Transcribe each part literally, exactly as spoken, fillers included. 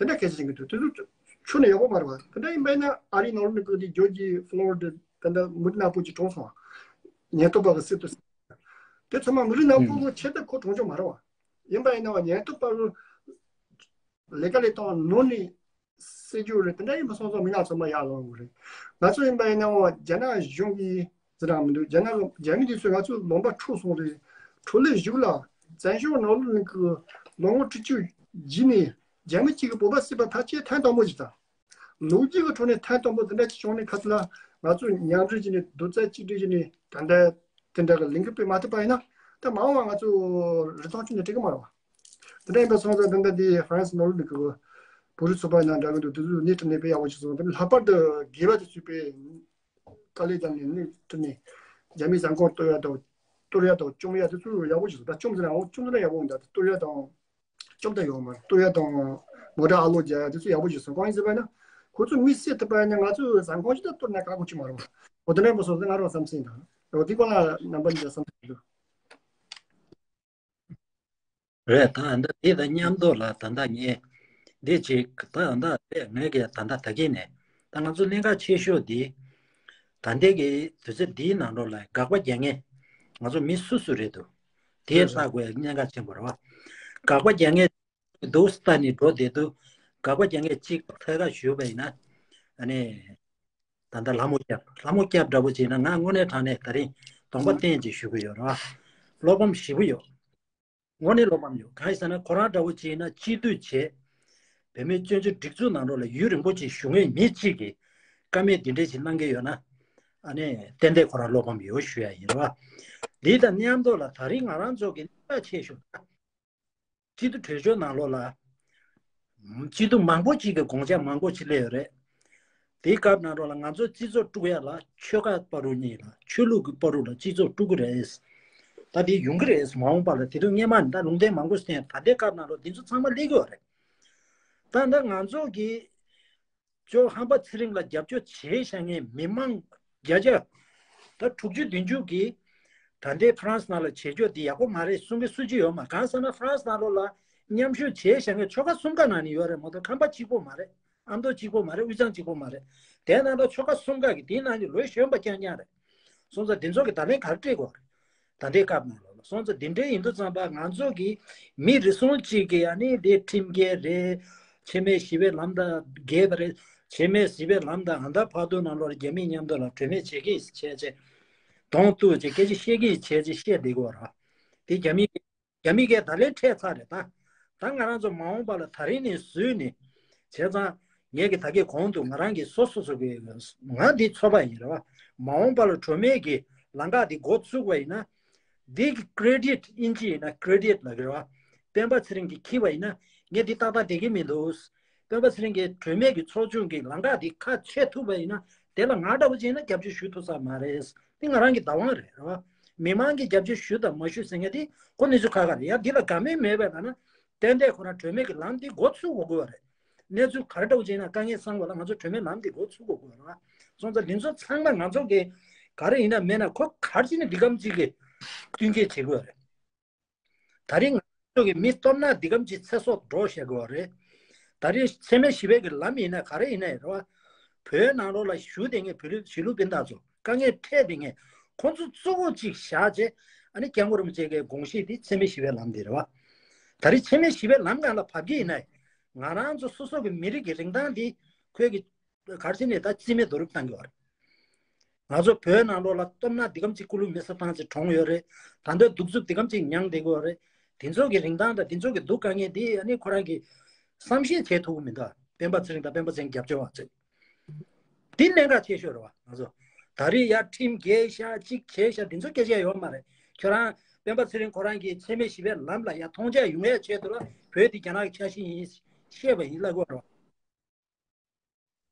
དེ་འདྲ་སྐད་ཆ་བཤད་ཀྱི་འདུག་དེ་ཚོ་ཆུ་ནས་ཡག་པོ་མ་རེད་བ། དེ་འདྲ་ཡིན་པ་ཡིན་ན་ཨ་རིའི་ནང་ལོགས་ནས་ཀྱི་དེ་ཇོར་ཇི་ཕློ་རི་ཌ་དེ་འདྲ་མི་རིགས་ནག་པོ་ཅིག་གྲོངས་སོང་བ། ཉེན་རྟོག་པ་གི་སྲིད་དུ། དེ་ཚང་མ་མི་རིགས་ནག་པོ་གི་ཆེད་དུ་ཁོ་གྲོངས་ཆོག་མ་རེད་བ། ཡིན་པ་ཡིན་ན་བ་ཉེན་རྟོག་པ་གི་ལས་ཀ་ལས་སྟངས་ནོར་ནས་སྲིད་ཇུས་རེད། དེ་འདྲ་ཡིན་པ་སོང་ཙང་མི་ནག་ཚང་མ་ཡར་ལངས་དགོས་རེད། ང་ཚོ་ཡིན་པ་ཡིན་ན་རྒྱ་ནག་གཞུང་གིས་ཟེར་རང་མི་འདུག་རྒྱ་ནག་རྒྱ་མི་དེ་ཚོས་ང་ཚོའི་ལུང་པ་འཕྲོག་སོང་རེད། འཕྲོག་ལས་ཞུགས་ལ་བཙན་བྱོལ་ནང་ལོགས་ནས་ཀྱི་ལོ་ངོ་དྲུག་ཅུ་རྗེས་ནས་རྒྱ་མི་གཅིག་གིས་བོད་པ་བསད་པ་ཕལ་ཆེར་ཐེངས་དང་པོ་ཞིག་དང་། ལོ་རྒྱུས་ཀྱི་ཁྲོད་ནས་ཐེངས་དང་པོ་དེ་འདྲ་ཅིག་བྱུང་ནས་ཁ་ཚ་ལ་ང་ཚོ་མཉམ་རུབ་བྱས་ནས་རྡོག་རྩ་གཅིག་སྒྲིལ་བྱས་ནས་ད་ལྟ་དེ་འདྲ་གི་ལས་འགུལ་སྤེལ་མ་ཐུབ་པ་ཡིན་ན། ད་མ་འོངས་པ་ང་ཚོ་རིན་ཐང་ཅུང་ནས་འགྲིག་གི་མ་རེད་བ། དེ་འདྲ་ཡིན་པ་སོང་ཙང་ད་ལྟ་འདི་ཧྥ་རན་སི་ནང་ལོགས་ནས་ཀྱི་བོད་རིགས་ཚོགས་པ་ཡིན་ན་འདྲ་གི་འདུག་དེ་ཚོས་སྣེ་ཁྲིད་ནས་དཔེ་ཡག་པོ་བྱས་སོང་། དེ་ལྷག་པར་དུ་དགེ་བ་དེ་ཚོས་དཔེ་དཀའ་ལས་བརྒྱབ་ནས་སྣེ་ཁྲིད་ནས་རྒྱ་མིའི་ཟ་ཁང་གཏོར་ཡ་དང་གཏོར་ཡ་དང་བཅོམ་ཡ་དེ་ཚོ་ཡག་པོ་བྱས་སོང་། ད་བཅོམ་ཟེར་ན་འོ་བཅོམ་ཟེར་ན་ཡག་པོ་མི་འདུག་གཏོར་ཡ་དང་། བཅོམ་ད་ཡོང་མ་རེད། གཏོར་ཡ་དང་མོ་ཊ་ཨ་ལོ་རྒྱག་ཡ་དེ་ཚོ་ཡག་པོ་ཞིག་སོང་། གང་ཡིན་ཟེར་བ་ན་ཁོ་ཚོ་མི་བསད་ཐུབ་པ་ཡིན་ན་ང་ཚོས་ཟ་ཁང་ཞིག་ད་གཏོར་ན་ཁག་པོ་ཅིག་མ་རེད་བ། འོ་དེ་འདྲ་མ་སོང་ཙང་ང་རང་བསམ་ཚུལ་ཡིན་ད། འོ་དེ་སྐོར་ལ་རྣམ་པ་གཉིས་ཀྱི་བསམ་ཚུལ་འདུག་རེད། ད་ད་དེ་དང་མཉམ་དུ་ལ་ད་ལྟ་ངས་འདི་ཅིག་ད་ད་རེད། ངས་ཀྱི་ད་ལྟ་ད་གིན་ནས་ད་ང་ཚོ་གནད་འགག་ཆེ་ཤོས་འདི་ད་ལྟའི་གི་དུས་ཚོད་འདིའི་ནང་ལོགས་ལ་དགག་པ་རྒྱག་མཁན་ང་ཚོ་མི་སུ་སུ་རེད་འདུག་དེ་ལྟ་དགོས་གནད་འགག་ཆེན་པོ་རེད་བ། དགག་པ་རྒྱག་མཁན་འདུག་ལྟ་ནས་འགྲོ་བསྡད་འདུག་དགག་པ་རྒྱག་མཁན་གཅིག་ཐད་ཀར་ཞུས་པ་ཡིན་ན། ཨ་ནི་ད་ལྟ་ལྷ་མོ་སྐྱབས་ལྷ་མོ་སྐྱབས་འདྲ་པོ་བྱས་ན་ང་དངོས་གནས་དྲང་གནས་ད་རིང་གདོང་པ་བསྟན་ཅིག་ཞུ་གི་ཡོད་རེད་བ། བློ་ཕམ་ཞེ་པོ་ཡོད། དངོས་གནས་བློ་ཕམ་ཡོད། གང་ཡིན་ཟེར་ན་ཁོ་རང་འདྲ་པོ་བྱས་ན་སྤྱི་འཐུས་བྱས། བོད་མིའི་བཙན་བྱོལ་སྒྲིག་འཛུགས་ནང་ལོགས་ལ་ཡུན་རིང་པོ་ཅིག་བཞུགས་མཁན་མི་གཅིག་གིས་བཀའ་མོལ་འདི་འདྲ་ཞིག་གནང་གི་ཡོད་ན། ཨ་ནི་ཏན་ཏན་ཁོ་རང་བློ་ཕམ་ཡོད་ཞུ་ཡ་ཡིན་རེད་བ། འདི་དང་མཉམ་དུ་ལ་ད་རིང་ང་རང་ཚོ་གི་གནད་འགག་ཆེ་ཤོས་ད། སྤྱི་འཐུས་གྲོས་ཆོད་ནང་ལོགས་ལ། སྤྱི་འཐུས་མང་པོ་ཅིག་གིས་དགོངས་འཆར་མང་པོ་ཅིག་སླེབས་ཡོད་རེད། དེའི་སྐབས་ནང་ལོགས་ལ་ང་ཚོ་སྤྱི་ཚོགས་དཀྲུག་ཡ་ལ་ཆོལ་ཁ་བར་དུ་གཉིས་ལ་ཆོས་ལུགས་ཀྱི་བར་དུ་ལ་སྤྱི་ཚོགས་དཀྲུག་གི་རེད། ད་དེ་ཡོང་གི་རེད། མ་འོངས་པ་ལ་དེ་དུས་སྔས་མ་ནས་ད་ལུང་བསྟན་མང་པོ་བསྟན། ད་ལྟའི་སྐབས་ནང་ལོགས་འདི་ཚོ་ཚང་མ་སླེབས་ཀྱི་ཡོད་རེད། ད་ད་ང་ཚོ་གི་ཇོ་ཧམ་པ་ཚེ་རིང་ལ་རྒྱབ་སྐྱོར་བྱས་བཞག་མཁན་མི་མང་བརྒྱ་ཆ་ད་དྲུག་ཅུ་བདུན་ཅུ་གིས་ད་ལྟའི་ཧྥ་རན་སི་ནང་ལ་བྱེད་ཕྱོགས་འདི་ཡག་པོ་མ་རེད་གསུང་གི་སུ་གཅིག་ཡོད་མ། གང་ཟེར་ན་ཧྥ་རན་སི་ནང་ལོགས་ལ་མཉམ་ཞུགས་བྱས་བཞག་མཁན་ཆོལ་ཁ་གསུམ་ཀ་ནང་ནས་ཡོད་རེད་མ་གཏོགས་ཁམས་པ་གཅིག་པོ་མ་རེད། ཨ་མདོ་གཅིག་པོ་མ་རེད། དབུས་གཙང་གཅིག་པོ་མ་རེད། དེ་ནང་ལ་ཆོལ་ཁ་གསུམ་ཀ་གི་དེའི་ནང་གི་ལོ་གཞོན་པ་རྐྱང་རྐྱང་རེད། སོང་ཙང་འདི་ཚོ་གི་བརྡ་ལན་ག་རེ་སྤྲད་དགོས་རེད། ད་ལྟའི་སྐབས་ནང་ལོགས་ལ་སོང་ཙང་འདི་འདྲའི་ཡིན་དུས་ཙམ་པ་ང་ཚོ་གི་མི་རེ་ཟུང་གཅིག་གིས་ཨ་ནི་དེ་ཁྲིམས་འགལ་རེད། འཆི་མེད་ཞི་བའི་ལམ་དང་འགལ་བ་རེད། འཆི་མེད་ཞི་བའི་ལམ་དང་ཨ་མདའ་ཕག་གདུང་ནང་ལོགས་ལ་རྒྱ་མིའི་མཉམ་དུ་ལ་གྲོས་མོལ་བྱེད་ཀྱི་བྱས་བྱས། གདོང་གཏུག་བྱས་སྐད་ཆ་བཤད་ཀྱི་བྱས་བྱས་བཤད་བསྡད་དགོས་ར། དེ་རྒྱ་མི་རྒྱ་མི་གས་ད་ལན་འཕྲད་ཚར་རེད་ད། ད་ང་རང་ཚོ་མ་འོངས་པ་ལ་ད་རིང་ནས་བཟོས་ནས་བྱས་ཙང་ངས་ཀྱི་ད་གས་གོང་དུ་ང་རང་གི་སོ་སོ་སོ་གི་ང་འདི་ཚོ་པ་ཡིན་རེད་བ། མ་འོངས་པ་ལ་གྲོས་མོལ་གྱི་ལམ་ཁ་འདི་འགོ་བཙུགས་པ་ཡིན་ན། འདི་གི་ཀྲེ་ཌིཊ་ཨིན་ཇི་ཡིན་ན་ཀྲེ་ཌིཊ་ལབ་ཀྱི་རེད་བ། སྤེན་པ་ཚེ་རིང་གིས་འཁྱེར་བ་ཡིན་ན་ངས་འདི་ཏག་ཏག་བསྡད་ཀྱི་མི་འདུག་སྤེན་པ་ཚེ་རིང་གིས་གྲོས་མོལ་གྱི་ཚོགས་ཆུང་གི་ལམ་ཁ་འདི་ཁ་ཕྱེ་ཐུབ་པ་ཡིན་ན་དེ་ལ་ང་འདྲ་བོ་ཅིག་ཡིན་ན་རྒྱབ་སྐྱོར་ཞུ་ཐུབ་ས་མ་རེད། འདི་ང་རང་གི་བདག་དབང་རེད་རེད་བ། མི་མང་གིས་རྒྱབ་སྐྱོར་ཞུ་དང་མ་ཞུ་ཟེར་མཁན་འདི་ཁོ་གནས་ཚུལ་ཁག་ཁག་རེད། ཡང་འདི་ལ་དགའ་མོས་མེད་པའི་ཐོག་ན་ཏན་ཏན་ཁོ་རང་གྲོས་མོལ་གྱི་ལམ་འདི་འགོ་ཚུགས་དགོས་དགོས་པ་རེད། གནས་ཚུལ་ག་རེ་འདྲ་བོ་ཅིག་ཡིན་ན་དཀའ་ངལ་སང་བ་ལ་ང་ཚོ་གྲོས་མོལ་ལམ་འདི་འགོ་ཚུགས་དགོས་དགོས་རེད་བ། སོང་ཙང་འདི་ཚོ་ཚང་མ་ང་ཚོ་གི་ག་རེ་ཡིན་ན་མེད་ན་ཁོ་ག་རེ་བྱས་ནས་འདི་གམ་གཅིག་གི་བསྟུན་མཁས་བྱེད་དགོས་རེད། ད་རིང་ང་ཚོ་གི་མི་སྟོབས་ན་འདི་གམ་གྱི་ཚེ་སྲོག་འགྲོ་བཞག་གི་ཡོད་རེད། ད་རིང་འཚེ་མེད་ཞི་བའི་གི་ལམ་ཡིན་ན་ག་རེ་ཡིན་ན་རེད་བ། བོད་ནང་ལོགས་ལ་བཞུགས་བསྡད་མཁན་བོད་རིགས་གཞིས་ལུགས་སྤུན་ཟླ་ཚོ་དཀའ་ངལ་འཕྲད་བསྡད་མཁན་ཁོང་ཚོ་གཙོ་བོ་གཅིག་བཞག་བྱས་ཨ་ནི་སྐྱབས་མགོན་རིན་པོ་ཆེ་གི་དགོངས་གཞི་དེ་འཚེ་མེད་ཞི་བའི་ལམ་དེ་རེད་བ། ད་རིང་འཚེ་མེད་ཞི་བའི་ལམ་སྒང་ལ་བབས་ཀྱི་ཡིན་ན་ང་རང་ཚོ་སོ་སོ་གི་མི་རིགས་ཀྱི་རིན་ཐང་དེ་ཁོས་གི་གར་ཆེ་ནས་ད་རྩིས་མེད་རྡོ་རིབ་བཏང་གི་ཡོད་རེད། ང་ཚོ་བོད་ནང་ལོགས་ལ་སྟོབས་ན་འདི་གམ་གཅིག་ཀུ་ལུ་མེ་ས་བཏང་ཚེ་གྲོངས་ཡོད་རེད། ད་ལྟ་གདུག་རྩུབ་འདི་གམ་གཅིག་མྱངས་བསྡད་ཀྱི་ཡོད་རེད། དེ་ཚོ་གི་རིན་ཐང་དང་དེ་ཚོ་གི་སྡུག་དཀའ་ངལ་འདི་ཨ་ནི་ཁོ་རང་གིས་བསམ་ཤེས་བྱེད་ཐུབ་ཀྱི་མི་འདུག་སྤེན་པ་ཚེ་རིང་དང་སྤེན་པ་ཚེ་རིང་རྒྱབ་སྐྱོར་བ་ཚོས། འདི་གནད་འགག་ཆེ་ཤོས་རེད་བ་ང་ཚོ། ད་རེས་ཡར་ཁྲིམས་འགལ་ཤག་གཅིག་བྱས་ཤག་འདི་ཚོ་སྐད་ཆ་ཡོད་མ་རེད། ཁྱོད་རང་སྤེན་པ་ཚེ་རིང་ཁོ་རང་གིས་འཚེ་མེད་ཞི་བའི་ལམ་ལ་ཡར་མཐོང་ཆ་ཡོང་ཡ་ཆེད་དུ་ལ་བོད་འདི་རྒྱ་ནག་གི་ཆ་ཤས་ཡིན་བཤད་པ་ཡིན་ལབ་དགོས་རེད་བ།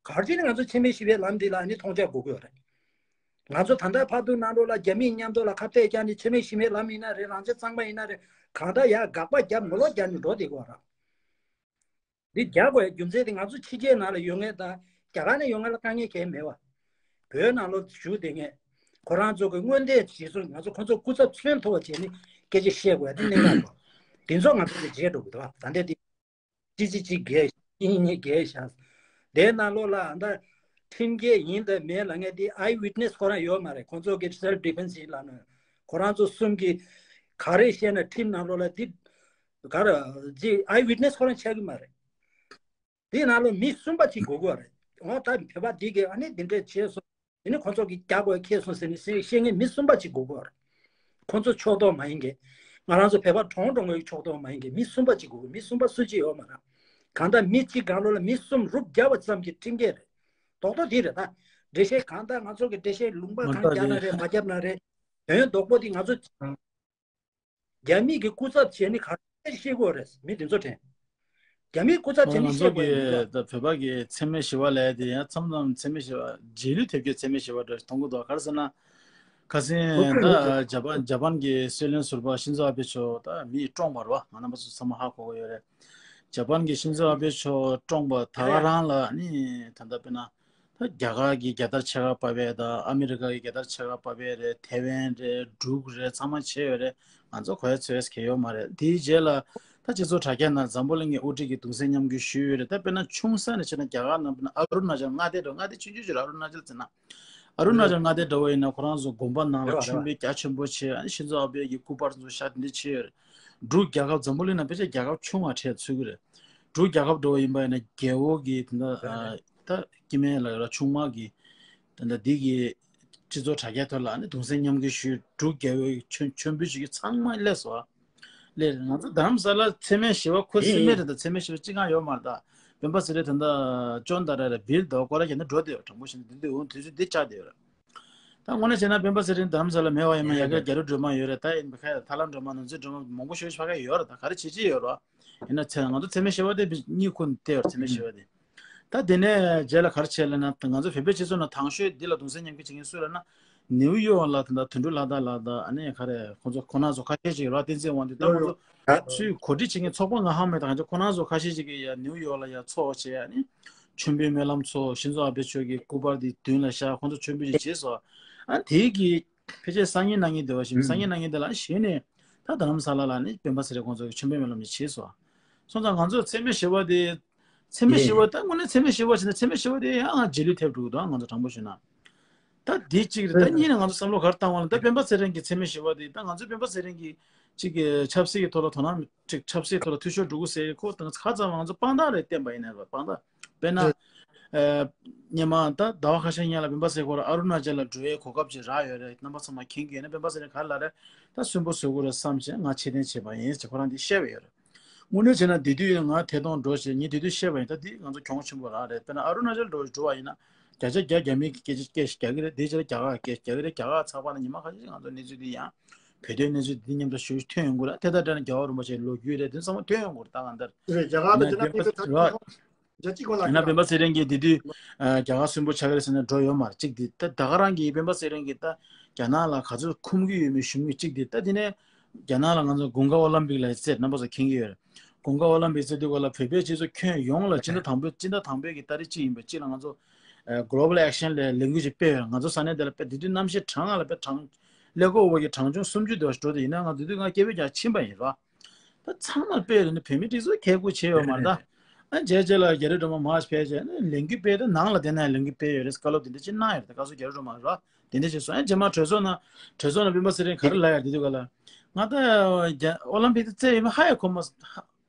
ག་རེ་བྱས་ནས་ང་ཚོ་འཚེ་མེད་ཞི་བའི་ལམ་འདི་ལ་ནི་མཐོང་ཆ་དགོས་ཀྱི་ཡོད་རེད། ང་ཚོ་ད་ལྟ་བར་དུ་ནང་ལོགས་ལ་རྒྱ་མིའི་མཉམ་དུ་ལ་ཁ་གཏད་བཅག་ནས་འཚེ་མེད་ཞི་བའི་ལམ་ཡིན་ན་རེད། རང་བཙན་གཙང་མ་ཡིན་ན་རེད། གང་ལྟར་ཡར་དགག་པ་བརྒྱབ་ངོ་ལོག་བརྒྱབ་ནས་འགྲོ་བསྡད་ཀྱི་ཡོད་རེད། འདི་རྒྱག་དགོས་རྒྱུ་མཚན་དེ་ང་ཚོ་ཕྱི་རྒྱལ་ནང་ལ་ཡོད་མཁན་དང་རྒྱ་གར་ནས་ཡོང་མཁན་ལ་དཀའ་ངལ་གང་ཡང་མེད་བ། བོད་ནང་ལོགས་བཞུགས་བསྡད་མཁན་ཁོ་རང་ཚོ་གི་དངོས་འབྲེལ་བྱེད་སྲོལ་ང་ཚོ་ཁོ་ཚོ་སྐུ་ཚབ་མཚོན་ཐུབ་པ་བྱས་ནས་སྐད་ཆ་བཤད་དགོས་ཡ་དེ་གནད་འགག་རེད། དེ་ཚོ་ང་ཚོ་གི་བརྗེད་འགྲོ་གི་འདུག་བ། ད་ལྟ་དེ་གཅིག་གཅིག་གཅིག་བརྒལ་ ཤིང་གཉིས་བརྒལ་བཞག་དེའི་ནང་ལོགས་ལ་ཨ་ད་ཁྲིམས་འགལ་ཡིན་དང་མིན་ལབ་མཁན་དེ་ཨའི་ཝིཊ་ནེ་སི་ཁོ་རང་ཡོད་མ་རེད། ཁོང་ཚོ་གི་སེལ་ཕི་ཌི་ཕེན་སི་ཡིན་ལབ་ན་ཁོ་རང་ཚོ་གསུམ་གྱིས་ག་རེ་བཤད་ན་ཁྲིམས་ནང་ལོགས་ལ་དེ་ག་རེ་ཅི་ཨའི་ཝིཊ་ནེ་སི་ཁོ་རང་ཆགས་ཀྱི་མ་རེད། དེའི་ནང་ལོགས་མི་གསུམ་པ་གཅིག་དགོས་ཀྱི་རེད། འོ་ད་བོད་པ་འདི་གིས་ཨ་ནི་འདི་འདྲས་བྱས་སོང་། དེ་ནི་ཁོ་ཚོ་གིས་རྒྱག་དགོས་ཁེལ་སོང་ཟེར་ནས་བཤད་མཁན་མི་གསུམ་པ་གཅིག་དགོས་ཀྱི་རེད། ཁོ་ཚོ་ཕྱོགས་གཏོགས་མ་ཡིན་གི། ང་རང་ཚོ་བོད་པ་གྲོང་གྲོང་གི་ཕྱོགས་གཏོགས་མ་ཡིན་གི། མི་གསུམ་པ་གཅིག་དགོས་གི། མི་གསུམ་པ་སུ་གཅིག་ཡོད་མ་རེད། གང་ལྟར་མི་གཅིག་སྒང་ལོགས་ལ་མི་གསུམ་རུབ་བརྒྱབ་པ་ཙམ་གྱིས་ཁྲིམས་འགལ་རེད། རྡོག་རྡོག་དེ་རེད་ད། འགྲེལ་བཤད་གང་ལྟར་ང་ཚོ་གི་འགྲེལ་བཤད་ལུང་པ་གང་རྒྱག་ན་རེད་མ་རྒྱབ་ན་རེད། དོན་རྡོག་པོ་དེ་ང་ཚོ་རྒྱ་མི་གི་སྐུ་ཚབ་བྱས་ནི་ག་རེ་ཤེས་དགོས་རེད། མི་དེ་ཚོ་དྲན། རྒྱ་མིའི་སྐུ་ཚབ་བྱས་ནི་ང་ཤེས་ཚོ་དགོས་གི་ཡིན་ད། བོད་པ་གི་འཚེ་མེད་ཞི་བ་ལབ་དེ་ཡང་མཚམས་མཚམས་འཚེ་མེད་ཞི་བ་རྗེས་ལུས་ཐེབས་རྒྱུ་འཚེ་མེད་ཞི་བ་འདྲ་ཞིག་མཐོང་གི་འདུག་ག་རེ་ཟེར་ན། ཁ་སང་ད་ཇ་པན་ཇ་པན་གི་སྲིད་བློན་ཟུར་པ་ཤིན་ཛོ་ཨ་བྷེ་མཆོག་ད་མིས་བཀྲོངས་པ་རེད་བ། ང་རྣམ་པ་ཚོ་ཚང་མ་ཧ་གོ་གི་ཡོད་རེད། ཇ་པན་གི་ཤིན་ཛོ་ཨ་བྷེ་མཆོག་བཀྲོངས་པ་ད་ག་རང་ལ་ནི་ད་ལྟ་དཔེར་ན། ད་རྒྱ་གར་གྱི་རྒྱལ་དར་ཕྱེད་ཀ་ཕབ་པ་དང་ཨ་མི་རི་ཀ་གི་རྒྱལ་དར་ཕྱེད་ཀ་ཕབ་པ་རེད། ཐེ་ཝན་རེད། འབྲུག་རེད། ཚང་མ་བྱས་ཡོད་རེད། ང་ཚོ་གོ་ཡ་ཚོད་ཡ་གལ་ཡོད་མ་རེད། དེའི་རྗེས་ལ་ད་སྤྱི་ཚོགས་དྲ་རྒྱ་ནང་འཛམ་བུ་གླིང་གི་དབུ་ཁྲིད་ཀྱིས་གདུང་སེམས་མཉམ་སྐྱེད་ཞུས་ཡོད་རེད། ད་དཔེར་ན་ཆུང་ས་ནས་བྱས་ན་རྒྱ་གར་ནང་དཔེར་ན་ཨ་རུ་ན་ཅལ་མངའ་སྡེ་འདྲ་མངའ་སྡེ་ཆུང་ཆུང་ཞིག་རེད། ཨ་རུ་ན་ཅལ་ཟེར་ན། ཨ་རུ་ན་ཅལ་མངའ་སྡེ་འདྲ་བོ་ཡིན་ན་ཁོ་རང་ཚོ་དགོན་པ་ནང་ལ་མཆོད་འབུལ་རྒྱ་ཆེན་པོ་བྱས། ཨ་ནི་ཤིན་ཛོ་ཨ་བྷེ་ཡི་སྐུ་པར་ཚོ་ཤར་དེ་འདྲ་བྱས་ཡོད་རེད། འབྲུག་རྒྱལ་ཁབ་འཛམ་བུ་གླིང་ནང་ཕལ་ཆེར་རྒྱལ་ཁབ་ཆུང་བ་གྲས་ཚུད་ཀྱི་རེད། འབྲུག་རྒྱལ་ཁབ་འགྲོ་བ་ཡིན་པ་ཡིན་ན་རྒྱལ་པོ་གི་དེ་འདྲ་ཨ་ད་སྐྱེ་དམན་ལ་ཡོད་ར་ཆུང་མ་གི་དེ་འདྲ་འདི་གི་སྤྱི་ཚོགས་དྲ་རྒྱའི་ཐོག་ལ་ཨ་ནི་གདུང་སེམས་མཉམ་སྐྱེད་ཞུས། འབྲུག་རྒྱལ་པོའི་མཆོད་མཆོད་འབུལ་ཞུ་རྒྱུ་ཚང་མ་སླེབས་སོང་། ལས་རེད། ང་ཚོ་རྡ་རམ་ས་ལ་འཚེ་མེད་ཞི་བ་ཁོ་སྲིད་མེད་རེད། ད་འཚེ་མེད་ཞི་བ་ཅི་གང་ཡོད་མ་རེད། ད་སྤེན་པ་ཚེ་རིང་ད་ལྟ་ཅོན་ཏ་ར་རེད་བིལ་དོ་ཀོ་ར་ཁྱེད་ནི་འགྲོ་བསྡད་ཡོད། དྲང་པོ་བཤད་ན་འདི་འདི་འོང་དུས་ཚོད་འདི་ཆགས་བསྡད་ཡོད་རེད། ད་དངོས་གནས་བྱས་ན་སྤེན་པ་ཚེ་རིང་རྡ་རམ་ས་ལ་མེད་པ་ཡིན་ན་ཡ་གི་རྒྱ་རི་སྒྲོལ་མ་ཡོད་རེད། ད་ཡིན་པ་ཁ་ཐར་ལམ་སྒྲོལ་མ་ནོར་འཛིན་སྒྲོལ་མ་མང་པོ་ཞེ་པོ་ཕ་གི་ཡོད་རེད། ད་ག་རེ་བྱེད་ཀྱི་ཡོད་རེད། ཡིན་ན་ཚེ་ང་ཚོ་འཚེ་མེད་ཞི་བ་དེ་གཉིད་ཁུག་བསྡད་ཡོད་རེད། འཚེ་མེད་ཞི་བ་དེ། ད་དེ་ནས་རྗེས་ལ་ག་རེ་བྱས་ལབ་ན་ང་ཚོ་བོད་པའི་སྤྱི་ཚོགས་ནང་དང་ཤོས་འདི་ལ་གདུང་སེམས་མཉམ་སྐྱེད་བྱེད་མཁན་སུ་ལབ་ན། ནིའུ་ཡོག་ལ་ད་ལྟ་དོན་གྲུབ་ལྷ་དར་ལགས་དང་ཨ་ནི་ག་རེ་ཁོང་ཚོ་ཁོང་རྣམ་ཚོ་ཁ་ཤས་ཅིག་རེད་བ། བསྟན་འཛིན་དབང་འདུས་ད་ཁོང་ཚོ་ཚུར་གོ་སྒྲིག་བྱེད་མཁན་ཚོགས་པ་ང་ཧ་མེད། ད་ཁོང་ཚོ་ཁ་ཤས་ཅིག་གིས་ཡ་ནིའུ་ཡོག་ལ་ཡ་ཚོགས་བྱས་ཨ་ནི་མཆོད་འབུལ་སྨོན་ལམ་ཚོགས། ཤིན་ཛོ་ཨ་བྷེ་མཆོག་གི་སྐུ་པར་དེ་མདུན་ལ་བཞག་ཁོང་ཚོ་མཆོད་འབུལ་ཅིག་བྱས་སོང་། ཨ་དེའི་གི་ཕལ་ཆེར་སང་ཉིན་གནངས་ཉིན་དེ་བ་ཞིག་སང་ཉིན་གནངས་ཉིན་དེ་ལ་གཞི་ནས་ད་རྡ་རམ་ས་ལ་ལ་ནི་སྤེན་པ་ཚེ་རིང་ཁོང་ཚོ་གི་མཆོད་འབུལ་སྨོན་ལམ་ཅིག་བྱས་སོང་། སོང་ཙང་ང་ཚོ་འཚེ་མེད་ཞི་བ་དེ། འཚེ་མེད་ཞི་བ་ད་དངོས་གནས་འཚེ་མེད་ཞི་བ་བྱས་ན་འཚེ་མེད་ཞི་བ་དེ་ཡང་ང་རྗེས་ལུས་ཐེབས་འགྲོ་གི་འདུག་ང་ཚོ་དྲང་པོ་ཞུས་ན། ད་དེ་གཅིག་རེད། ད་གཉིས་ནས་ང་ཚོ་བསམ་བློ་ག་རེ་བཏང་བ་ལ་ད་སྤེན་པ་ཚེ་རིང་གི་འཚེ་མེད་ཞི་བ་དེ་ད་ང་ཚོ་སྤེན་པ་ཚེ་རིང་གི་གཅིག་གི་ཆབ་སྲིད་ཀྱི་ཐོག་ལ་དོ་སྣང་གཅིག་ཆབ་སྲིད་ཐོག་ལ་འཐུས་ཤོར་འགྲོ་གི་ཟེར་ཁོ་ད་ཁ་ཙམ་ང་ཚོ་དཔང་རྟགས་རེ་བསྟན་པ་ཡིན་ནའི་རེད། དཔང་རྟགས་དཔེར་ན། སྔོན་མ་ད་ཟླ་བ་ཁ་ཤས་སྔོན་ལ་སྤེན་པ་ཚེ་རིང་ཁོ་རང་ཨ་རུ་ན་ཅལ་ལ་འགྲོ་ཡའི་གོ་སྐབས་ཅིག་རག་ཡོད་རེད། རྣམ་པ་ཚང་མ་མཁྱེན་གྱི་ཡོད་ན་སྤེན་པ་ཚེ་རིང་ག་རེ་ལབ་རེད། ད་སུན་པོ་བཟོ་དགོས་རེད་བསམ་བྱས་ང་ཕྱིར་འཐེན་བྱས་པ་ཡིན་ཅེས་ཁོ་རང་འདི་བཤད་པ་ཡོད་རེད། དངོས་གནས་བྱས་ན་དེ་དུས་ང་ཐད་གཏོང་འགྲོ་བྱས་ངས་དེ་དུས་བཤད་པ་ཡིན། ད་འདི་ང་ཚོ་གྱོང་ཆེན་པོ་རང་རེད། དཔེར་ན་ཨ་རུ་ན་ཅལ་འགྲོ་འགྲོ་བ་ཡིན་ན་བརྒྱ་ཆ་བརྒྱ་རྒྱ་མིའི་སྐད་ཆ་སྐད་ཆ་རྒྱག་གི་རེད། དེ་རྗེས་ལ་རྒྱ་གར་སྐད་ཆ་རྒྱག་གི་རེད། རྒྱ་གར་ཚགས་པར་ནང་ཉི་མ་ཁ་ཤས་ཤིག་ང་ཚོ་གནས་ཚུལ་འདི་ཡང་བོད་དོན་གནས་ཚུལ་འདི་མཉམ་དུ་ཞུ་ཐོན་ཡོང་གི་རེད། དེ་དང་འབྲེལ་ནས་རྒྱལ་བ་རིན་པོ་ཆེའི་ལོ་རྒྱུས་རེད། དེ་ཚང་མ་ཐོན་ཡོང་གི་རེད། ད་གང་ལྟར་རེད། རྒྱ་གར་དང་རྒྱ་ནག་གཉིས་ཀ་ད་རྒྱ་གཅིག་གོ་ལ་ཡིན་ན་སྤེན་པ་ཚེ་རིང་གིས་དེ་དུས་རྒྱ་གར་སུན་པོ་ཆགས་ཀྱི་རེད་ཟེར་ནས་འགྲོ་ཡོད་མ་རེད། གཅིག་དེ་ད་ད་ག་རང་གིས་སྤེན་པ་ཚེ་རིང་གིས་ད་རྒྱ་ནག་ལ་ག་ཚོད་འཁུམ་གྱི་ཡོད་མེད་ཞུ་མུས་གཅིག་དེ་ད་དེ་ནས། རྒྱ་ནག་ལ་ང་ཚོ་དགུན་ཁ་ཨོ་ལམ་པིག་ལ་ཟེར་རྣམ་པ་ཚོ་མཁྱེན་གྱི་ཡོད་རེད། དགུན་ཁ་ཨོ་ལམ་པིག་ཟེར་དུས་སྐབས་ལ་བོད་པའི་སྤྱི་ཚོགས་ཁྱོན་ཡོངས་ལ་སྤྱི་ཟླ་དང་པོའི་སྤྱི་ཟླ་དང་པོའི་གི་ཏ་རིག་གཅིག་ཡིན་པ་གཅིག་ལ་ང་ཚོ་Global Action ལས་ལས་འགུལ་ཅིག་སྤེལ་ཡོད་རེད། ང་ཚོ་ས་གནས་དེ་ལ་དཔེ་དེ་དུས་གནམ་གཤིས་གྲང་ང་ལ་དཔེ་གྲང་། ཀླད་ཀོར་འོག་གི་གྲང་ཆུང་སུམ་ཅུ་དེ་བ་ཞིག་འགྲོ་དེ་ཡིན་ན་ང་དེ་དུས་ང་སྐྱེ་བོའི་རྒྱ་ཕྱིན་པ་ཡིན་རོ། ད་ཚང་མར་སྤེལ་ཡོད་རེད་ནི་བོད་མི་སྒྲིག་འཛུགས་ཁས་ཁུར་བྱས་ཡོད་མ་རེད་ད། ཨ་རྗེས་རྗེས་ལ་རྒྱ་རི་སྒྲོལ་མ་མར་ཕེབས་རྗེས་ནི་ལས་འགུལ་སྤེལ་དེ་ནང་ལ་དེ་ནས་ལས་འགུལ་སྤེལ་ཡོད་རེད། བཀའ་སློབ་དེ་འདྲ་ཅིག་གནང་ཡོད་རེད། ད་སྐབས་སུ་རྒྱ་རི་སྒྲོལ་མ་རོ། དེ་འདྲ་ཞིག་སོང་། ཨ་རྗེས་མ་གྲོས་ཚོགས་ནང་གྲོས་ཚོགས་ནང་སྤེན་པ་ཚེ་རིང་ག་རེ་ལབ་ཡ་རེད་དེ་དུས་ག་ལ། ང་ད་རྒྱ་ཨོ་ལམ་པིག་དེ་རྩེ་ཡིན་པ་ཧ་ཡ་གོ་མ།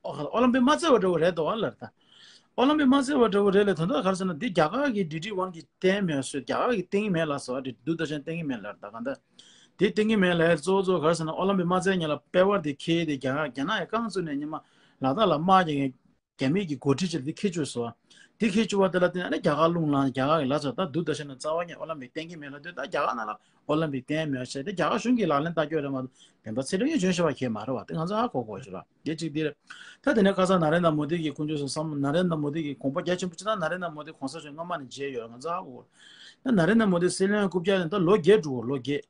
ཨོ་ལམ་པིག་མ་རྩེ་བ་འདྲ་བོ་རེད་དོ་ཨ་ལར་ད། ཨོ་ལམ་པིག་མ་རྩེ་བ་འདྲ་བོ་རེད་ལ་དོན་དག་ག་རེ་ཟེར་ན་འདི་རྒྱ་གར་གྱི་ཌི་ཌི་ཝན་གྱིས་བསྟན་མེད་སོ། རྒྱ་གར་གྱིས་བསྟན་གྱི་མེད་ལ་སོ། ཨ་འདི་དུར་དར་ཤན་བསྟན་གྱི་མེད་ལར་ད་ག་འདི། དེ་བསྟན་གྱི་མེད་ལ་གཙོ་བོ་གཙོ་བོ་ག་རེ་ཟེར་ན་ཨོ་ལམ་པིག་མ་རྩེ་ཉིན་ལ་པེ་པར་དེ་ཁྱེར་ཏེ་རྒྱ་གར་རྒྱ་ནག་ཡི་རྐང་བཙུགས་ནས་ཉི་མ་ལ་དྭགས་ལ་དམག་རྒྱག་མཁན། རྒྱ་མི་གི་འགོ་ཁྲིད་ཅིག་ལ་འདི་འཁྱེར་བཅུག་སོང་། འདི་འཁྱེར་བཅུག་པ་དེ་ལ་བརྟེན་ནས་རྒྱ་གར་རླུང་ལངས། རྒྱ་གར་གྱི་ལ་ཚོ་ད་དུར་དར་ཤན་ནས་རྩ་བ་ཉིད་ཨོ་ལམ་པིག་བསྟན་གྱི་མེད་ལ་དུས་ད་རྒྱ་གར་ནང་ལ་ཨོ་ལམ་པིག་བསྟན་མེད་ཟེར་ཏེ་རྒྱ་གར་གཞུང་གིས་ལག་ལེན་བསྟར་རྒྱུ་རེད་མ་གཏོགས་སྤེན་པ་ཚེ་རིང་གིས་འཇོན་ཤེས་པ་གང་ཡང་མ་རེད་བ། དེ་ང་ཚོ་ཧ་གོ་དགོས་ཀྱི་རེད། དེ་གཅིག་འདི་རེད། ད་དེ་ནས་ཁ་སང་ན་རེན་དྲ་མོ་དི་གི་ཀུན་སྤྱོད་སོང་བསམ། ན་རེན་དྲ་མོ་དི་གི་དགོངས་པ་རྒྱ་ཆེན་པོ་ཅིག་ད་ན་རེན་དྲ་མོ་དི་གོང་ས་མཆོག་སྔ་མ་ནས་མཇལ་ཡོད་རེད། ང་ཚོ་ཧ་གོ་དགོས། ད་ན་རེན་དྲ་མོ་དི་སྲིད་བློན་རྐུབ་བཀྱག་ནས་ད་ལོ་བརྒྱད་འགྲོ་གི། ལོ་བརྒྱད།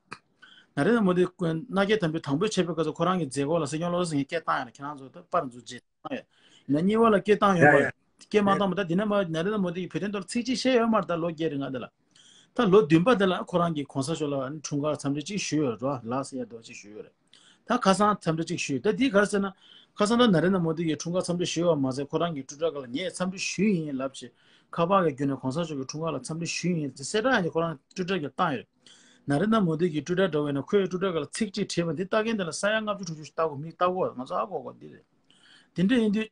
ན་རེན་དྲ་མོ་དི་མནའ་སྐྱེལ་དམ་འབུལ་དང་པོ་ཆེ་བའི་སྐབས་སུ་ཁོ་རང་གི་མཛད་སྒོ་ལ་སྲིད་སྐྱོང་བློ་བཟང་སེང་གེས་སྐད་བཏང་ཡོད་རེད། ཁྱེད་རང་ཚོ་ད་པར་འཛུགས་རྗེས་བཏང་ཡོད། ཡིན་ན་གཉིས་པ་ལ་སྐད་བཏང་ཡོད་ཡ་པ། ཡ། སྐད་མ་བཏང་བ་ད་དེ་ནས་མ་ན་རེན་དྲ་མོ་དི་གིས་བོད་དོན་ཐོག་ཚིག་གཅིག་བཤད་ཡོད་མ་རེད། ད་ལོ་བརྒྱད་རིང་ང་དེ་ལ། ད་ལོ་བདུན་པ་དེ་ལ་ཁོ་རང་གིས་གོང་ས་མཆོག་ལ་འཁྲུངས་སྐར་འཚམས་འདྲི་གཅིག་ཞུས་ཡོད་རེད། ལགས་སེ་ཡ་དོ་གཅིག་ཞུས་ཡོད་རེད། ད་ཁ་སང་འཚམས་འདྲི་གཅིག་ཞུས། ད་འདི་ག་རེ་ཟེར་ན། ཁ་སང་ད་ནཱ་རེན་དྲ་མོ་དི་གི་འཁྲུངས་སྐར་འཚམས་འདྲི་ཞུས་པ་མ་ཟད། ཁོ་རང་གི་ཊུ་ཊར་སྒང་ལ་ངས་འཚམས་འདྲི་ཞུས་ཡིན་ལབ་བྱས། ཁ་པར་གི་བརྒྱུད་ནས་གོང་ས་མཆོག་གི་འཁྲུངས་སྐར་ལ་འཚམས་འདྲི་ཞུས་ཡིན་ཟེར་གསལ་བསྒྲགས་ཡང་ཁོ་རང་ཊུ་ཊར་གི་བཏང་ཡོད། ནཱ་རེན་དྲ་མོ་དི་གི་ཊུ་ཊར་འདྲ་བོ་ཡིན་ན། ཁོའི་ཊུ་ཊར་སྒང་ལ་ཚིག་གཅིག་བྲིས་པ་འདི་ལྟ་མཁན་དེ་ལ་ས་ཡ་ལྔ་བཅུ་དྲུག་ཅུ་ཞིག་ལྟ་དགོས། མི་ལྟ་དགོས། ང་ཚོ་ཧ་གོ་དགོས་འདི་རེད། དེ་འདྲ་ཡིན་དུས།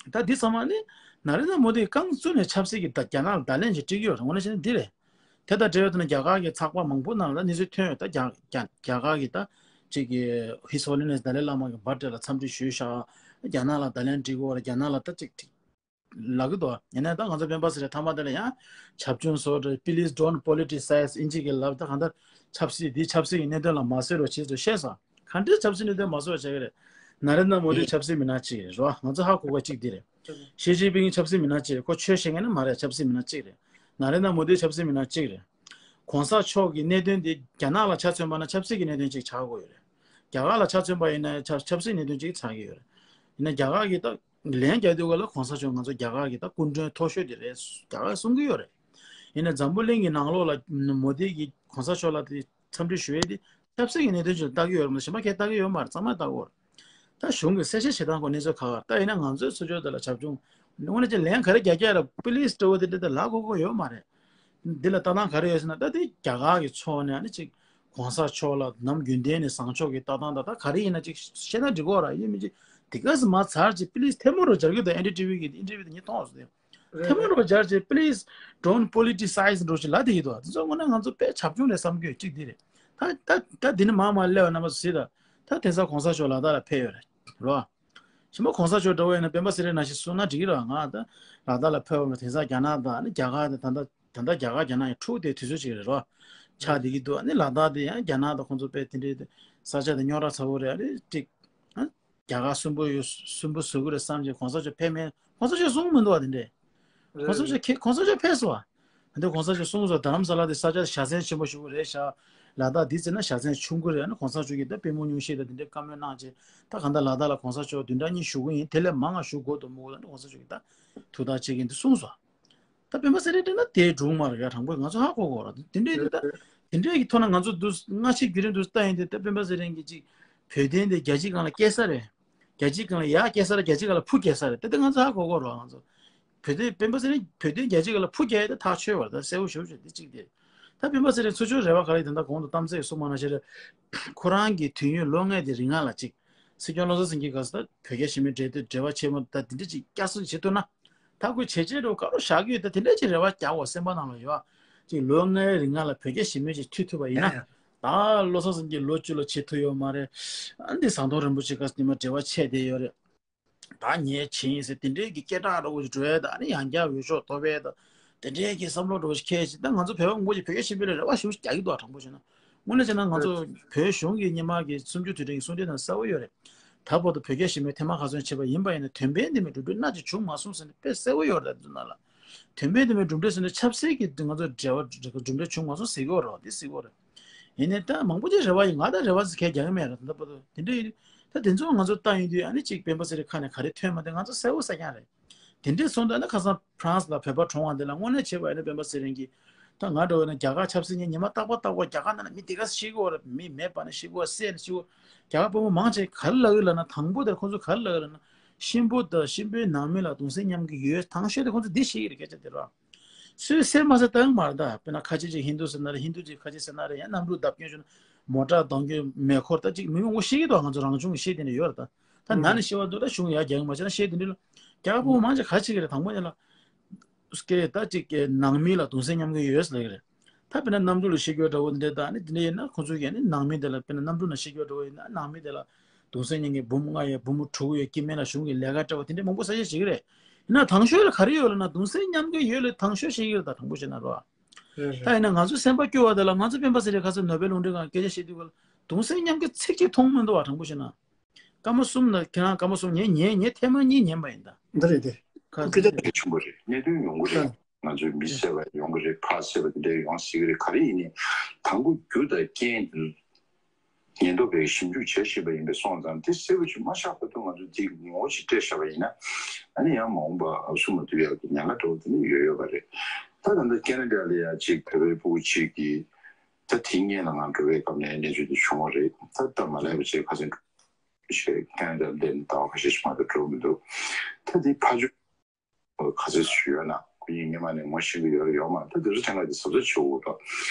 ད་འདི་ཚང་མ་ནི་ནཱ་རེན་དྲ་མོ་དི་རྐང་བཙུགས་ནས་ཆབ་སྲིད་ཀྱི་ད་རྒྱ་ནག་ལ་བརྡ་ལན་ཞིག་སྤྲད་ཀྱི་ཡོད་རེད། འོ་ན་བྱས་ན་འདི་རེད། དེ་དང་འབྲེལ་བའི་ཐོག་ནས་རྒྱ་གར་གྱི་ཚགས་པར་མང་པོ་ནང་ལ་ད་གནས་ཚུལ་ཐོན་ཡོད། ད་རྒྱ་རྒྱ་རྒྱ་གར་གྱི་ད་ཅིག་གི་His Holiness Dalai Lama གི་བར་ཐི་ཌེ་ལ་འཚམས་འདྲི་ཞུས་ཤག་རྒྱ་ནག་ལ་བརྡ་ལན་སྤྲད་ཀྱི་ཡོད་རེད། རྒྱ་ནག་ལ་ད་ཅིག་ཅིག་ལབ་ཀྱི་འདུག་ཡིན་ནའི་ད་ང་ཚོ་སྤེན་པ་ཚེ་རིང་མཐའ་མ་དེ་ལ་ཡང་བྱབ་ཆུང་བཟོ་འདྲ། Please don't politicize. ཨིན་ཇི་གི་ལབ་ད་གང་ལྟར་ཆབ་སྲིད་འདི་ཆབ་སྲིད་ཀྱི་གནད་དོན་ལ་མ་བཟོས་རོགས་བྱེད་ཟེར་བཤད་སོང་། ག་འདྲའི་ཆབ་སྲིད་གནད་དོན་མ་བཟོ་བ་བྱ་གི་རེད། ནཱ་རེན་དྲ་མོ་དི་ཆབ་སྲིད་མི་སྣ་གཅིག་རེད་རོ། ང་ཚོ་ཧ་གོ་དགོས་གཅིག་འདི་རེད། ཞི་ཅིན་ཕིང་ཆབ་སྲིད་མི་སྣ་གཅིག་རེད། ཁོ་ཆོས་བཤད་མཁན་ནི་མ་རེད། ཆབ་སྲིད་མི་སྣ་གཅིག་རེད། ནཱ་རེན་དྲ་མོ་དི་ཆབ་སྲིད་མི་སྣ་གཅིག་རེད། གོང་ས་མཆོག་གི་གནད་དོན་འདི་རྒྱ་ནག་ལ་ཆ་མཚོན་པ་ན་ཆབ་སྲིད་ཀྱི་གནད་དོན་ཅིག་ཆགས་ཀྱི་ཡོད་རེད། རྒྱ་གར་ལ་ཆ་མཚོན་པ་ཡིན་ན་ཆབ་ཆབ་སྲིད་གནད་དོན་ཅིག་ཆགས་ཀྱི་ཡོད་རེད། ཡིན་ན་རྒྱ་གར་གྱི་ད་ལན་རྒྱག་དུས་སྐབས་ལ་གོང་ས་མཆོག་ང་ཚོ་རྒྱ་གར་གྱི་ད་སྐུ་མགྲོན་མཐོ་ཤོས་དེ་རེད། རྒྱ་གར་གསུང་གི་ཡོད་རེད། ཡིན་ན་འཛམ་བུ་གླིང་གི་ནང་ལོགས་ལ་མོ་དི་གིས་གོང་ས་མཆོག་ལ་དེ་འཚམས་འདྲི་ཞུ་ཡས་དེ་ཆབ་སྲིད་ཀྱི་གནད་དོན་ཅིག་ལ་ལྟ་གི་ཡོད་རེད་མ་གཏོགས་གཞན་པ་གས་ལྟ་གི་ཡོད་མ་རེད། གཙང་མ་ལྟ་གི་ཡོད་རེད། ད་གཞུང་གི་གསལ་བཤད་བྱེད་སྟངས་སྐོར་གནས་ཚུལ་ཁག་ཁག་ད་ཡིན་ན་ང་ཚོའི་ཚུར་ཕྱོགས་དེ་ལ་བྱབ་ཆུང་དངོས་གནས་ཀྱི་ལན་ག་རེ་རྒྱག་རྒྱག་ལ་པི་ལིས་འདྲ་བོ་དེ་འདྲ་ད་ལབ་དགོས་དགོས་ཡོད་མ་རེད། འདི་ལ་ལྟ་སྟངས་ག་རེ་ཡོད་ཟེར་ན། ད་དེ་རྒྱ་གར་གྱི་ཕྱོགས་ནས་ཨ་ནི་ཅིག་གོང་ས་མཆོག་ལ་ནམ་རྒྱུན་ལྡན་ནས་བཟང་ཕྱོགས་ཀྱི་ལྟ་སྟངས་དང་ད་ག་རེ་ཡིན་ན་ཅིག་བཤད་ན་འགྲིག་གོ་ར། ཡིན་མིན་ཅིག་དེ་ག་ཙམ་མ་ཚར་ཅིག་པི་ལིས་ཐལ་མོ་རུ་སྦྱར་གི་འདུག་ཨེན་ཌི་ཊི་ཝི་གི་ཨིན་ཊར་བིའུ་དེ་ངས་མཐོང་སོང་། རེད། ཐལ་མོ་རེད། རུ་སྦྱར་ཅིག་Please don't politicize འགྲོ་ཞིག་ལབ་བསྡད་ཀྱི་འདུག་དེ་ཚོ་དངོས་གནས་ང་ཚོ་དཔེ་བྱབ་ཆུང་རེད་བསམ་གྱི་ཡོད། གཅིག་འདི་རེད། ད་ད་ད་འདི་ནས་མར་མར་སླེབས་པ་རྣམ་པ་ཚོ་གཟིགས་དང་། ད་དེང་སང་གོང་ས་མཆོག་ལ་དྭགས་ལ་ཕེབས་ཡོད་རེད་རོ། གཞན་པ་གོང་ས་མཆོག་འདྲ་བོ་ཡིན་ན་སྤེན་པ་ཚེ་རིང་ནང་བཞིན་གསུངས་ན་འགྲིག་གི་རེད། ང་ད་ལ་དྭགས་ལ་ཕེབས་པ་དེང་སང་རྒྱ་ནག་དང་ཨ་ནི་རྒྱ་གར་དང་ད་ལྟ་ད་ལྟ་རྒྱ་གར་རྒྱ་ནག་ཡང་འཁྲུག་དེ་དུས་ཚོད་ཅིག་རེད་རོ། ཆགས་བསྡད་ཀྱི་འདུག་ཨ་ནི་ལ་དྭགས་དེ་ཡང་རྒྱ་ནག་དང་ཁོང་ཚོ་དཔེ་དེ་འདྲའི་ས་ཆ་དེ་རྙོག་དྲ་ཚ་པོ་རེད། ཨ་ནི་ཅིག་ཨ། རྒྱ་གར་སུན་པོ་ཡོད། སུན་པོ་བཟོ་གི་རེད་བསམ་བྱས་གོང་ས་མཆོག་ཕེབས་མེད། གོང་ས་མཆོག་གསུངས་མི་འདུག་བ་དེ་འདྲས། གོང་ས་མཆོག་ཁེ་གོང་ས་མཆོག་ཕེབས་སོང་བ། ཨ་འདི་གོང་ས་མཆོག་གསུངས་སོང་། རྡ་རམ་ས་ལ་དེ་ས་ཆ་བཞའ་ཚན་ཆེན་པོ་ཞིག་རེད་ཤག་ལ་དྭགས་འདི་བརྩིས་ན་བཞའ་ཚན་ཆུང་ཀུ་རེད། ཨ་ནི་གོང་ས་མཆོག་གིས་ད་དཔལ་མོ་སྨྱོ་ཤེས་དང་དེ་འདྲའི་བཀའ་མོལ་གནང་བྱས། ད་གང་ལྟར་ལ་དྭགས་ལ་གོང་ས་མཆོག་བདུན་ཕྲག་གཉིས་བཞུགས་ཀྱི་ཡིན། དེ་ལས་མང་ང་བཞུགས་དགོས་འདུག་མི་དགོས་འདུག་ཨ་ནི་གོང་ས་མཆོག་གིས་ད་ཐུགས་ཐག་བཅད་ཀྱི་ཡིན་འདུག་གསུངས་སོང་། ད་སྤེན་པ་ཚེ་རིང་དྲན་ན་དེའི་སྒྲུང་མ་རེད་ཡ། དྲང་པོ་ང་ཚོ་ཧ་གོ་གོ་ར། དེ་འདྲའི་དེ་ད་དེ་འདྲའི་གི་ཐོག་ན་ང་ཚོ་འདུག་སྔ་ཕྱི་བརྒྱུད་རིམ་འདུག་ལྟ་ཡིན་དུས་ད་སྤེན་པ་ཚེ་རིང་གི་ཅིག་བོད་དོན་དེ་རྒྱལ་སྤྱིའི་སྒང་ལ་སྐྱེལ་ས་རེད། རྒྱལ་སྤྱིའི་སྒང་ལ་ཡར་སྐྱེལ་ས་རེད། རྒྱལ་སྤྱིའི་སྒང་ལ་འཕུར་སྐྱེལ་ས་རེད། ད་དེ་ང་ཚོ་ཧ་གོ་གོ་ར། ང་ཚོ་བོད་དོན་སྤེན་པ་ཚེ་རིང་བོད་དོན་རྒྱལ་སྤྱིའི་སྒང་ལ་འཕུར་སྐྱེལ་ཡ་དེ་ཐག་ཆོད་པ་རེད། ད་གསལ་པོ་ཞེ་པོ་ཅིག་དེ་གཅིག་དེ། ད་སྤེན་པ་ཚེ་རིང་ཚུར་ཕྱོགས་རེ་བ་ག་རེ་ཡོད་དེ་ད་གོང་དུ་གཏམ་ཚེ་གསུངས་པ་ནང་བཞིན་རེད། ཁོ་རང་གི་དུས་ཡུན་ལོ་ལྔའི་དེ་རིང་ལ་ཅིག་སྲིད་སྐྱོང་བློ་བཟང་སེང་གེ་ག་ས་ད་བོད་རྒྱ་ཞི་མོལ་འབྲེལ་མཐུད་འབྲེལ་བ་ཆེན་མོ་ད་དེ་འདྲ་ཅིག་བསྐྱར་གསོ་བྱེད་ཐུབ་ན། ད་ཁོས་བྱས་རྗེས་འགྲོ་ག་རུ་བཞག་གི་ཡོད། ད་དེ་འདྲ་ཅིག་རེ་བ་རྒྱག་དགོས་སེམས་པ་ནང་ལ་ཡོད། ཅིག་ལོ་ལྔའི་རིང་ལ་བོད་རྒྱ་ཞི་མོལ་ཅིག་མཐུད་ཐུབ་པ་ཡིན་ན། ད་བློ་བཟང་སེང་གེ་ལོ་བཅུ་ལ་བྱེད་ཐུབ་ཡོད་མ་རེད། ཨ་འདི་ཟམ་གདོང་རིན་པོ་ཆེ་ག་ས་ཉི་མ་འབྲེལ་བ་ཆད་བསྡད་ཡོད་རེད། ད་ངས་བྱས་ཡིན་ཟེར་དེ་འདྲའི་གི་སྐད་གྲགས་འདྲ་བོ་ཞིག་འགྲོ་ཡས་དང་ཨ་ནི་ཡང་བསྐྱར་འོས་ཤོག་ཐོབ་ཡས་དང་དེ་འདྲའི་གི་བསམ་བློ་འདྲ་བོ་ཞིག་འཁྱེར་ཅིག་ད་ང་ཚོ་བོད་པ་མང་པོ་ཞིག་བོད་རྒྱ་ཞི་མོལ་ལ་རེ་བ་ཞེ་པོ་ཞིག་རྒྱག་གི་འདུག་ཨ་དྲང་པོ་བཤད་ན། དངོས་གནས་བྱས་ན་ང་ཚོ་བོད་གཞུང་གི་སྔོན་མ་གི་གསུམ་བཅུ་དུས་དྲན་གྱི་གསུང་འཕྲིན་ནང་གསལ་པོ་ཡོད་རེད། ད་བར་དུ་བོད་རྒྱ་ཞི་མོལ་ཐེངས་མ་ག་ཚོད་བྱས་པ་ཡིན་པ་ཡིན་ན་དོན་ཕན་ལྡན་པའི་གྲུབ་འབྲས་སྣ་གཅིག་བྱུང་མ་སོང་ཟེར་ནས་དཔེ་གསལ་པོ་ཡོད་རེད། ད་འདི་ཚོ་ནང་ལ་དོན་ཕན་ལྡན་པའི་གྲུབ་འབྲས་ཟེར་ནས་ཆབ་སྲིད་ཀྱི་ང་ཚོ་འབྲེལ་བ་གྲུབ་འབྲས་བྱུང་མ་སོང་ཟེར་གྱི་ཡོད་རེད། འདི་ཟེར་གྱི་ཡོད་རེད། ཡིན་ནའི་ད་མང་པོ་ཅིག་རེ་བ་ཡིན། ང་ད་རེ་བ་ཟེར་མཁན་རྒྱག་གི་མེད་རེད། ད་ལྟ་བར་དུ་དེ་འདྲ་ཡིན། ད་དེ་ཚོ་ང་ཚོ་ལྟ་ཡོང་དུས་ཨ་ནི་གཅིག་སྤེན་པ་ཚེ་རིང་ཁ་ནས་ག་རེ་ཐོན་མ་དེ་ང་ཚོ་གསལ་པོ་གསལ་རྐྱང་རེད། དེ་འདྲས་སོང་ད་ནི་ཁ་སང་ཕ་རན་སི་ལ་བོད་པ་གྲོངས་པ་དེ་ལ་དངོས་གནས་བྱས་པ་ཡིན་ན་སྤེན་པ་ཚེ་རིང་གིས་ད་ང་འདྲ་བོ་ཡིན་ན་རྒྱ་གར་ཆབ་སྲིད་ཉིན་ཉི་མ་རྟག་པར་རྟག་པར་རྒྱ་གར་ནང་ལ་མི་དེ་ག་ཤི་གི་ཡོད་རེད། མི་མེད་པ་ནས་ཤི་གི་ཡོད། བསད་ནས་ཤི་གི་ཡོད། རྒྱ་གར་དཔོན་པོ་མང་ཆེ་ག་རེ་ལབ་ཀྱི་ལབ་ན། དང་པོ་དེར་ཁོང་ཚོ་ག་རེ་ལབ་ཀྱི་ལབ་ན། གཤིན་པོ་དང་གཤིན་པོའི་ནང་མི་ལ་གདུང་སེམས་མཉམ་སྐྱེད་ཡོད། དང་ཤོས་དེ་ཁོང་ཚོ་འདི་ཤེས་ཀྱི་རེད། སྐད་ཆ་དེ་རོ། སུས་ཟེར་མ་ཟེར་ལྟ་ཡོང་མ་རེད་ད། དཔེར་ན་ཁ་ཆེ་ཅིག་ཧིན་དུ་ཟེར་ན་རེད། ཧིན་དུ་ཅིག་ཁ་ཆེ་ཟེར་ན་རེད། ཡང་གནམ་གྲུ་བརྡབ་སྐྱོན་བྱུང་ན་མོ་ཊ་གདོང་སྐྱོན་མེ་འཁོར་ད་ཅིག་མི་མང་པོ་ཤེས་ཀྱི་འདུག་ང་ཚོ་རང་བྱུང་གི་ཤེས་དེ་འདྲ་ཡོད་རེད་ད། ད་ན་ནས་ཤི་བ་འདུག་ད་གཞུང་ཡར་རྒྱག་གི་མ་བྱས་ན་ཤེས་དེ་འདྲ་ལ། རྒྱ་གར་ཕོ་མོ་མང་ཆེ་ག་རེ་བྱེད་ཀྱི་རེད། དང་པོ་ཉིད་ལ། སྐད་ད་ཅིག་གི་ནང་མི་ལ་གདུང་སེམས་མཉམ་སྐྱེད་ཡོད་ཟེར་གྱི་རེད། ད་དཔེར་ན་གནམ་གྲུ་ལ་ཤི་རྒྱུ་འདྲ་བོ་འདི་འདྲ་ད་ནི་དེ་འདྲ་ཡིན་ན་ཁོང་ཚོ་གིས་ནི་ནང་མི་དེ་ལ། དཔེར་ན་གནམ་གྲུ་ནང་ཤི་རྒྱུ་འདྲ་བོ་ཡིན་ན་ནང་མི་དེ་ལ་གདུང་སེམས་མཉམ་སྐྱེད་འབུམ་ལྔ་ཡོད། འབུམ་དྲུག་ཡོད། སྐྱེ་དམན་ལ་གཞུང་གིས་ལས་ཀ་སྤྲད་པ་དེ་འདྲ་མང་པོ་ས་ཆ་ཞིག་རེད། ཡིན་ན་དང་ཤོས་ལ་ག་རེ་ཡོད་ལབ་ན་གདུང་སེམས་མཉམ་སྐྱེད་ཡོད་ལ་དང་ཤོས་ཤིག་ཡོད་ད། དྲང་པོ་བཤད་ན་རོ། ད་ཡིན་ན་ང་ཚོ་སེམས་པ་སྐྱོ་བ་དེ་ལ་ང་ཚོ་སྤེན་པ་ཚེ་རིང་ཁ་སང་ནོ་བེལ་རླུང་འཕྲིན་ཁང་སྐད་ཆ་བཤད་དུས་སྐབས་ལ་གདུང་སེམས་མཉམ་སྐྱེད་ཚིག་གཅིག་མཐོང་མི་འདུག་བ། དྲང་པོ་བཤད་ན། སྐར་མ་གསུམ་ན་ཁྱེད་རང་སྐར་མ་གསུམ། ངས་ངས་ངས་ཐེངས་མ་གཉིས་ཉན་པ་ཡིན་ད། འདི་རེད་དེ། ཁ་སྐད་ཆ་དེ་ཆེན་པོ་རེད། གནད་དོན་ཡོང་གི་རེད། ང་ཚོའི་མི་བསད་པ་ཡོང་གི་རེད། ཕར་བསད་པ་དེ་འདྲ་ཡོང་སྲིད་ཀྱི་རེད། ག་རེ་ཡིན་ནའི་དང་པོ་རྒྱུ་དང་རྐྱེན་དེ་ཉེན་རྟོག་པས་ཞིབ་འཇུག་བྱེད་བཞིན་པ་ཡིན་པས་སོང་ཙང་དེ་གསལ་པོ་ཅིག་མ་ཆགས་བར་དུ་ང་ཚོས་དེ་ངོ་བོ་ཞིག་སྤྲད་བཞག་པ་ཡིན་ན། ཨ་ནི་ཡང་མ་འོངས་པ་ཨབ་སུ་མ་ཐུག་ཡག་གི་ཉེན་ཁ་འདྲ་བོ་དེ་ནི་ཡོད་ཡོད་པ་རེད། ད་ད་ལྟ་ཁེ་ན་ཌ་ལ་ཡ་ཅིག་བོད་པའི་ཕྲུ་གུ་ཅིག་གིས། ད་དེའི་སྔོན་ལ་ང་འགྲོ་བའི་སྐབས་ནས་གནས་ཚུལ་དེ་བྱུང་བ་རེད། ད་སྟབས་མ་ལེགས་པ་བྱས་ཁ་སང་བྱས་ཀན་ཌ་ལ་ལས་ཟླ་བ་ཁ་ཤས་ཤིག་མ་གཏོགས་འགྲོ་མི་འདུག་ད་དེ་ཕར་ཕྱོགས་ག་ཚོད་ཞུ་ཡོད་ན་ཁོ་གཉིས་སྔོན་མ་ནས་ངོ་ཤེས་ཀྱི་ཡོད་རེད་ཡོད་མ་རེད། ད་དེ་ཚོ་ཐེངས་ཁ་དེ་གཟབ་གཟབ་བྱེད་དགོས་འདུག་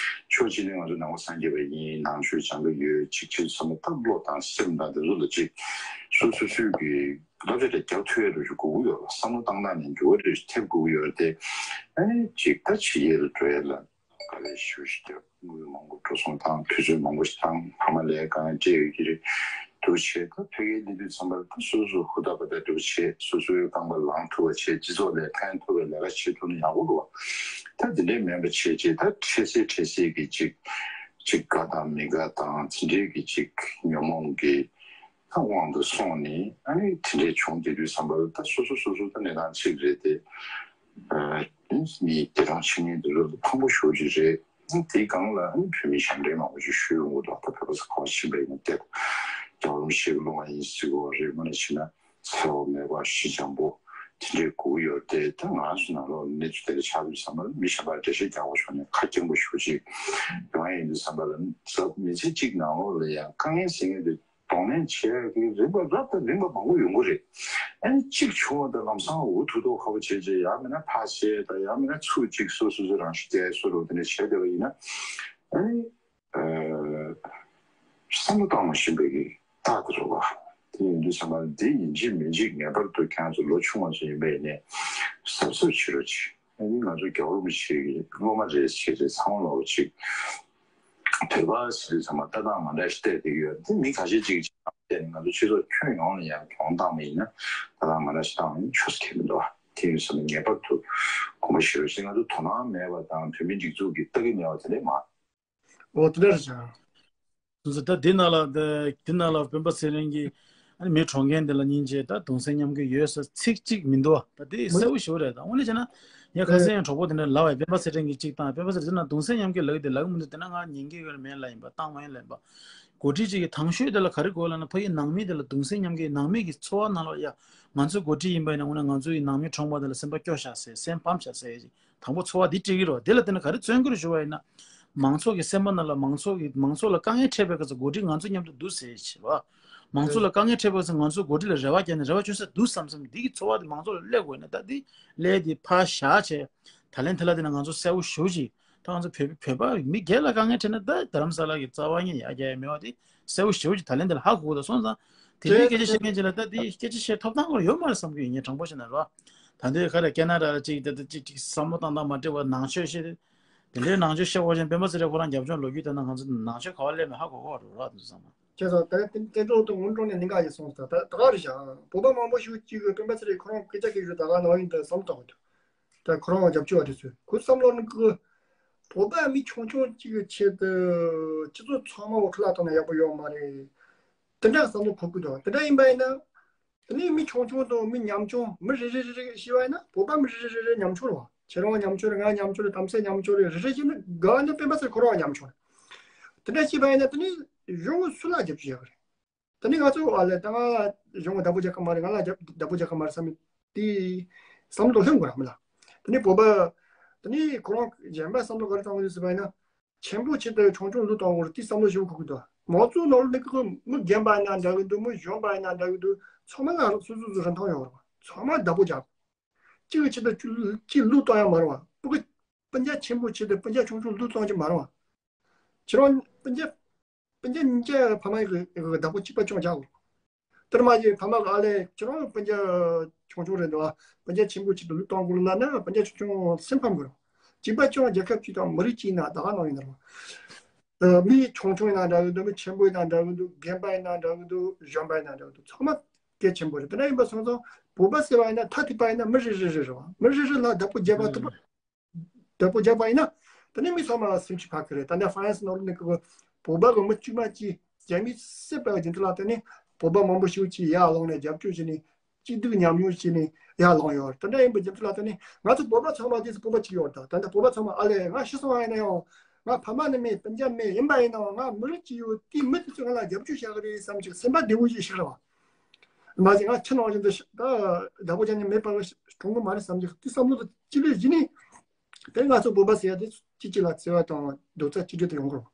ཕྱོགས་གཅིག་ནས་ང་ཚོ་ནང་པ་སངས་རྒྱས་པ་ཡིན། ནང་ཆོས་སྦྱང་གི་ཡོད། ཅིག་བྱེད་བསམ་ན་ད་བློ་དང་སེམས་དང་དེ་ཚོ་ལ་ཅིག་སོ་སོ་སོས་ཀྱི་བསླབ་བྱ་དེ་རྒྱག་ཐུབ་ཡ་རུ་ཞུ་དགོས་ཀྱི་ཡོད་རེད། བསམ་བློ་བཏང་སྟངས་ནས་འགྱུར་བ་རེ་ཐེབས་དགོས་ཀྱི་ཡོད་རེད་དེ། ཨ་ནི་ཅིག་ད་ཕྱི་རྒྱལ་ལ་འགྲོ་ཡ་ལ་དཀའ་ལས་ཞེ་པོ་ཞིག་བརྒྱབ། དངུལ་མང་པོ་འགྲོ་སོང་བཏང་། དུས་ཚོད་མང་པོ་ཞིག་བཏང་། ཕ་མ་ལ་དཀའ་ངལ་སྤྲད་ཡོད་ཀྱི་རེད། འདུག་བྱས་ད་ཕ་གིར་སླེབས་དུས་ཙམ་པར་ད་སོ་སོ་ཧུར་ཐག་པ་ད་འདུག་བྱས་སོ་སོའི་རྐང་པ་ལངས་ཐུབ་པ་བྱས། སྤྱི་ཚོགས་ལ་ཕན་ཐོགས་པའི་ལས་ཀ་བྱེད་ཐུབ་ན་ཡག་པོ་འདུག་བ། ད་དེ་འདྲའི་མིན་པ་བྱས་བྱས་ད་འཕྲལ་སེལ་འཕྲལ་སེལ་གྱི་ཅིག་ཅིག་དགའ་དང་མི་དགའ་དང་དེ་འདྲའི་གི་ཅིག་ཉོན་མོངས་ཀྱི་ད་དབང་དུ་སོང་ནས་ཨ་ནི་དེ་འདྲའི་བྱུང་བསྡད་དུས་ཙམ་པར་ད་སོ་སོ་སོ་སོ་ད་གནས་སྟངས་གཅིག་རེད་དེ། ཨ་ནི་འདས་གྲོངས་ཕྱིན་མཁན་དེ་ཚོ་ལ་ཕངས་པོ་ཞེ་པོ་ཅིག་རེད། དེའི་སྒང་ལ་ཨ་ནི་བོད་མི་ཞབས་འདྲེན་མང་པོ་ཞིག་ཞུས་ཡོང་གི་འདུག་ད་བོད་པ་ཚོ་ག་པར་ཕྱིན་པ་ཡིན་ན་བལྟས། རྒྱལ་བ་རིན་པོ་ཆེ་གི་སློབ་མ་ཡིན་ཟེར་གི་རེད། དངོས་གནས་བྱས་ན་འཚེ་བ་མེད་པ་ཞི་འཇམ་པོ་དེ་འདྲའི་དགོས་ཀྱི་ཡོད་རེད་དེ། ད་ང་ཚོ་ནང་ལོགས་གནས་ཚུལ་དེ་འདྲ་ཆགས་དུས་ཙམ་པ་ལ་མི་གཞན་པར་འགྲེལ་བཤད་རྒྱག་དགོས་བྱུང་ནས་ཁ་སྐྱེངས་པོ་ཞེ་པོ་ཅིག་ཡོང་ཡ་ཡིན་དུས་ཙམ་པ་ལ། ད་མི་ཚེ་གཅིག་ནང་ལོགས་ལ་ཡང་དཀའ་ངལ་ཟེར་མཁན་དེ་གདོང་ལེན་བྱེད་ཡག་གི་རིམ་པ་རབ་དང་རིམ་པ་མང་པོ་ཡོང་གི་རེད། ཨ་ནི་གཅིག་བྱུང་བ་དང་ལམ་སང་འུ་ཐུག་ཐུག་ཁ་པོ་བྱས་བྱས་ཡང་མིན་ན་ཕར་བཤད་དང་ཡང་མིན་ན་ཚུར་གཅིག་སོ་སོ་སོ་རང་ཤི་རྒྱག་སོ་རུ་དེ་འདྲ་བྱས་བསྡད་པ་ཡིན་ན། ཨ་ནི་ཨ་བསམ་བློ་བཏང་མ་ཤེས་པའི་གི་རྟགས་དེ་རེད་བ། དེ་ཡིན་དུས་ཙམ་པ་འདི་ཡིན་གཅིག་མིན་གཅིག་ངེས་པར་དུ་ཁྱེད་ཚོ་ལོ་ཆུང་བ་ཚོ་ཡིན་པ་ཡིན་ནའི་གཟབ་གཟབ་བྱེད་རོགས་གྱིས། ཨ་ནི་ང་ཚོ་རྒྱལ་བ་རིན་པོ་ཆེ་གི་སློབ་མ་རེད་ཟེར་རེད། ཚང་མ་ལོག་ཅིག་བོད་པ་ཟེར་དུས་ཚང་མ་ལྟ་སྟངས་མ་འདྲ་ཞིག་བལྟས་བསྡད་ཀྱི་ཡོད། དེ་མི་ཁ་ཤས་ཅིག་ཅིག་བལྟས་ནས་ང་ཚོ་སྤྱི་ཚོགས་ཁྱོན་ཡོངས་ལ་ཡང་གྱོང་བཏང་བ་ཡིན་ན་ལྟ་སྟངས་མ་འདྲ་ཞིག་བཏང་བ་ཡིན་ཆོག་ས་ཁེལ་མི་འདུག་དེ་ཡིན་ཙང་ངེས་པར་དུ་དགོངས་པ་བཞེས་རོགས་ཞེས། ང་ཚོ་དོ་སྣང་མེད་པ་དང་བོད་མི་སྒྲིག་འཛུགས་ཀྱི་ལྟ་གི་མེད་པ་དེ་འདྲས་མ། འོ་དེ་འདྲ་རེད་ཀྱང་། སོང་ཙང་ད་འདི་ནང་ལ་འདི་འདི་ནང་ལ་སྤེན་པ་ཚེ་རིང་གིས་ཨ་ནི་མི་གྲོངས་མཁན་དེ་ལ་སྙིང་རྗེ་ད་གདུང་སེམས་མཉམ་སྐྱེད་ཡོད་ཟེར་ཚིག་གཅིག་མི་འདུག་ད་དེ་གསལ་པོ་ཞེ་པོ་རེད། ད་དངོས་གནས་བྱས་ན་ངས་ཁ་སང་ཡང་གྲོགས་པོ་དེ་འདྲ་ལབ་པ་ཡིན། སྤེན་པ་ཚེ་རིང་གིས་གཅིག་བཏང་། སྤེན་པ་ཚེ་རིང་ན་གདུང་སེམས་མཉམ་སྐྱེད་ལབ་ཀྱི་དེ་ལབ་ཀྱི་མི་འདུག་དེ་ན་ང་ཉན་གྱི་ཡོད་ལ་མེད་ལ་ཡིན་པ། བཏང་མ་ཡིན་ལ་ཡིན་པ། འགོ་ཁྲིད་ཅིག་གི་དང་ཤོས་དེ་ལ་ག་རེ་དགོས་ལབ་ན་ཕ་གི་ནང་མི་དེ་ལ་གདུང་སེམས་མཉམ་སྐྱེད། ནང་མི་གི་འཚོ་བ་ནང་ལོགས་ཡ་ང་ཚོའི་འགོ་ཁྲིད་ཡིན་པ་ཡིན་ན་དངོས་གནས་ང་ཚོ་ཡི་ནང་མི་གྲོངས་པ་དེ་ལ་སེམས་པ་སྐྱོ་བཞག་ཟེར་སེམས་ཕམ་བཞག་ཟེར་ཡ་ཅིག་དང་པོ་འཚོ་བ་འདི་སྤྲད་ཀྱི་རེད་བ། དེ་ལ་བརྟེན་ནས་ག་རེ་བརྩོན་དགོས་རེད་ཞུ་བ་ཡིན་ན། མང་ཚོགས་ཀྱི་སེམས་པ་ནང་ལ་མང་ཚོགས་ཀྱི་མང་ཚོགས་ལ་དཀའ་ངལ་འཕྲད་པའི་སྐབས་སུ་འགོ་ཁྲིད་ང་ཚོ་མཉམ་དུ་འདུག་ཟེར་བྱས་བ། མང་ཚོགས་ལ་དཀའ་ངལ་འཕྲད་པའི་སྐབས་སུ་ང་ཚོ་འགོ་ཁྲིད་ལ་རེ་བ་བརྒྱབ་ནས་རེ་བ་བཅོལ་ས་འདུག་བསམ་བསམ་འདི་གི་ཚོར་བ་དེ་མང་ཚོགས་ལ་སླེབས་དགོས་ན། ད་འདི་ལས་དེ་ཕར་བཞག་བྱས། ད་ལན་དེ་ལ་བརྟེན་ནས་ང་ཚོ་གསལ་པོ་ཞེ་པོ་ཅིག་ད་ང་ཚོ་བོད་བོད་པ་མི་སྒེར་ལ་དཀའ་ངལ་འཕྲད་ན་ད་རྡ་རམ་ས་ལ་གི་རྩ་བ་ཉིད་ཡར་རྒྱག་ཡ་མེད་པ་དེ་གསལ་པོ་ཞེ་པོ་ཅིག་ད་ལན་དེ་ལ་ཧ་གོ་གི་འདུག་སོང་ཙང་དེ་འདྲའི་སྐད་ཆ་བཤད་མཁན་ཅིག་ལ་ད་དེ་སྐད་ཆ་བཤད་ཐོབ་ཐང་ཁོ་རང་ཡོད་མ་རེད་བསམ་གྱི་ཡོད། ངས་དྲང་པོ་བཤད་ན་རོ། ད་འདི་ག་རེ་ཁེ་ན་ཌ་ལ་ཅིག་དེ་དེ་ཅིག་ཅིག་བསམ་བློ་བཏང་སྟངས་མ་འགྲིག་པ་ནང་ཆོས་བཤད། དེ་འདྲའི་ནང་ཆོས་བཤད་པ་ཅན་སྤེན་པ་ཚེ་རིང་ཁོ་རང་རྒྱབ་ལྗོངས་ལོ་རྒྱུས་ལྟ་ན་ང་ཚོ་ནང་ཆོས་ག་པར་སླེབས་མེད་ཧ་གོ་གོ་རོ་ར་དེ་ཚང་མ། ཁྱེད་ཚོ་ད་དེ་དེ་ཚོ་དང་སྔོན་འགྲོ་ནས་གླིང་ག་ཡི་སོང་ད་ད་ག་རེ་བྱ། བོད་པ་མང་པོ་ཞིག་ཅིག་གི་སྤེན་པ་ཚེ་རིང་ཁོ་རང་སྐད་ཆ་སྐད་ཞུ་ད་ག་ནང་ཡིན་ད་བསམ་བཏང་གི་འདུག་ད་ཁོ་རང་རྒྱབ་སྐྱོར་བ་དེ་ཚོས་ཁོ་བསམ་བློ་ནི་ཀི་བོད་པ་མི་ཆུང་ཆུང་གཅིག་གི་ཆེད་དུ་སྤྱི་ཚོགས་ཚང་མ་བོ་ཁྲི་ལ་བཏང་ན་ཡག་པོ་ཡོད་མ་རེད། དེ་འདྲ་བསམ་བློ་འཁོར་གི་འདུག་དེ་འདྲ་ཡིན་པ་ཡིན་ན། དེ་ནས་མི་ཆུང་ཆུང་དང་མི་ཉམ་ཆུང་མི་རེ་རེ་རེ་རེ་ཞེས་པ་ཡིན་ན་བོད་པ་མི་རེ་རེ་རེ་རེ་ཉམ་ཆུང་རེད་བ། ཁྱེད་རང་ཉམ་ཆུང་རེད། ང་ཉམ་ཆུང་རེད། དམ་སེ་ཉམ་ཆུང་རེད། རེ་རེ་བཞིན་དུ་དགའ་ནི་སྤེན་པ་ཚེ་ཁོ་རང་ཉམ་ཆུང་རེད། དེ་འདྲ་བྱས་པ་ཡིན་ན་དེ་ནས་གཞུང་སུ་ལ་རྒྱབ་སྐྱོར་བྱེད་ཀྱི་རེད། དེ་ནས་ང་ཚོ་ཨ་ལས་ད་ང་གཞུང་བདག་པོ་རྒྱག་གི་མ་རེད། ང་ལ་རྒྱབ་བདག་པོ་རྒྱག་གི་མ་རེད་བསམ་པའི་དེ་བསམ་བློ་ལྷུང་དགོས་ར་མི་ལ། དེ་ནས་བོད་པ་དེ་ནས་ཁོ་རང་གཞན་པ་བསམ་བློ་ག་རེ་བཏང་གི་ཡོད་ཟེར་བ་ཡིན་ན། ཆེན་པོ་ཆེ་དེ་ཆུང་ཆུང་ལུས་གཏོང་དགོས་རེད། དེ་བསམ་བློ་ཞིག་འཁོར་གི་འདུག་མང་གཙོའི་ནང་ལ་ནི་ཁོ་མི་རྒན་པ་ཡིན་ན་འདྲ་གི་འདུག་མི་གཞོན་པ་ཡིན་ན་འདྲ་གི་འདུག་ཚང་མ་ལ་སོ་སོ་སོ་རིན་ཐང་ཡོད་རེད་བ། ཚང་མ་བདག་པོ་རྒྱག་གཅིག་གི་ཆེད་དུ་གཅིག་ལུས་གཏོང་ཡ་མ་རེད་བ། སྤུ་གུ་སྤུན་ཀྱག་ཆེན་པོ་ཆེ་དེ་སྤུན་ཀྱག་ཆུང་ཆུང་ལུས་གཏོང་གི་མ་རེད་བ། ཁྱེད་རང་སྤུན་ཀྱག་སྤུན་ཀྱག་གཉིས་ཀ་ཕ་མ་གི་བདག་པོ་གཅིག་པ་སྐྱོང་བྱ་དགོས། དེར་མ་ཟད་ཕ་མ་གི་ཨ་ལས་ཁྱེད་རང་སྤུན་ཀྱག་ཆུང་ཆུང་རེད་འདུག་ཨ། སྤུན་ཀྱག་ཆེན་པོ་ཆེ་དེ་ལུས་གཏོང་དགོས་ལབ་ན་སྤུན་ཀྱག་ཆུང་ཆུང་སེམས་ཕམ་དགོས་རེད། གཅིག་པ་སྐྱོང་རྒྱལ་ཁབ་གཅིག་དང་མི་རིགས་གཅིག་ཡིན་ན་ད་ག་ནང་ཡིན་ན་རེད་བ། མི་ཆུང་ཆུང་ཡིན་ན་འདྲ་གི་འདུག་མི་ཆེན་པོ་ཡིན་ན་འདྲ་གི་འདུག་རྒན་པ་ཡིན་ན་འདྲ་གི་འདུག་གཞོན་པ་ཡིན་ན་འདྲ་གི་འདུག་ཚང་མ་གལ་ཆེན་པོ་རེད། དེ་འདྲ་ཡིན་པ་སོང་ཙང་བོད་པ་ཟེར་བ་ཡིན་ན་མཐའ་ཐུག་པ་ཡིན་ན་མི་རེ་རེ་རེ་རེད་བ། མི་རེ་རེ་ལ་བདག་པོ་རྒྱབ་པ་ཐུབ་པ། བདག་པོ་རྒྱབ་པ་ཡིན་ན། དེ་ནས་མི་ཚང་མ་ལ་སེམས་ཤུགས་འཕར་གི་རེད། ད་ནས་ཧྥ་རན་སི་ནང་ལ་ནི་ཀི་བོད་པ་གི་མི་དཀྱུས་མ་གཅིག་རྒྱ་མིས་བསད་པ་རྒྱུ་མཚན་ལ་བརྟེན་ནས་བོད་པ་མང་པོ་ཞིག་གིས་ཡར་ལངས་ནས་རྒྱབ་སྐྱོར་བྱས་ནས་སྐྱིད་སྡུག་མཉམ་མྱོང་བྱས་ནས་ཡར་ལངས་ཡོད་རེད། དེ་འདྲ་ཡིན་པའི་རྒྱུ་མཚན་ལ་བརྟེན་ནས་ང་ཚོ་བོད་པ་ཚང་མ་དེ་ཚོ་བོད་པ་གཅིག་ཡོད་རེད། ད་ད་ལྟ་བོད་པ་ཚང་མ་ཨ་ལས་ང་ཤི་སོང་བ་ཡིན་ན་ཡང་ང་ཕ་མ་ནི་མེད། སྤུན་ཀྱག་མེད། ཡིན་པ་ཡིན་ནའང་ང་མི་རིགས་གཅིག་ཡོད། དེའི་མི་དེ་ཚོས་ང་ལ་རྒྱབ་སྐྱོར་བྱ་གི་རེད་བསམ་གྱི་སེམས་པ་བདེ་བོ་ཞིག་ཞིག་རེད་བ། མ་གཞི་ང་ཁྱི་ནང་བཞིན་དུ་ད་བདག་པོ་རྒྱག་མཁན་མེད་པ་གྲོངས་གི་མ་རེད་བསམ་གྱི་དེ་བསམ་བློ་དེ་གཅིག་ལས་གཞི་ནས། དེ་ང་ཚོ་བོད་པ་ཟེར་ཡ་དེ་གཅིག་གཅིག་ལ་བརྩེ་བ་དང་རྡོག་རྩ་གཅིག་སྒྲིལ་དུ་ཡོང་དགོས།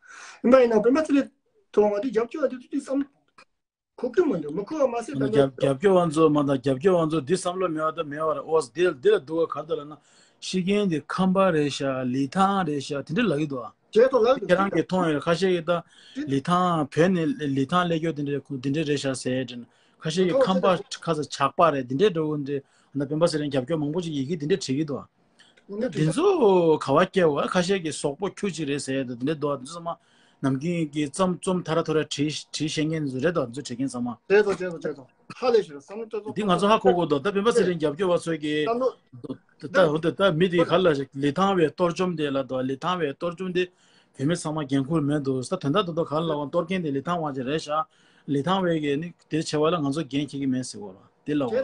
ཡིན་པ་ཡིན་ན་བོད་པ་ཚོ་ལས་ཐོག་མ་དེ་རྒྱབ་སྐྱོར་བ་དེ་ཚོ་དེ་བསམ་གོ་གི་མི་འདུག་མི་གོ་བ་མ་ཟད། ད་ལྟ་རྒྱབ་རྒྱབ་སྐྱོར་བ་ཚོ་མ་དང་རྒྱབ་སྐྱོར་བ་ཚོ་འདི་བསམ་བློ་མེད་པ་ད་མེད་པ་རེད། ཨོ་འདི་འདི་ལ་སྡུག་ག་ག་རེ་འདུག་ལབ་ན། ཤི་རྐྱེན་འདི་ཁམས་པ་རེད་ཤག་ལི་ཐང་རེད་ཤག་དེ་འདྲ་ལབ་ཀྱི་འདུག་ཨ། བྱས་ཙང་ལབ་ཀྱི་འདུག་ཁྱེད་རང་གིས་མཐོང་ཡོད། ཁ་ཤས་ཀྱིས་ད་ལི་ཐང་བོད་ནས་ལི་ཐང་སླེབས་རྒྱུ་དེ་འདྲ་ཁོ་དེ་འདྲ་རེད་ཤག་ཟེར་དྲན། ཁ་ཤས་ཀྱིས་ཁམས་པ་ཁ་ས་ཇག་པ་རེད་དེ་འདྲ་འདྲ་བོ་འདྲ། ད་སྤེན་པ་ཚེ་རིང་རྒྱབ་སྐྱོར་མང་པོ་ཅིག་ཡི་གེ་དེ་འདྲ་བྲིས་ཀྱི་འདུག་ཨ། ད་དེ་ཚོ་ག་བ་སྐྱེ་བ། ཁ་ཤས་ཀྱིས་སོག་པོ་ཁྱུ་གཅིག་རེད་ཟེར་ཡ་དེ་འདྲ་འདུག་ཨ། དེ་ཚོ་ཚང་མ་ནམ་རྒྱུན་གྱི་རྩོམ་རྩོམ་ཐ་ར་ཐོ་ར་བྲིས་བྲིས་ཤེས་མཁན་ཚོ་རེད་དོ། དེ་ཚོ་བྲིས་མཁན་ཚང་མ། རེད་དོ་རེད་དོ་རེད་དོ། ཧ་ལས་ཤིག་རེད། བསམ་བློ་ཏོག་ཏོག་འདི་ང་ཚོ་ཧ་གོ་གོ་འདུག་ད་སྤེན་པ་ཚེ་རིང་རྒྱབ་སྐྱོར་བ་ཚོ་གིས་བསམ་བློ་ད་འོ་ད་ད་མི་དེ་ག་ལ་ཞིག་ལི་ཐང་བའི་གཏོར་བཅོམ་དེ་ལ་དོ། ལི་ཐང་བའི་གཏོར་བཅོམ་དེ་བོད་མི་ཚང་མ་འགན་འཁུར་མེད་འདུག་ད་དོན་དག་ཏོག་ཏོག་ག་ལ་ལབ་པ། གཏོར་མཁན་དེ་ལི་ཐང་བ་ཅིག་རེད་ཤག་ལི་ཐང་བའི་གི་ནི་དེ་བྱེད་པ་ལ་ང་ཚོ་འགན་འཁྱེར་གྱི་མེད་ཟེར་གོ་ར། དེ་ལ་འོ། དེ་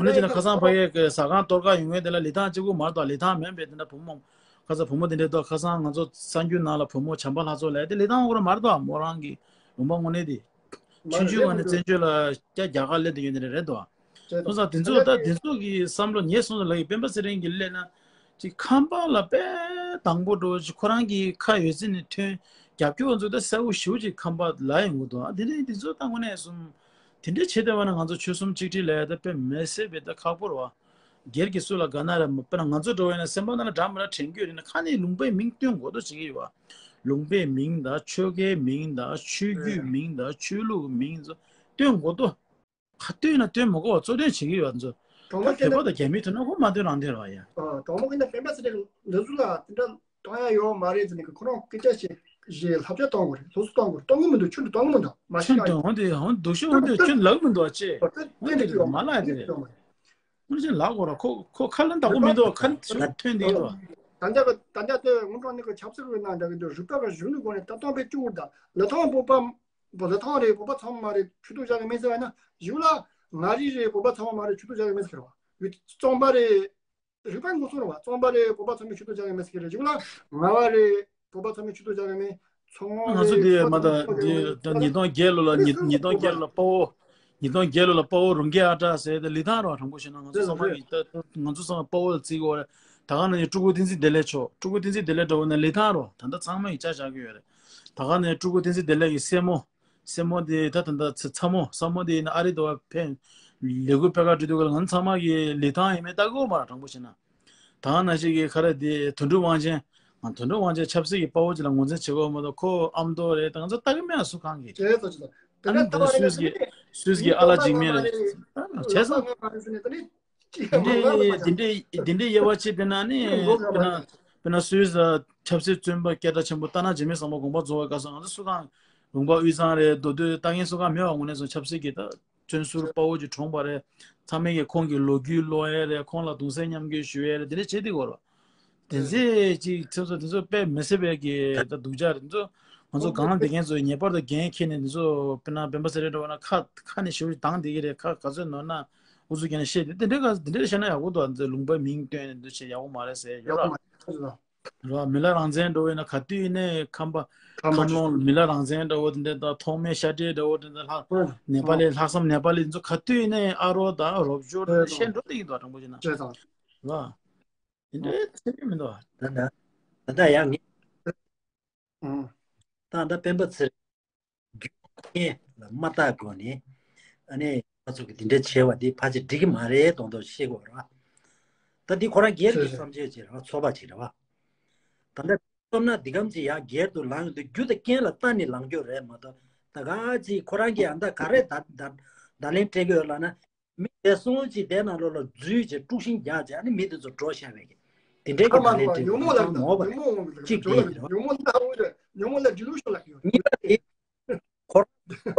ནས་ཅི་ན་ཁ་སང་ཕ་གིའི་གི་ཟ་ཁང་གཏོར་ཁ་ཡོང་མཁན་དེ་ལ་ལི་ཐང་གཅིག་པུ་མ་གཏོགས་ལི་ཐང་མིན་པའི་དེ་འདྲ་བུ་མོ། ཁ་སང་བུ་མོ་དེ་འདྲ་འདུག་ཁ་སང་ང་ཚོ་གསར་འགྱུར་ནང་ལ་བུ་མོ་བྱམས་པ་ལྷ་ཚོགས་ལབ་དེ་ལི་ཐང་འོ་ར་མ་རེད་དོ། མོ་རང་གི་ལུང་པ་དངོས་གནས་དེ། ཆུང་ཆུང་བ་ནས་བཙན་བྱོལ་ལ་སྐྱ་རྒྱ་གར་སླེབས་དུ་ཡོད་ནི་རེད་དོ། སོང་ཙང་དེ་ཚོ་ད་དེ་ཚོ་གི་བསམ་བློ་ངས་སོང་ཙང་ལབ་ཡི། སྤེན་པ་ཚེ་རིང་གིས་སླེབས་ན་ཅིག་ཁམས་པ་ལ་དཔེ་དང་པོ་འགྲོ་ཅིག་ཁོ་རང་གི་ཁ་ཡོད་ཚད་ནས་ཐོན། རྒྱབ་སྐྱོར་བ་ཚོ་ད་གསལ་པོ་ཞེ་པོ་ཅིག་ཁམས་པ་ལ་ཡོང་གི་འདུག་ཨ། དེ་འདྲའི་དེ་ཚོ་ད་དངོས་གནས་སོང་། དེ་འདྲའི་བྱེད་བསྡད་པ་ན་ང་ཚོ་ཆོལ་གསུམ་གཅིག་སྒྲིལ་ལ་ཡ་ད་དཔེ་མི་སྲིད་པའི་ད་ཁག་པོ་རེད་བ། སྒེར་གྱི་སུ་ལ་དགའ་ན་ར་དཔེར་ན་ང་ཚོ་འགྲོ་བས་ན་སེམས་པ་ནང་ལ་འདྲ་མི་འདྲ་དྲན་རྒྱུ་རེད་ན་ཁ་ནས་ལུང་པའི་མིང་བཏོན་དགོས་དོ་བྱེད་ཀྱི་ཡོད་བ། ལུང་པའི་མིང་དང་ཆོལ་ཁའི་མིང་དང་ཆོས་བརྒྱུད་མིང་དང་ཆོས་ལུགས་མིང་ཚོ་བཏོན་དགོས་དོ། ག་བཏོན་ན་བཏོན་མ་དགོས་པ་གཙོ་དོན་བྱེད་ཀྱི་ཡོད་ང་ཚོ། གྲོང་ད་མོ་ཁྱེད་བོད་པ་དང་རྒྱ་མིའི་ཐོག་ན་ཁོ་མ་བཏོན་རང་བཏོན་ར་ཡ། གྲོང་མོ་ཁྱེད་ན་སྤེན་པ་ཚེ་རིང་འདི་ཚོ་ལ་དེ་འདྲ་གཏོང་ཡ་ཡོད་མ་རེད་ཟེར་ནས་ཁོ་རང་སྐད་ཆ་བཤད་བཞིན་བསླབ་བྱ་གཏོང་དགོས་རེད། སློབ་གསོ་གཏོང་དགོས་རེད། གཏོང་གི་མི་འདུག་ཁྱོད་ཀྱིས་གཏོང་གི་མི་འདུག་མ་ཤེས་ཁྱོད་ཡ། དོན་འོན་ཏེ་འོན་སྡུག་ཤོས་འོན་ཏེ་ཁྱོད་ལབ་མི་འདུག་ཅེས། ཏན་ཏན་ཏན་ཏན་མ་ལབ་ཡ་དེ་རེད། ཏན་ཏན་ཏན་ཏན། དངོས་གཞི་ལགས་འོ་ར་ཁོ་ཁོ་ཁ་ལན་བདག་པོ་མི་འདུག་ཁ་ལན་ཞུ་ཐོན་དེ་ཡིན་རོ། ད་ལྟ་གི་ད་ལྟ་དེ་སྔོན་འགྲོ་ནི་གི་ཆབ་སྲིད་རིག་གནས་འདྲ་གི་འདུག་རིག་པ་གི་གཞུང་ནི་སྒོ་ནས་ད་སྟོང་པའི་བཅུ་དགུ་དང་ལི་ཐང་བོད་པ་བོད་ལི་ཐང་རེད་བོད་པ་ཚང་མ་རེད་ཆོས་དུ་བཞག་གི་མེད་ཟེར་བ་ན་གཞུག་ལ་མངའ་རིས་རེད་བོད་པ་ཚང་མ་རེད་ཆོས་དུ་བཞག་གི་མེད་ཟེར་བ། རྩོམ་པ་རེད། རིག་པ་ངོ་སོ་རེད་བ། རྩོམ་པ་རེད་བོད་པ་ཚང་མས་ཆོས་དུ་བཞག་གི་མེད་ཟེར་གི་རེད། གཞུག་ལ་ངག་དབང་རེད་བོད་པ་ཚང་མས་ཆོས་དུ་བཞག་གི་མེད། ཚོང་ང་ཚོ་དེ་མ་ད་དེ་ད་ཉིས་སྟོང་བརྒྱད་ལོ་ལ་ཉིས་ཉིས་སྟོང་བརྒྱད་ལོ་ལ་དཔའ་བོ། ཉིས་སྟོང་བརྒྱད་ལོ་ལ་དཔའ་བོ་རུང་རྒྱས་ཨ་གྲགས་ཟེར་དེ་ལི་ཐང་རོ། དྲང་པོ་བཤད་ན་ང་ཚོ་ཚང་མ་གི་ད་ང་ཚོ་ཚང་མ་དཔའ་བོ་ལ་བརྩི་གི་ཡོད་རེད། ད་ག་ནང་བཞིན་སྤྲུལ་སྐུ་བསྟན་འཛིན་བདེ་ལེགས་མཆོག་སྤྲུལ་སྐུ་བསྟན་འཛིན་བདེ་ལེགས་འདྲ་བོ་ན་ལི་ཐང་རོ། ད་ལྟ་ཚང་མ་གི་ཅ་བཞག་གི་ཡོད་རེད། ད་ག་ནས་སྤྲུལ་སྐུ་བསྟན་འཛིན་བདེ་ལེགས་ཀྱི་སྲས་མོ། སྲས་མོ་དེ་ད་ད་ད་ཚ་ཚ་མོ་ཚ་མོ་དེ་ཡིན་ན་ཨ་རི་དུ་བ་ཕན། ལས་འགུལ་སྤེལ་ག་འགྲོ་དུས་ག་ལ་ང་ཚང་མ་གི་ལི་ཐང་ཡིན་མིན་ལྟ་གི་ཡོད་མ་རེད། དྲང་པོ་བཤད་ན། ད་ག་ནང་བཞིན་གྱི་ཁ་ར་དེ་དོན་གྲུབ་དབང་ཆེན། ང་དོན་གྲུབ་དབང་ཆེན་ཆབ་སྲིད་ཀྱི་དཔའ་བོ་ཅིག་ལ་ངོས་འཛིན་བྱེད་དགོས་མ་གཏོགས་ཁོ་ཨ་མདོ་རེད། ད་ང་ཚོ་ལྟ་གི་མེད་ཨ་སུ་གང་གི། བྱས་ཙང་ཅི་ད། ཨ་ནི་དེ་སུས་ཀྱི་སུས་ཀྱི་ཨ་ལ་འཇིགས་མེད་རེད། བྱས་ཙང་། འདི་འདྲའི་འདི་འདྲའི་དབྱེ་བ་ཕྱེ་བསྡད་ན་ནི་དཔེར་ན་དཔེར་ན་སུད་སི་ཆབ་སྲིད་བཙོན་པ་སྐད་གྲགས་ཆེན་པོ་ལྟ་ན་འཇིགས་མེད་བཟང་པོ་དགོངས་པ་རྫོགས་པའི་སྐབས་སུ་ང་ཚོ་སུ་གང་ལུང་པ་དབུས་གཙང་རེད་མདོ་སྟོད་ལྟ་མཁན་སུ་གང་མེད་པ་དངོས་གནས་སོང་ཆབ་སྲིད་ཀྱི་ད་བཙོན་ཟུར་དཔའ་བོ་ཅིག་གྲོངས་པ་རེད། ཚང་མས་ཀྱི་ཁོང་གི་ལོ་རྒྱུས་ཀློག་ཡས་རེད། ཁོང་ལ་གདུང་སེམས་མཉམ་སྐྱེད་ཞུ་ཡས་རེད། དེ་འདྲ་བྱེད་དེ་གོ་རོ། དེ་ཚེ་ཅིག་ཚེ་ཚོ་དེ་ཚོ་དཔེ་མི་སྲིད་པའི་གི་ད་སྡུག་ཅག་རེད། དེ་ཚོ་ང་ཚོ་སྒང་ལ་བསྡད་མཁན་ཚོས་ངེས་པར་དུ་འགན་འཁྱེར་ནས་དེ་ཚོ་དཔེར་ན་སྤེན་པ་ཚེ་རིང་འདྲ་བོ་ན་ཁ་ཁ་ནས་ཞེ་པོ་ཅིག་དྭངས་བསྡད་ཀྱི་རེད། ཁ་ག་ཚོད་ནོར་ན་ཨུ་ཚུགས་རྒྱག་ནས་བཤད་དེ་དེ་འདྲའི་ག་དེ་འདྲའི་བཤད་ན་ཡག་པོ་འདུག་དེ་ལུང་པའི་མིང་བཏོན་ནས་འདི་བྱས་ཡག་པོ་མ་རེད་ཟེར་ཡོད་ར། ར་མི་ལ་རང་བཙན་འདྲ་བོ་ཡིན་ན་ག་དུས་ཡིན་ནའི་ཁམས་པ་ཁམས་ལོང་མི་ལ་རང་བཙན་འདྲ་བོ་དེ་འདྲ་དང་ཐོགས་མེད་ཤ་སྤྲེལ་འདྲ་བོ་དེ་འདྲ་ལྷག་ནེ་པ་ལི་ལྷག་བསམ་ནེ་པ་ལི་ཚོ་ག་དུས་ཡིན་ནའི་ཨ་རོགས་དང་རོབ་སྦྱོར་དེ་འདྲ་བཤད་འགྲོ་བསྡད་ཀྱི་འདུག་དྲང་པོ་བྱས་ན། ར། དེ་འདྲའི་ཚད་མེད་མི་འདུག་ད་ད་ད་ད་ཡང་ངས་ད་ད་སྤེན་པ་ཚེ་རིང་རྒྱུ་རྐྱེན་ལ་མ་བརྟག་གོང་ནས་ཨ་ནི་ང་ཚོ་གི་འདི་འདྲ་བྱས་པ་འདི་ཕལ་ཆེར་འགྲིག་གི་མ་རེད་དོན་དག་ཤེས་དགོས་རེད་བ། ད་འདི་ཁོ་རང་སྒེར་གྱི་བསམ་ཚུལ་ཅིག་རེད་བ། ཚོགས་པ་ཅིག་རེད་བ། ད་ལྟ་བསམ་ན་འདི་གམ་ཅིག་ཡང་སྒེར་དུ་ལངས་ཡོང་དུས་རྒྱུ་དང་རྐྱེན་ལ་བལྟས་ནས་ལངས་རྒྱུ་རེད་མ་གཏོགས་ད་ག་ཅིག་ཁོ་རང་གིས་ཨ་ད་ག་རེ་ད་ད་ད་ལན་སྤྲད་གི་ཡོད་ལབ་ན། མི་བདེ་སོང་ཅིག་དེ་ནང་ལོགས་ལ་འཛུལ་ཅིག་དཀྲུག་ཤིང་རྒྱག་ཅིག་ཨ་ནི་མི་དེ་ཚོ་འགྲོ་བཞག་པའི་གི་དེ་འདྲའི་གི་ད་ལན་སྤྲད་ཉོན་མོངས་ལ་ཉོན་མོངས་ལ་གཅིག་དེ་ཡིན་རོ། ཉོན་མོངས་ལ་ཉོན་མོངས་ལ་delusion་ལ་གི་ཡོད། གཉིས་པ་དེ་ཁོ་རང་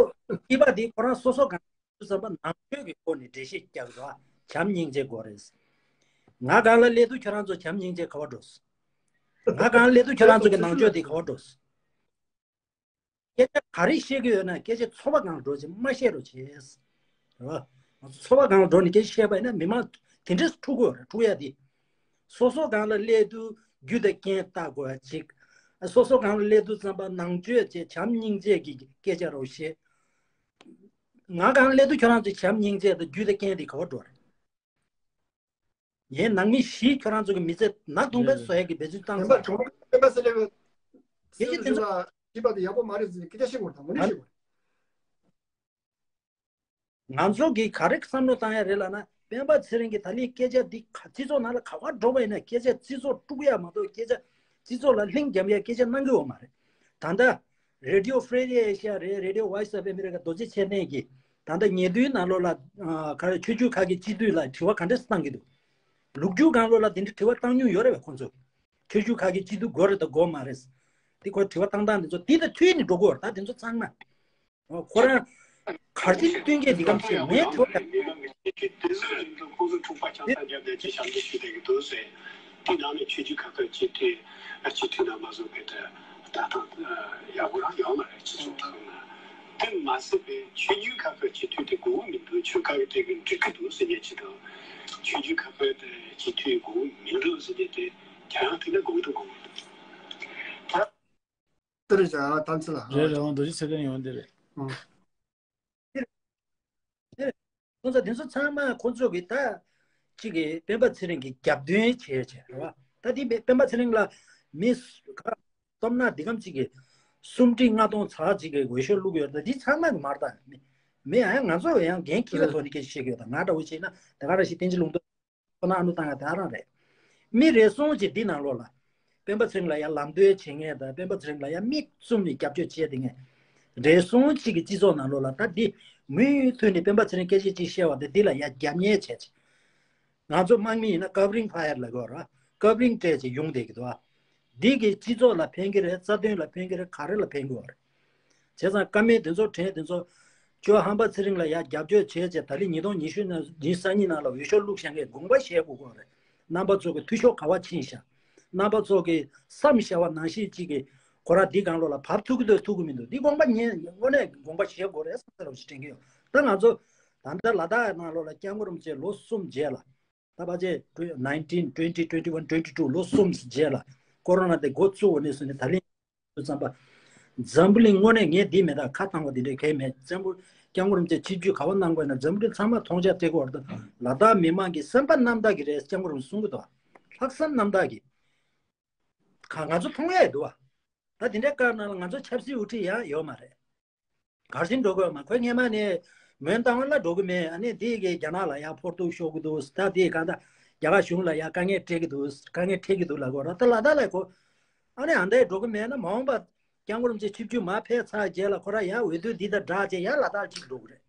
གཉིས་པ་དེ་ཁོ་རང་སོ་སོ་གང་བསམ་པ་ནང་ཆོས་ཀྱི་སྒོ་ནས་འགྲེལ་བཤད་རྒྱག་རོགས་བྱམས་སྙིང་རྗེ་དགོས་རེད། ང་གང་ལ་སླེབས་དུས་ཁྱོད་རང་ཚོ་བྱམས་སྙིང་རྗེ་ག་བ་འགྲོ། ང་གང་ལ་སླེབས་དུས་ཁྱོད་རང་ཚོ་གི་ནང་ཆོས་དེ་ག་བ་འགྲོ། སྐད་ཆ་ག་རེ་བཤད་ཀྱི་ཡོད་ན་སྐད་ཆ་ཚོགས་པ་སྒང་འགྲོ་ཅིག་མ་བཤད་རོགས་བྱས། རེད་བ། ང་ཚོ་ཚོགས་པ་སྒང་འགྲོ་ནས་སྐད་ཆ་བཤད་པ་ཡིན་ན་མི་མང་དེ་འདྲས་འཁྲུག་གི་ཡོད་རེད། འཁྲུག་ཡ་དེ། སོ་སོ་སྒང་ལ་སླེབས་དུས་རྒྱུ་དང་རྐྱེན་བལྟ་དགོས་ཡ་གཅིག་སོ་སོ་སྒང་ལ་སླེབས་དུས་ཙམ་པ་ནང་ཆོས་བྱས་བྱམས་སྙིང་རྗེ་གི་སྐད་ཆ་རོགས་བཤད། ང་སྒང་ལ་སླེབས་དུས་ཁྱོད་རང་ཚོས་བྱམས་སྙིང་རྗེ་དང་རྒྱུ་དང་རྐྱེན་དེ་ག་བ་འགྲོ་རེད། ངའི་ནང་མི་བཞི་ཁྱོད་རང་ཚོ་གི་མི་ཚེ་ནག་དུང་པའི་བཟོ་ཡ་གི་འབད་བརྩོན་བཏང་ཚར། སྤེན་པ་ཚེ་རིང་སྐད་ཆ་ཞིག་པ་དེ་ཡག་པོ་མ་རེད་ཟེར་སྐད་ཆ་བཤད་དགོས་དང་ངོ་ནས་བཤད་དགོས། ང་ཚོ་གིས་ག་རེ་བསམ་བློ་བཏང་ཡ་རེད་ལབ་ན། སྤེན་པ་ཚེ་རིང་གིས་ད་ལན་སྐད་ཆ་འདི་ག་སྤྱི་ཚོགས་ནང་ལ་ག་པར་འགྲོ་བ་ཡིན་ན་སྐད་ཆ་སྤྱི་ཚོགས་དཀྲུག་ཡ་མ་གཏོགས་སྐད་ཆ་སྤྱི་ཚོགས་ལ་ལྷིང་འཇམ་ཡ་སྐད་ཆ་གནང་གི་ཡོད་མ་རེད། ད་ལྟ་Radio Free Asia རེད། Radio Voice of America རྡོ་རྗེ་འཆད་ཉན་གྱིས་ད་ལྟ་ཉེ་དུས་ནང་ལོགས་ལ་ཨ་ག་རེ་ཆོས་བརྒྱུད་ཁག་གི་སྤྱི་འཐུས་ལ་དྲི་བ་ག་འདྲས་བཏང་གི་འདུག་ལོ་རྒྱུས་སྒང་ལོགས་ལ་དེ་འདྲའི་དྲི་བ་བཏང་མྱོང་ཡོད་རེད་པས་ཁོང་ཚོ། ཆོས་བརྒྱུད་ཁག་གི་སྤྱི་འཐུས་དགོས་རེད་དང་དགོས་མ་རེད། དེ་ཁོ་དྲི་བ་བཏང་སྟངས་དེ་ཚོ་དེ་དང་མཐུན་ནས་འགྲོ་དགོས་རེད། ད་དེ་ཚོ་ཚང་མ། ཁོ་རང་གར་སྟེགས་སྟོན་མཁན་འདི་གམ་ཞིག་མེད་ཐུབ་ཀྱང་། མི་མང་གི་སྤྱི་འཐུས་དེ་ཚོ་ཡིན་དུས་ཁོང་ཚོ་འཁྲུག་པ་ཆགས་སྟངས་རྒྱབ་ནས་ཅི་བྱ་འདི་ཞུ་བསྡད་ཀྱི་འདུག་ཟེར། དེ་ནང་ནས་ཆོས་བརྒྱུད་ཁག་གི་སྤྱི་འཐུས་སྤྱི་འཐུས་རྣམ་པ་ཚོ་གི་ལྟ་སྟངས་ཡག་པོ་རང་ཡོད་མ་རེད། སྤྱི་ཚོགས་ཐོག་ན། དེ་མ་ཟད་པའི་ཆོས་བརྒྱུད་ཁག་གི་སྤྱི་འཐུས་དེ་དགོས་མི་འདུག་ཆོལ་ཁ་གི་གྲས་ཀྱི་འགྲིག་གི་འདུག་ཟེར་མཁན་ཅིག་དང་། ཆོས་བརྒྱུད་ཁག་གི་སྤྱི་འཐུས་དགོས་མི་འདུག་ཟེར་མཁན་དེ་ཁྱེད་རང་ཐུག་ན་དགོས་འདུག་དགོས་མི་འདུག་དེ་རེད་བྱ་དམ་ཚིག་ལ། རེད་རེད། འོང་རྡོ་རྗེ་ཚེ་བརྟན་ཡོང་དེ་རེད། ཨང་། ཁོང་ཚོ་དེ་ཚོ་ཚང་མ་ཁོང་ཚོ་གི་ད་གཅིག་གི་སྤེན་པ་ཚེ་རིང་གི་རྒྱབ་མདུན་བྱས་བྱས་རེད་བ། ད་དེ་སྤེན་པ་ཚེ་རིང་ལ་མི་ག་སྟོབས་ན་འདི་གམ་གཅིག་གི་སུམ་ཁྲི་ལྔ་སྟོང་ཚ་གཅིག་གི་འོས་ཤོག་བླུགས་ཡོད། ད་དེ་ཚང་མ་གི་མར་ད་མི་མི་ཨ་ང་ཚོ་ཡང་འགན་འཁྱེར་བའི་ཐོག་ནས་སྐད་ཆ་བཤད་གི་ཡོད། ད་ང་འདྲ་བོ་བྱས་ན་ད་ག་ར་ཞིག་བསྟན་འཛིན་ལུང་རྟོགས། ཁོ་ན་ཨ་ནུ་བཏང་ཡ་དེ་ཨ་རང་རེད། མི་རེ་ཟུང་གཅིག་འདི་ནང་ལོགས་ལ། སྤེན་པ་ཚེ་རིང་ལ་ཡ་ལམ་སྟོན་བྱེད་མཁན་དང་སྤེན་པ་ཚེ་རིང་ལ་ཡ་མིག་བཙུམ་ནས་རྒྱབ་སྐྱོར་བྱས་བསྡད་མཁན། རེ་ཟུང་གཅིག་གི་སྤྱི་ཚོགས་ནང་ལོགས་ལ་ད་འདི་མུ་མཐུད་ནས་སྤེན་པ་ཚེ་རིང་སྐད་ཆ་གཅིག་བཤད་པ་དེ་འདི་ལ་ཡ་རྒྱབ་གཉེར་བྱས་ཅིག་ང་ཚོ་དམག་མི་ཡིན་ན་ཀབ་རིང་ཕ་ཡར་ལ་གོ་ར་ཀབ་རིང་སྤྲད་ཅིག་ཡོང་བསྡད་ཀྱི་འདུག་ཨ། འདི་གི་སྤྱི་ཚོགས་ལ་ཕན་གྱི་རེད། རྩ་དོན་ལ་ཕན་གྱི་རེད། ག་རེ་ལ་ཕན་གྱི་ཡོད་རེད། བྱས་ཙང་བཀའ་མོལ་དེ་ཚོ་དྲན་དེ་ཚོ་ཅོ་ཧམ་པ་ཚེ་རིང་ལ་ཡ་རྒྱབ་སྐྱོར་བྱས་བྱས་ད་རེས་ཉིས་སྟོང་ཉི་ཤུ་ནང་ཉི་ཤུ་རྩ་གཉིས་ནང་ལ་འོས་ཤོག་བླུགས་བཞག་མཁན་དགོངས་པ་བཞེས་དགོས་ཀྱི་རེད། རྣམ་པ་ཚོ་གི་འཐུས་ཤོར་ག་བ་ཕྱིན་ཤག་རྣམ་པ་ཚོ་གི་བསམ་བཞག་པ་ནང་བཞིན་གཅིག་གི་ཁོ་ར་འདི་སྒང་ལོགས་ལ་བབས་ཐུབ་ཀྱི་འདུག་ཐུབ་ཀྱི་མི་འདུག་འདི་དགོངས་པ་ངས་དངོས་གནས་དགོངས་པ་བཞེས་དགོས་རེད་བསམ་ས་ར་ཞིག་དྲན་གྱི་ཡོད། ད་ང་ཚོ་ད་ལྟ་ལ་དྭགས་ནང་ལོགས་ལ་སྐྱབས་མགོན་རིན་པོ་ཆེ་ལོ་གསུམ་རྗེས་ལ། ད་ཕལ་ཆེར་nineteen twenty twenty one twenty two ལོ་གསུམ་རྗེས་ལ་ཀོ་རོ་ན་དེ་འགོ་བཙུགས་པ་ནས་བཟུང་ནས་ད་ལན་བརྩམས་པ། འཛམ་བུ་གླིང་དངོས་གནས་ངས་འདི་མེད་ད་ཁ་བཏང་བ་འདི་འདྲའི་གལ་མེད། འཛམ་བུ་སྐྱབས་མགོན་རིན་པོ་ཆེ་ཆིབས་བསྒྱུར་ག་བ་གནང་དགོས་ན་འཛམ་བུ་གླིང་ཚང་མ་མཐོང་རྒྱ་སྤྲད་དགོས་བར་དུ་ལ་དྭགས་མི་མང་གི་སེམས་པ་རྣམ་དག་གི་རེད། སྐྱབས་མགོན་རིན་པོ་ཆེ་གསུང་གི་འདུག་ལྷག་བསམ་རྣམ་དག་གི་ཁ་ང་ཚོ་མཐོང་ཡ་འདུག་བ། ད་དེ་འདྲའི་སྐབས་ནང་ལ་ང་ཚོ་ཆབ་སྲིད་དབུ་ཁྲིད་ཡང་ཡོད་མ་རེད། གར་ཞིང་འགྲོ་དགོས་མ་ཁོས་སྔས་མ་ནས་མོན་རྟ་དབང་ལ་འགྲོ་གི་མེད། ཨ་ནི་དེ་གི་རྒྱ་ནག་ལ་ཡང་ཕོར་ཐུག་ཤོར་གི་འདུག་ད་དེ་གང་ལྟར་རྒྱ་གར་གཞུང་ལ་ཡང་དཀའ་ངལ་སྤྲད་གི་འདུག་དཀའ་ངལ་འཕྲད་གི་འདུག་ལབ་གོ་ར། ད་ལ་དྭགས་ལ་ཁོ་ཨ་ནི་ཨ་འདས་འགྲོ་གི་མེད་ན་མ་འོངས་པ་སྐྱབས་མགོན་རིན་པོ་ཆེ་ཆིབས་བསྒྱུར་མར་ཕེབས་ཚར་རྗེས་ལ་ཁོ་ར་ཡང་འོས་བསྡུ་འདི་དང་སྦྲགས་རྗེས་ཡང་ལ་དྭགས་གཅིག་འགྲོ་གི་རེད།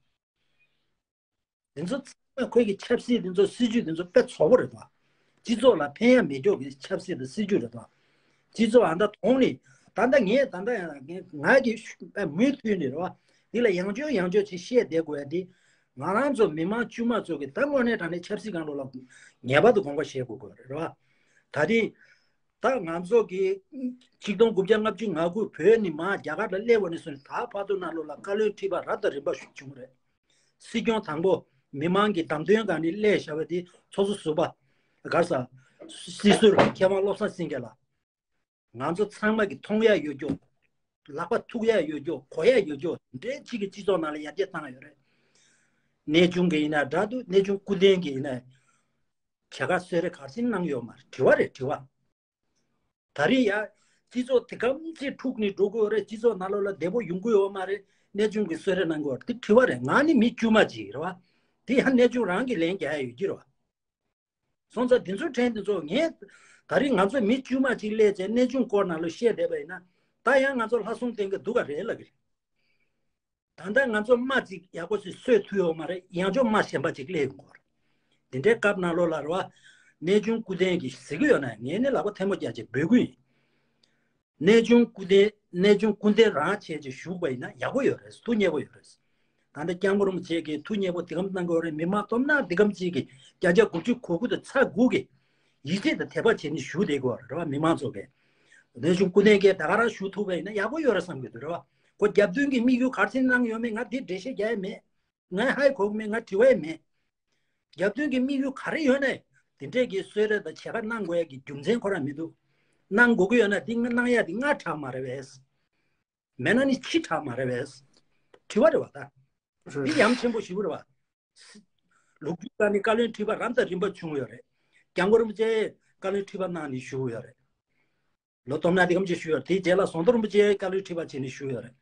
འདི་ཚོ་ཚང་མ་ཁོས་ཀྱི་ཆབ་སྲིད་འདི་ཚོ་སྲིད་ཇུས་འདི་ཚོ་དཔེ་ཚོགས་པོ་རེད་དོ། སྤྱི་ཚོགས་ལ་ཕན་ཡ་མེད་ཀྱོག་གི་ཆབ་སྲིད་དང་སྲིད་ཇུས་རེད་དོ། སྤྱི་ཚོགས་ཨ་མདའ་དོང་ནི་ད་ལྟ་ངས་ད་ལྟ་ཡང་ང་གི་ཤུ་དཔེ་མུ་མཐུད་ནས་རེད་བ། འདི་ལ་ཡང་བསྐྱར་ཡང་བསྐྱར་ཅིག་བཤད་བསྡད་དགོས་ཡ་འདི་ང་རང་ཚོ་མི་མང་དཀྱུས་མ་ཚོ་གི་ད་དངོས་གནས་དྲང་གནས་ཆབ་སྲིད་སྒང་ལོགས་ལ་ངེས་པར་དུ་དགོངས་པ་བཞེས་དགོས་དགོས་རེད་བ། ད་དེ་ད་ང་ཚོ་གི་ཆིག་སྟོང་དགུ་བརྒྱ་ལྔ་བཅུ་ང་དགུ་བོད་ནས་མར་རྒྱ་གར་ལ་སླེབས་པ་ནས་བཟུང་ནས་ད་བར་དུ་ནང་ལོགས་ལ་བཀའ་བློན་ཁྲི་པ་རབ་དང་རིམ་པ་ཞིག་བྱུང་རེད། སྲིད་སྐྱོང་དང་པོ་མི་མང་གི་བདམས་ཐོན་སྒང་ནས་སླེབས་བཞག་པ་དེ་ཚོགས་གཙོ་ཟུར་པ་གར་ས་སྲིད་ཟུར་མཁས་དབང་བློ་བཟང་སེང་གེ་ལགས། ང་ཚོ་ཚང་མ་གི་མཐོང་ཡ་ཡོད་རྒྱུ། ལག་པ་ཐུག་ཡ་ཡོད་རྒྱུ། གོ་ཡ་ཡོད་རྒྱུ་འདྲའི་ཅིག་གི་སྤྱི་ཚོགས་ནང་ལ་ཡར་རྒྱས་བཏང་ཡོད་རེད། གནས་ཆུང་གི་ཡིན་ན་འདྲ་འདུག་གནས་ཆུང་སྐུ་རྟེན་གྱི་ཡིན་ན་བྱ་དགའ་གསོལ་རས་ག་རེ་གནང་ཡོད་མ་རེད། དྲི་བ་རེད་དྲི་བ། ད་རེས་ཡ། སྤྱི་ཚོགས་དེ་གམ་ཅིག་འཁྲུག་ནས་འགྲོ་དགོས་རེད། སྤྱི་ཚོགས་ནང་ལོགས་ལ་བདེ་པོ་ཡོང་གི་ཡོད་མ་རེད། གནས་ཆུང་གི་གསོལ་རས་གནང་དགོས་རེད། དེ་དྲི་བ་རེད། ང་ནི་མི་དཀྱུས་མ་ཅིག་རེད་བ། དེ་ཡང་གནས་ཆུང་རང་གི་ལན་རྒྱག་ཡ་ཡོད་ཀྱི་རེད་བ། སོང་ཙང་དེ་ཚོའི་ཕྲན་དེ་ཚོ་ངས་ད་རེས་ང་ཚོ་མི་དཀྱུས་མ་ཅིག་སླེབས་བྱས་གནས་ཆུང་སྐོར་ནང་ལ་བཤད་བསྡད་པ་ཡིན་ན་ད་ཡང་ང་ཚོ་ལྷ་སྲུང་བསྟེན་གི་འདུག་ག་རེད་ལབ་གི་རེད། ད་ལྟ་ང་ཚོ་དམག་ཅིག་ཡག་པོ་ཞིག་གསོས་ཐུབ་ཡོད་མ་རེད། ཡང་ཅོག་དམག་གཞན་པ་ཅིག་སླེབས་ཡོང་གི་རེད། དེ་འདྲའི་སྐབས་ནང་ལོགས་ལ་རེད་བ། གནས་ཆུང་སྐུ་རྟེན་གྱིས་ཟེར་གི་ཡོད་ན་ངས་ནི་ལག་པ་ཐལ་མོ་རྒྱག་བྱས་འབོད་སྐུལ་ཡིན། གནས་ཆུང་སྐུ་རྟེན་གནས་ཆུང་སྐུ་རྟེན་རང་བྱས་ཅིག་བཞུགས་པ་ཡིན་ན་ཡག་པོ་ཡོད་རེད། ཐུགས་མཉེས་པོ་ཡོད་རེད། ད་ལྟ་སྐྱབས་མགོན་རིན་པོ་ཆེ་གིས་ཐུགས་མཉེས་པོ་དེ་གམ་གནང་གི་ཡོད་རེད། མི་མང་སྟོབས་ན་དེ་གམ་ཅིག་གིས་བརྒྱ་ཆ་དགུ་བཅུ་གོ་དགུ་དང་ཚ་དགུ་གིས་ཡིད་ཆེས་དང་དད་པ་བྱས་ནས་བཞུགས་བསྡད་ཀྱི་ཡོད་རེད་བ། མི་མང་ཚོ་གིས། གནས་ཆུང་སྐུ་རྟེན་གྱིས་ད་ག་རང་བཞུགས་ཐུབ་པ་ཡིན་ན་ཡག་པོ་ཡོད་རེད་བསམ་གྱི་འདུག་རེད་བ། ཁོ་རྒྱབ་མདུན་གྱི་དམིགས་ཡུལ་ག་རེ་བྱས་གནང་ཡོད་མེད་ང་འདི་འགྲེལ་བཤད་རྒྱག་ཡ་མེད། ང་ཧ་གོ་གི་མེད། ང་དྲི་བ་ཡང་མེད། རྒྱབ་མདུན་གྱི་དམིགས་ཡུལ་ག་རེ་ཡོད་ནའི་དེ་འདྲས་ཀྱི་གསོལ་རས་དང་བྱེད་ཀ་གནང་དགོས་ཡ་གི་རྒྱུ་མཚན་ཁོ་རང་མི་འདུག་གནང་དགོས་ཀྱི་ཡོད་ན་འདི་གནང་ཡ་འདི་སྔ་དྲགས་མ་རེད་པས། མེད་ན་ནི་ཕྱི་དྲགས་མ་རེད་པས། དྲི་བ་རེད་བ་ད། འདི་ཡ་མཚན་པོ་ཞེ་པོ་རེད་བ། ལོ་རྒྱུས་ཀ་ནི་བཀའ་བློན་ཁྲི་པ་རབ་དང་རིམ་པ་བྱུང་ཡོད་རེད། སྐྱབས་མགོན་རིན་པོ་ཆེ་བཀའ་བློན་ཁྲི་པ་གནང་ནས་བཞུགས་ཡོད་རེད། ལོ་སྟོང་ཕྲག་འདི་གམ་ཅིག་བཞུགས་ཡོད་རེད། དེའི་རྗེས་ལ་ཟམ་གདོང་རིན་པོ་ཆེ་བཀའ་བློན་ཁྲི་པ་བྱས་ནས་བཞུགས་ཡོད་རེད།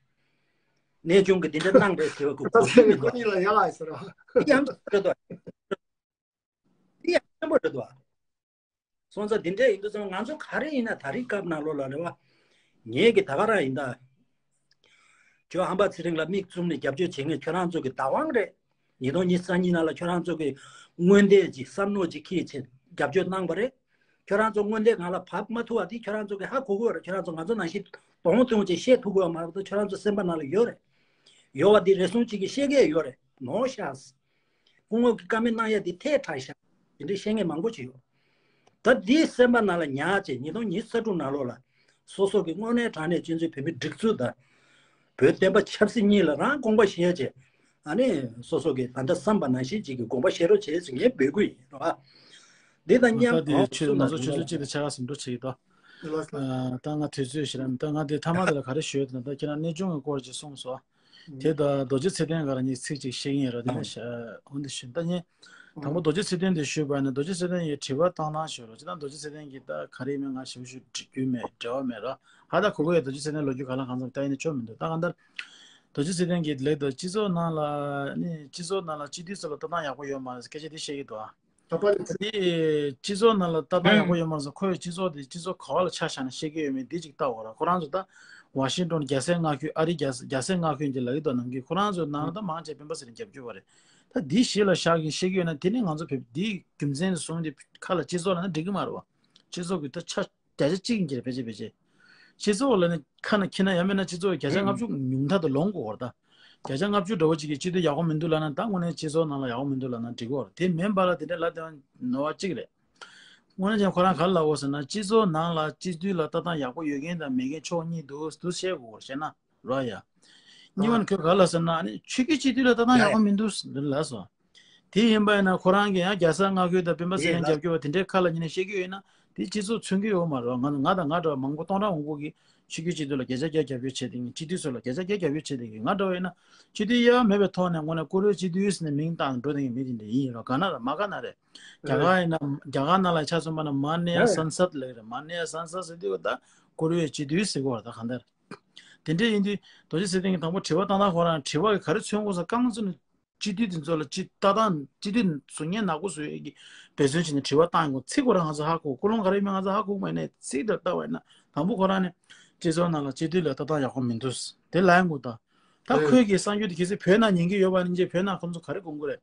གནས་ཆུང་གི་འདི་འདྲ་གནང་རེད་ཟེར་བ་གི་གོ་སྐབས་མི་འདུག་ཁོ་ཚོ་གཉིས་ལ་ཡ་ལ་ཟེར་བ། འདི་ཡང་ཆེན་པོ་རེད་དོ། འདི་ཡང་ཆེན་པོ་རེད་དོ། སོང་ཙང་འདི་འདྲ་ཡིན་དུས་ཙང་ང་ཚོ་ག་རེ་ཡིན་ན་ད་རེས་སྐབས་ནང་ལོགས་ལ་རེད་བ། ངེད་ཀྱི་ད་ག་རང་ཡིན་ད། ཇོ་ཧམ་པ་ཚེ་རིང་ལ་མིག་བཙུམ་ནས་རྒྱབ་སྐྱོར་བྱེད་མཁན་ཁྱོད་རང་ཚོ་གི་བདག་དབང་རེད། ཉིས་སྟོང་ཉི་ཤུ་རྩ་གཉིས་ནང་ལ་ཁྱོད་རང་ཚོ་གི་མངོན་འདོད་ཅིག་བསམ་མནོ་ཅིག་འཁྱེར་བྱས་རྒྱབ་སྐྱོར་གནང་བ་རེད། ཁྱོད་རང་ཚོ་མངོན་འདོད་ངང་ལ་བབས་མ་ཐུབ་པ་དེ་ཁྱོད་རང་ཚོ་གི་ཧ་གོ་གི་ཡོད་རེད། ཁྱོད་རང་ཚོ་ང་ཚོ་ནང་བཞིན་གདོང་གདོང་ཅིག་བཤད་ཐུབ་ཀྱི་ཡོད་མ་རེད་དོ། ཁྱོད་རང་ཚོ་སེམས་པ་ནང་ལ་ཡོད་རེད། ཡོད་པ་དེ་རེ་ཟུང་ཅིག་གིས་བཤད་མཁན་ཡོད་རེད། ནོར་ཤག་སྐུ་ངོ་གི་བཀའ་མོལ་གནང་ཡ་དེ་ཐལ་དྲགས་ཤག་དེ་འདྲའི་བཤད་མཁན་མང་པོ་ཅིག་ཡོད། ད་དེའི་སེམས་པ་ནང་ལ་ཉར་བྱས་ཉིས་སྟོང་ཉི་ཤུ་རྩ་དྲུག་ནང་ལོགས་ལ་སོ་སོ་གི་དངོས་གནས་དྲང་གནས་སྤྱི་ཚོགས་བོད་མི་སྒྲིག་འཛུགས་དང་། བོད་བསྟན་པ་ཆབ་སྲིད་གཉིས་ལ་རང་དགོངས་པ་བཞེས་བྱས། ཨ་ནི་སོ་སོ་གི་ད་ལྟ་བསམ་པ་ནང་བཞིན་ཅིག་གི་དགོངས་པ་བཞེས་རོགས་བྱས་ཟེར་ངས་འབོད་སྐུལ་ཡིན་རོགས། འདི་དང་མཉམ་ད་དེ་ཨོ་ཆོས་ང་ཚོ་ཆུ་ཚོད་གཅིག་དང་ཕྱེད་ཀ་ཟིན་འགྲོ་བྱེད་ཀྱི་འདུག་ལགས་སོ། ཨ། ད་ང་དུས་ཚོད་ཞིག་ར་མི་ད་ང་དེ་མཐའ་མ་དེ་ལ་ག་རེ་ཞུ་ཡོད་དེ་ན། ད་ཁྱེད་རང་གནས་ཆུང་གི་སྐོར་ཅིག་གསུངས་སོང་། དེ་ད་རྡོ་རྗེ་ཚེ་བརྟན་ག་ར་ངས་ཚིག་ཅིག་བཤད་ཀྱི་ཡིན་ར། དེ་ནས་ཤ་འོན་ཏེ་ཞུ་ད་ཉན། དང་པོ་རྡོ་རྗེ་ཚེ་བརྟན་དེ་ཞུས་པ་ནས་རྡོ་རྗེ་ཚེ་བརྟན་ཡི་དྲི་བ་བཏང་སྟངས་ཞུ་རོགས་ཅི་ད། རྡོ་རྗེ་ཚེ་བརྟན་གྱི་ད་ག་རེ་མིན་ང་ཞིབ་ཞིབ་འགྲིག་རྒྱུ་མེད། འབྲེལ་བ་མེད་ར། ཧ་ད་གོ་གོ་ཡི་རྡོ་རྗེ་ཚེ་བརྟན་ལོ་རྒྱུས་ག་ལ་གང་འཚམ་ད་ཡིན་ན་ཆོ་མི་འདུག་ད་གང་ལྟར་རྡོ་རྗེ་ཚེ་བརྟན་གྱི་ལེགས་དང་སྤྱི་ཚོགས་ནང་ལ་ནི་སྤྱི་ཚོགས་ནང་ལ་སྤྱི་འཐུས་ཚོ་ལ་ལྟ་སྟངས་ཡག་པོ་ཡོད་མ་རེད་སྐད་ཆ་དེ་བཤད་ཀྱི་འདུག་ཨ། ད་པ་ལས་ཚེ། དེ་སྤྱི་ཚོགས་ནང་ལ་ལྟ་སྟངས་ཡག་པོ་ཡོད་མ་རེད་ཟེར། ཁོས་སྤྱི་ཚོགས་དེ་སྤྱི་ཚོགས་ག་བ་ལ་ཆ་བཞག་ནས་བཤད་ཀྱི་ཡོད་མེད་འདི་ཅིག་ལྟ་དགོས་ར། ཁོ་རང་ཚོ་ད་ཝ་ཤིང་ཏོན་རྒྱལ་སའི་མངའ་ཁུལ་ཨ་རི་རྒྱལ་རྒྱལ་སའི་མངའ་ཁུལ་གྱི་ལ་གི་དོ་ནང་གི་ཁོ་རང་ཚོའི་ནང་ལ་ད་མང་ཆེ་སྤེན་པ་ཚེ་རིང་རྒྱབ་སྐྱོར་བ་རེད། ད་འདི་གཞི་ལ་བཞག་གིན་བཤད་ཀྱི་ཡོད་ན་དེ་ནི་ང་ཚོ་བོད་འདིའི་རྒྱུ་མཚན་བཟུང་སྟེ་ཁ་ལ་སྤྱི་ཚོགས་ལ་ན་འགྲིག་གི་མ་རེད་བ། སྤྱི་ཚོགས་ཀྱི་ད་ཆ་བརྒྱ་ཆ་གཅིག་ཡིན་གྱི་རེད་ཕལ་ཆེར་ཕལ་ཆེར། སྤྱི་ཚོགས་ལ་ནི་ཁ་ན་ཁྱི་ན་ཡང་མིན་ན་སྤྱི་ཚོགས་བརྒྱ་ཆ་ལྔ་བཅུ་ཉུང་མཐའ་དུ་ལོངས་དགོས་བར་ད། བརྒྱ་ཆ་ལྔ་བཅུ་འདྲ་བོ་ཅིག་གིས་སྤྱི་འཐུས་ཡག་པོ་མི་འདུག་ལབ་ན་ད་དངོས་གནས་སྤྱི་ཚོགས་ནང་ལ་ཡག་པོ་མི་འདུག་ལབ་ན་འགྲིག་གི་རེད། དེ་མིན་པ་ལ་དེ་འདྲ་ལབ་བསྡད་ནོར་བ་གཅིག་རེད། དངོས་གནས་ཀྱང་ཁོ་རང་ག་རེ་ལབ་འོ་ཟེར་ན་སྤྱི་ཚོགས་ནང་ལ་སྤྱི་འཐུས་ལ་ལྟ་སྟངས་ཡག་པོ་ཡོད་མཁན་དང་མེད་མཁན་ཕྱོགས་གཉིས་འདུག་འདུག་བཤད་དགོས་བཤད་ན་རོ་ཡ། གཉིས་པ་ནི་ཁོས་ག་རེ་ལབ་ཟེར་ན་ཨ་ནི་ཆོས་བརྒྱུད་སྤྱི་འཐུས་ལ་ལྟ་སྟངས་ཡག་པོ་མི་འདུག་ལབ་སོང་། དེ་ཡིན་པ་ཡིན་ན་ཁོ་རང་གིས་ཡང་རྒྱལ་ས་མངའ་ཁུལ་དང་སྤེན་པ་ཚེ་རིང་རྒྱབ་སྐྱོར་བ་དེ་འདྲའི་ཁ་ལ་ཉན་ནས་བཤད་ཀྱི་ཡོད་ན་དེ་སྤྱི་ཚོགས་མཚོན་གྱི་ཡོད་མ་རེད་བ། ང་ང་དང་ང་འདྲ་བ་མང་པོ་སྟོང་ཕྲག་མང་པོ་གིས་ཆོས་བརྒྱུད་སྤྱི་འཐུས་ལ་བརྒྱ་ཆ་བརྒྱ་རྒྱབ་སྐྱོར་བྱེད་བསྡད་མཁན་སྤྱི་འཐུས་ཚོ་ལ་བརྒྱ་ཆ་བརྒྱ་རྒྱབ་སྐྱོར་བྱེད་བསྡད་མཁན་ང་འདྲ་བ་ཡིན་ན་སྤྱི་འཐུས་ཡ་མེད་པའི་ཐོག་ནས་དངོས་གནས་བཀུར་འོས་སྤྱི་འཐུས་ཟེར་ནས་མིང་བཏགས་ནས་འགྲོ་བསྡད་མཁན་མི་དེ་འདྲ་ཡིན་རོགས། ག་ན་ར་མ་ག་ན་རེད། རྒྱ་གར་ཡིན་ན་རྒྱ་གར་ནང་ལ་ཆ་མཚོན་པ་ན་མ་ནེ་ཡ་སན་སད་ལབ་ཀྱི་རེད། མ་ནེ་ཡ་སན་སད་ཟེར་དུས་ད་བཀུར་འོས་སྤྱི་འཐུས་ཟེར་གོ་ར་ད་གང་ལྟར། དེ་འདྲ་ཡིན་དུས་རྡོ་རྗེ་ཚེ་བརྟན་གྱིས་དང་པོ་དྲི་བ་བཏང་སྟངས་ཁོ་རང་དྲི་བ་གི་ག་རེ་མཚོན་དགོས་ས་རྐང་བཙུགས་ནས། སྤྱི་འཐུས་དེ་ཚོ་ལ་སྤྱི་ལྟ་སྟངས་སྤྱི་འཐུས་བཟོ་མཁན་ནག་པོ་བཟོ་ཡས་ཀྱི་འབད་བརྩོན་བྱས་ནས་དྲི་བ་བཏང་ཡོང་། ཚིག་ཁོ་རང་ང་ཚོ་ཧ་གོ། ཀུན་སློང་ག་རེ་ཡིན་མིན་ང་ཚོ་ཧ་གོ་མ་ཡིན་ནའི་ཚིག་དེ་ལྟ་བ་ཡིན་ན་དང་པོ་ཁོ་རང་ནས་སྤྱི་ཚོགས་ནང་ལ་སྤྱི་འཐུས་ལ་ལྟ་སྟངས་ཡག་པོ་མི་འདུག་དེ་ལབ་ཡོང་གི་འདུག་ད་ཁོས་ཀྱི་གསར་འགྱུར་དེ་གལ་སྲིད་བོད་ནང་ཉན་གྱི་ཡོད་པ་ཡིན་ན་བོད་ནང་ཁོང་ཚོ་ག་རེ་དགོངས་ཀྱི་རེད།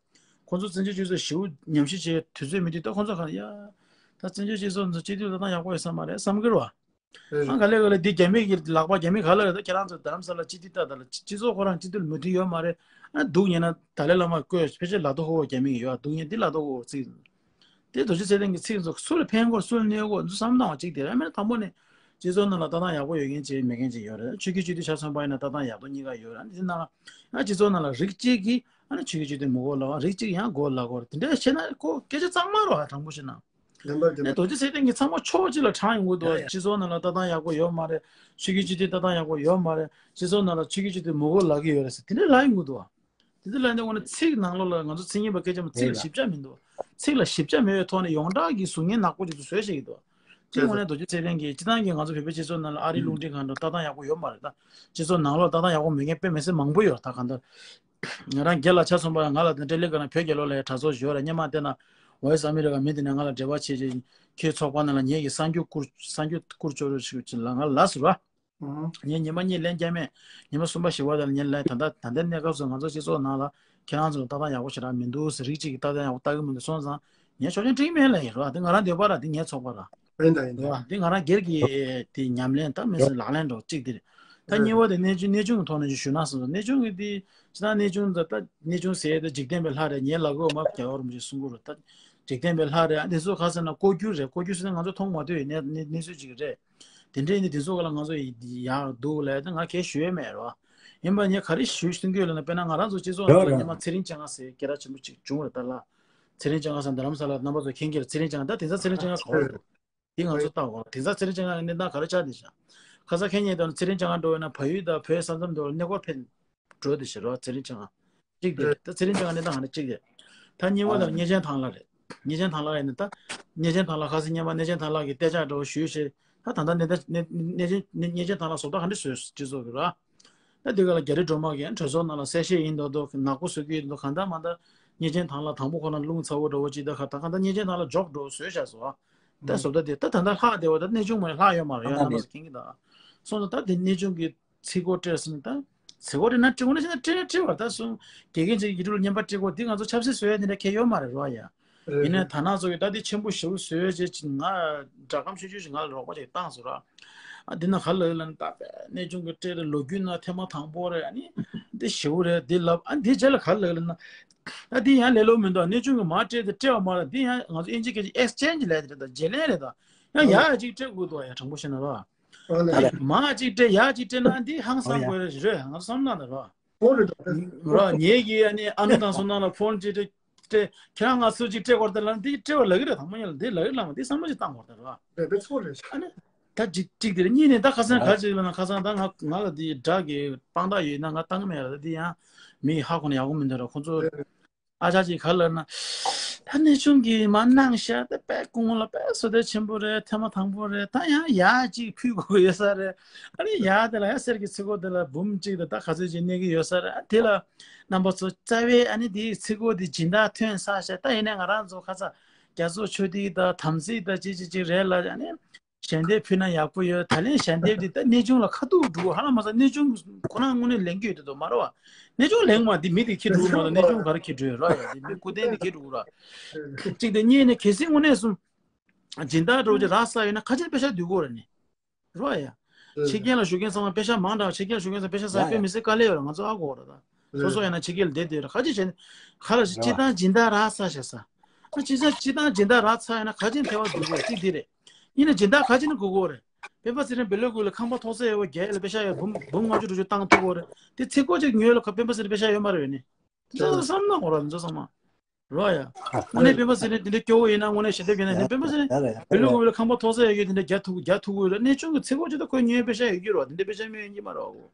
ཁོང་ཚོ་བཙན་བྱོལ་སྤྱི་ཚོགས་ཞེ་པོ་ཉམས་ཞིབ་བྱེད་དུས་ཚོད་མི་འདུག་ད་ཁོང་ཚོ་ག་ཡ་ད་བཙན་བྱོལ་སྤྱི་ཚོགས་ཚོ་སྤྱི་འཐུས་ལ་ལྟ་སྟངས་ཡག་པོ་ཡོད་ས་མ་རེད་བསམ་གྱི་རེད་བ། ཨ་ག་ལེ་ག་ལེ་འདི་རྒྱ་མི་གི་ལག་པ་རྒྱ་མི་ག་ལ་རེད། ད་ཁྱེད་རང་ཚོ་རྡ་རམ་ས་ལ་སྤྱི་འཐུས་ལྟ་ད་ལ་སྤྱི་ཚོགས་ཁོ་རང་སྤྱི་འཐུས་ལ་མོས་མཐུན་ཡོད་མ་རེད། ཨ་སྡུག་ཉེན་ན་ད་ལའི་བླ་མ་བསྐོས་ཕལ་ཆེར་ལག་ཐོག་ཧོ་རྒྱ་མི་གི་ཡོད། ཨ་སྡུག་ཉེན་འདི་ལག་ཐོག་ཧོ་ཚིག་དེ་རྡོ་རྗེ་ཚེ་བརྟན་གྱི་ཚིག་ཚོ་སུ་ལ་ཕན་གོ་སུ་ལ་གནོད་གོ་འདི་བསམ་བློ་བཏང་བ་གཅིག་དེ་རེད། ཨ་མེད་ན་དང་པོ་ནས་སྤྱི་ཚོགས་ནང་ལ་ལྟ་སྟངས་ཡག་པོ་ཡོད་མཁན་ཅིག་མེད་མཁན་ཅིག་ཡོད་རེད། ཆོས་བརྒྱུད་སྤྱི་འཐུས་ཆ་མཚོན་པ་ཡིན་ན་ལྟ་སྟངས་ཡག་པོ་གཉིས་ཀ་ཡོད་རེད། ཨ་འདི་ནང་ལ་ཨ་སྤྱི་ཚོགས་ནང་ལ་རིགས་གཅིག་གིས་ཨ་ནི་ཆོས་བརྒྱུད་སྤྱི་འཐུས་མི་དགོས་ལབ་རིགས་གཅིག་ཡང་དགོས་ལབ་གོ་རེད། དེ་འདྲ་བྱས་ན་ཁོ་སྐད་ཆ་གཙང་མ་རེད་བ། དྲང་པོ་བཤད་ན། ལན་པར་ནས་རྡོ་རྗེ་ཚེ་བརྟན་གྱིས་ཚང་མ་ཕྱོགས་གཅིག་ལ་དྲངས་ཡོང་གི་འདུག་བ། ཡ་ཡ། སྤྱི་ཚོགས་ནང་ལ་ལྟ་སྟངས་ཡག་པོ་ཡོད་མ་རེད། ཆོས་བརྒྱུད་སྤྱི་འཐུས་ལྟ་སྟངས་ཡག་པོ་ཡོད་མ་རེད། སྤྱི་ཚོགས་ནང་ལ་ཆོས་བརྒྱུད་སྤྱི་འཐུས་མི་དགོས་ལབ་ཀྱི་ཡོད་རེད་ཟེར་དེ་འདྲ་ལབ་ཡོང་གི་འདུག་བ། དེ་འདྲ་ལབ་ནས་དངོས་གནས་ཚིག་ནང་ལོགས་ལ་ང་ཚོ་མཚན་ཉིད་པ་སྐད་ཆ་མ་ཚིག་ལ་ཞིབ་ཆ་མི་འདུག་བ། ཚིག་ལ་ཞིབ་ཆ་མེད་པའི་ཐོག་ནས་ཡོངས་གྲགས་ཀྱི་གཟུགས་བརྙན་ནག་པོ་ཅིག་ཚོ་བཟོས་བཞག་གི་འདུག་བ། དེ་དངོས་གནས་རྡོ་རྗེ་ཚེ་བརྟན་གྱིས་སྤྱི་བཏང་གི་ང་ཚོ་བོད་པའི་སྤྱི་ཚོགས་ནང་ལ་ཨ་རིའི་རླུང་འཕྲིན་ཁང་འགྲོ་ལྟ་སྟངས་ཡག་པོ་ཡོད་མ་རེད་ད། སྤྱི་ཚོགས་ནང་ལོགས་ལྟ་སྟངས་ཡག་པོ་མེད་མཁན་དཔེ་མི་སྲིད་མང་པོ་ཡོད་ད་གང་ལྟར། ང་རང་སྒེར་ལ་ཆ་མཚོན་པ་ང་ལ་དེ་འདྲ་ལས་ཀ་ན་བོད་རྒྱལ་ལོ་ལ་ཡ་གྲྭ་ཚོགས་ཞུ་བ་ར་སྔོན་མ་བལྟས་ན་ཝོ་ཡིས་ཨ་མི་རི་ཀ་མི་དེ་ནས་ང་ལ་འབྲེལ་བ་བྱེད་ཅིང་ཁྱེད་ཚོགས་པ་ནང་ལ་ངེད་ཀྱི་གསར་འགྱུར་བསྐུར་གསར་འགྱུར་བསྐུར་ཆོག་རོགས་ཞུ་ཅིག་ལ་ང་ལ་ཟེར་བ། ངས་ཉི་མ་གཉིས་ལན་བརྒྱབ་མེད། ཉི་མ་གསུམ་པ་བཞི་པ་དང་ལ་ངས་ལན་ད་ལྟ་ད་ལྟའི་གནས་སྐབས་སུ་ང་ཚོ་སྤྱི་ཚོགས་ནང་ལ་ཁྱེད་རང་ཚོ་ལ་ལྟ་སྟངས་ཡག་པོ་ཞེ་དྲག་མི་འདུག་ཟེར་རིགས་གཅིག་གིས་ལྟ་སྟངས་ཡག་པོ་ལྟ་གི་མི་འདུག་སོང་ཙང་ངས་ཆོག་མཆན་འབྲི་གི་མེད་ལབ་ཡིན་རོ། འདི་ང་རང་འདོད་པ་ར་འདི་ངའི་ཚོགས་པ་ར། ཡིན་ད་ཡིན་ད། རོ་འདི་ང་རང་སྒེར་གྱི་དེ་ཉམས་ལེན་ད་མི་ཚེ་ལག་ལེན་འགྲོ་གཅིག་དེ་རེད། ད་གཉིས་པ་དེ་གནས་ཆུང་གནས་ཆུང་གི་ཐོག་ནས་ཅིག་ཞུ་ན་བསམ་སོང་། གནས་ཆུང་གི་དེ་ཅི་ད་གནས་ཆུང་ད་ད་གནས་ཆུང་ཟེར་ཡས་ད་འཇིག་རྟེན་པའི་ལྷ་རེད། ངའི་ལག་འོག་མ་རྒྱལ་བ་རིན་པོ་ཆེ་གསུང་གི་རེད། ད་འཇིག་རྟེན་པའི་ལྷ་རེད། ཨ་འདི་ཚོ་ཁ་སང་ན་ལྐོག་གྱུར་རེད། ལྐོག་གྱུར་ཟེར་ན་ང་ཚོ་མཐོང་མ་ཐུབ་ཡོད་གནས་གནས་ཚུལ་ཅིག་རེད། དེ་འདྲའི་ནི་དེ་ཚོ་ག་ལ་ང་ཚོ་ཡག་འདུག་ལབ་ད་ང་གལ་ཞུ་ཡས་མེད་རོ། ཡིན་པ་ངས་ག་རེ་ཞུ་གསུང་གི་ཡོད་ལབ་ན་དཔེར་ན་ང་རང་ཚོ་སྤྱི་ཚོགས་ནང་ལ་སྔོན་མ་ཚེ་རིང་སྤྱན་སྔ་ཟེར་སྐད་གྲགས་ཆེན་པོ་ཅིག་བྱུང་རེད་ད་ལ། ཚེ་རིང་སྤྱན་སྔ་ཟེར་རྡ་རམ་ས་ལ་རྣམ་པ་ཚོ་མཁྱེན་གྱི་རེད། ཚེ་རིང་སྤྱན་སྔ་ད་དེང་སང་ཚེ་རིང་སྤྱན་སྔ་ག་བ་འདུག་འདི་ང་ཚོ་ལྟ་འོ་དེང་སང་ཚེ་རིང་སྤྱན་སྔ་གི་གནས་སྟངས་ག་རེ་ཆགས་འདི་ཤག་ཁ་སང་ཁེ་ཉེ་དང་ཚེ་རིང་སྤྱན་སྔ་འགྲོ་བས་ན་བལ་ཡུལ་དང་བོད་ས་མཚམས་འགྲོ་བ་གནས་སྐོར་ཕེབས་འགྲོ་འདི་ཤག་རོ། ཚེ་རིང་སྤྱན་སྔ་གཅིག་དེ་ད་ཚེ་རིང་སྤྱན་སྔ་གནས་སྟངས་ག་འདྲ་གཅིག་དེ་ད་གཉིས་པ་དང་ཉེ་ཆེན་ཐང་ལ་རེད། གཉན་ཆེན་ཐང་ལྷ་ཡིན་ན་ད། གཉན་ཆེན་ཐང་ལྷ་ཁ་སང་སྔོན་མ་གཉན་ཆེན་ཐང་ལྷ་གི་གཏད་ཆགས་འདྲ་བོ་ཞུས་བྱས། ད་ད་ལྟ་གནས་ད་གནས་གནས་ཆེན་གནས་གཉན་ཆེན་ཐང་ལྷ་བཟོ་ལྟ་ག་འདྲ་བཟོས་སྤྱི་ཚོགས་ཀྱི་ར། ད་འདི་ག་ལ་རྒྱ་རི་སྒྲོལ་མ་གིས་གྲོས་ཚོགས་ནང་ལ་གསལ་བཤད་ཡིན་མདོག་མདོག་ནག་པོ་བཟོ་གི་ཡོད་མདོག་གང་ལྟར་མ་ལྟར་གཉན་ཆེན་ཐང་ལྷ་དང་པོ་ཁོ་རང་རླུང་ཚ་བོ་འདྲ་བོ་ཅིག་ད་ག་ད་གང་ལྟར་གཉན་ཆེན་ཐང་ལྷ་འཇོག་འགྲོ་བཟོས་བཞག་སོང་ཨ། ད་བཟོ་ལྟ་དེ་ད་ད་ལྟ་ལྷག་བསྡད་པ་ད་གནས་ཆུང་མ་ལྷག་ཡོད་མ་རེད་ཡང་རྣམ་པ་ཚོ་མཁྱེན་གྱི་ད། སོང་ཙང་ད་དེ་གནས་ཆུང་གི་ཚིག་གོ་སྤྲད་སོང་ད། ཚིག་གོ་སྤྲད་ན་སྤྲད་དགོས་ན་ཅི་ན་སྤྲད་ན་སྤྲད་བར་ད་སོང་དགེ་རྒན་ཅིག་ཡིག་འབྲུ་ལ་བརྙན་པར་སྤྲད་གོ་འདི་ང་ཚོ་ཆབ་སྲིད་བཟོ་ཡ་དེ་འདྲ་ཁྱད་ཡོད་མ་རེད་རོ་ཡ། ཡིན་ནའི་ད་ནང་ཚོ་གི་ད་དེ་ཆེན་པོ་ཞེ་པོ་བཟོས་བྱས་ཅིག་ང་སྒྲ་སྒམ་ཆུང་ཆུང་ཞིག་ང་ལ་རོགས་པ་ཅིག་བཏང་སོང་ར། ཨ་འདི་ན་ག་ལ་ལ་ནི་ད་པས་གནས་ཆུང་གི་སྤྲད་རེད་ལོ་རྒྱུས་ན་ཐེངས་མ་དང་པོ་རེད་ཨ་ནི་འདི་ཞེ་པོ་རེད་འདི་ལབ་ཨ་འདི་རྗེས་ལ་ག་ལ་ལ་ན། ད་འདི་ཡང་ལས་སླ་པོ་མི་འདུག་གནས་ཆུང་གི་མར་སྤྲད་དེ་སྤྲད་བ་མ་རེད་འདི་ཡང་ང་ཚོ་ཨིན་ཇི་སྐད་ཀྱི་ཨེག་སི་ཅེན་ཇི་ལབ་དེ་རེད་ད་བརྗེ་ལེན་རེད་ད། ཡང་ཡག་ཡག་ཅིག་སྤྲད་དགོས་འདུག་ཡ་དྲང་པོ་བཤད་ན་རོ། ཨ་ལས། མ་གཅིག་སྤྲད་ཡག་གཅིག་སྤྲད་ན་འདི་ཧང་སང་དགོས་རེད་རེད་ང་བསམ་ན་ད་རོ། ཨོ་རེད་ད། རོ་ངེད་ཀྱིས་ཨ་ནི་ཨ་ནུ་དང་སོ་ནང་ལ་ཕོན་གཅིག་སྤྲད་སྤྲད་ཁྱེད་རང་ང་སུ་གཅིག་སྤྲད་དགོས་རེད་ད་ལ་འདི་སྤྲད་པ་ལ་གི་རེད་དང་མ་ཉལ་འདི་ལ་གི་ལ་མ་འདི་བསམ་བློ་ཅིག་བཏང་དགོས་རེད་ད་རོ། རེད་པས་ཚོ་རེད། ཨ་ནི་ད་གཅིག་གཅིག་དེ་རེད་གཉིས་ནས་ད་ཁ་སང་ག་ཅིག་ལ་ན་ཁ་སང་ད་ང་ང་ལ་འདི་དགྲ་གི་དཔང་རྟགས་ཡོད་ན་ང་བཏང་གི་མེད་ར་ད་འདི་ཡང་མི་ཧ་གོ་ན་ཡག་པོ་མི་འདུག་ར་ཁོང་ཚོ། ཨ་ཅག་ཅིག་ག་ལ་ན། ད་གནས་ཆུང་གིས་མ་གནང་ཤག་ད་དཔེ་སྐུ་ངོ་ལ་དཔེ་བསོད་བདེ་ཆེན་པོ་རེད་ཐེངས་མ་དང་པོ་རེད་ད་ཡང་ཡག་ཅིག་ཕུལ་དགོས་ཀྱི་ཡོད་ས་རེད། ཨ་ནི་ཡག་དེ་ལ་ཡང་གསེར་གྱི་ཚིག་གོ་དེ་ལ་འབུམ་གཅིག་དང་ད་ག་ཚོད་ཅིག་གནས་ཀྱི་ཡོད་ས་རེད་ཨ་དེ་ལ། རྣམ་པ་ཚོ་རྩ་བའི་ཨ་ནི་དེའི་ཚིག་གོ་དེ་སྦྱིན་བདག་ཐོན་ས་ཤག་ད་ཡིན་ནའི་ང་རང་ཚོ་ཁ་ཚ་རྒྱ་མཚོ་ཆོས་སྡེ་དང་དམ་ཚིག་དང་ཅི་ཅི་ཅི་རེད་ལ་ཨ་ནི། ཞལ་འདེབས་ཕུལ་ན་ཡག་པོ་ཡོད། ད་ལན་ཞལ་འདེབས་འདི་ད་གནས་ཆུང་ལ་ཁ་ཐུག་འགྲོ་ཧ་ལམ་མ་ཟ་གནས་ཆུང་ཁོ་རང་དངོས་གནས་ལེན་གྱི་ཡོད་དེ་དོ་མ་རེད་བ། གནས་ཆུང་ལེན་མ་འདི་མི་དེ་ཁྱི་འགྲོ་མ་རེད་གནས་ཆུང་ག་རེ་ཁྱི་འགྲོ་ཡོད་ར་ཡ་འདི་མི་སྐུ་རྟེན་འདི་ཁྱི་འགྲོ་ར། གཅིག་དེ་གཉིས་ནས་གལ་སྲིད་དངོས་གནས་སུ་སྦྱིན་བདག་འགྲོ་ཅིག་རག་ས་ཡོད་ན་ཁ་ཆེན་པེ་ཤ་བསྡུ་དགོས་ར་ནི། རོ་ཡ། ཕྱི་རྒྱལ་ལ་བཞུགས་མཁན་ཚང་མ་པེ་ཤ་མང་དྲགས་ཕྱི་རྒྱལ་བཞུགས་མཁན་ཚང་མ་པེ་ཤ་ཟ་དཔེ་མི་སྲིད་དཀའ་ལས་ཡོད་ར་ང་ཚོ་ཨ་གོ་ར་ད། སོ་སོ་ཡང་ན་ཕྱི་རྒྱལ་བསྡད་བསྡད་ར་ཁ་ཅིག་བྱས་ནས་ཁ་ལ་སྤྱི་བཏང་སྦྱིན་བདག་རག་ས་བྱ་ས། ཨ་སྤྱི་བཏང་སྤྱི་བཏང་སྦྱིན་བདག་རག་ཚར་ཡང་ན་ཁ་ཆེན་ཐེ་བ་བསྡུ་དགོས་གཅིག་དེ་རེད། ཡིན་ན་སྦྱིན་བདག་ཁ་ཆེན་དགོས་དགོས་རེད། སྤེན་པ་ཚེ་རིང་བེ་ལོ་ཀུ་ལ་ཁང་པ་ཐོག་ཚད་ཡོད་པ་རྒྱལ་ལ་པེ་ཤ་ཡོད་འབུམ་འབུམ་ལྔ་བཅུ་དྲུག་ཅུ་བཏང་ཐུབ་དགོས་རེད་དེ་ཚིག་གོ་ཅིག་ཉོས་ལ་ཁ་སྤེན་པ་ཚེ་རིང་པེ་ཤ་ཡོད་མ་རེད་ཡོད་ནི། ཚོ་བསམ་ན་འོ་ར་ཚོ་བསམ་ན། རོ་ཡ། དངོས་གནས་སྤེན་པ་ཚེ་རིང་དེ་འདྲ་སྐྱོ་བོ་ཡིན་ན་དངོས་གནས་ཞལ་འདེབས་ཡིན་ན་ཡིན་ན་སྤེན་པ་ཚེ་རིང་བེ་ལོ་ཀུ་ལ་ཁང་པ་ཐོག་ཚད་ཡོད་དེ་འདྲ་རྒྱ་ཐུག་རྒྱ་ཐུག་དགོས་རེད་གནས་ཆུང་གི་ཚིག་གོ་ཅིག་ད་ཁོས་ཉོས་པེ་ཤ་ཡོད་ཀྱི་རོ་དེ་འདྲ་པེ་ཤ་མེད་ཡོད་ཀྱི་མ་རོ།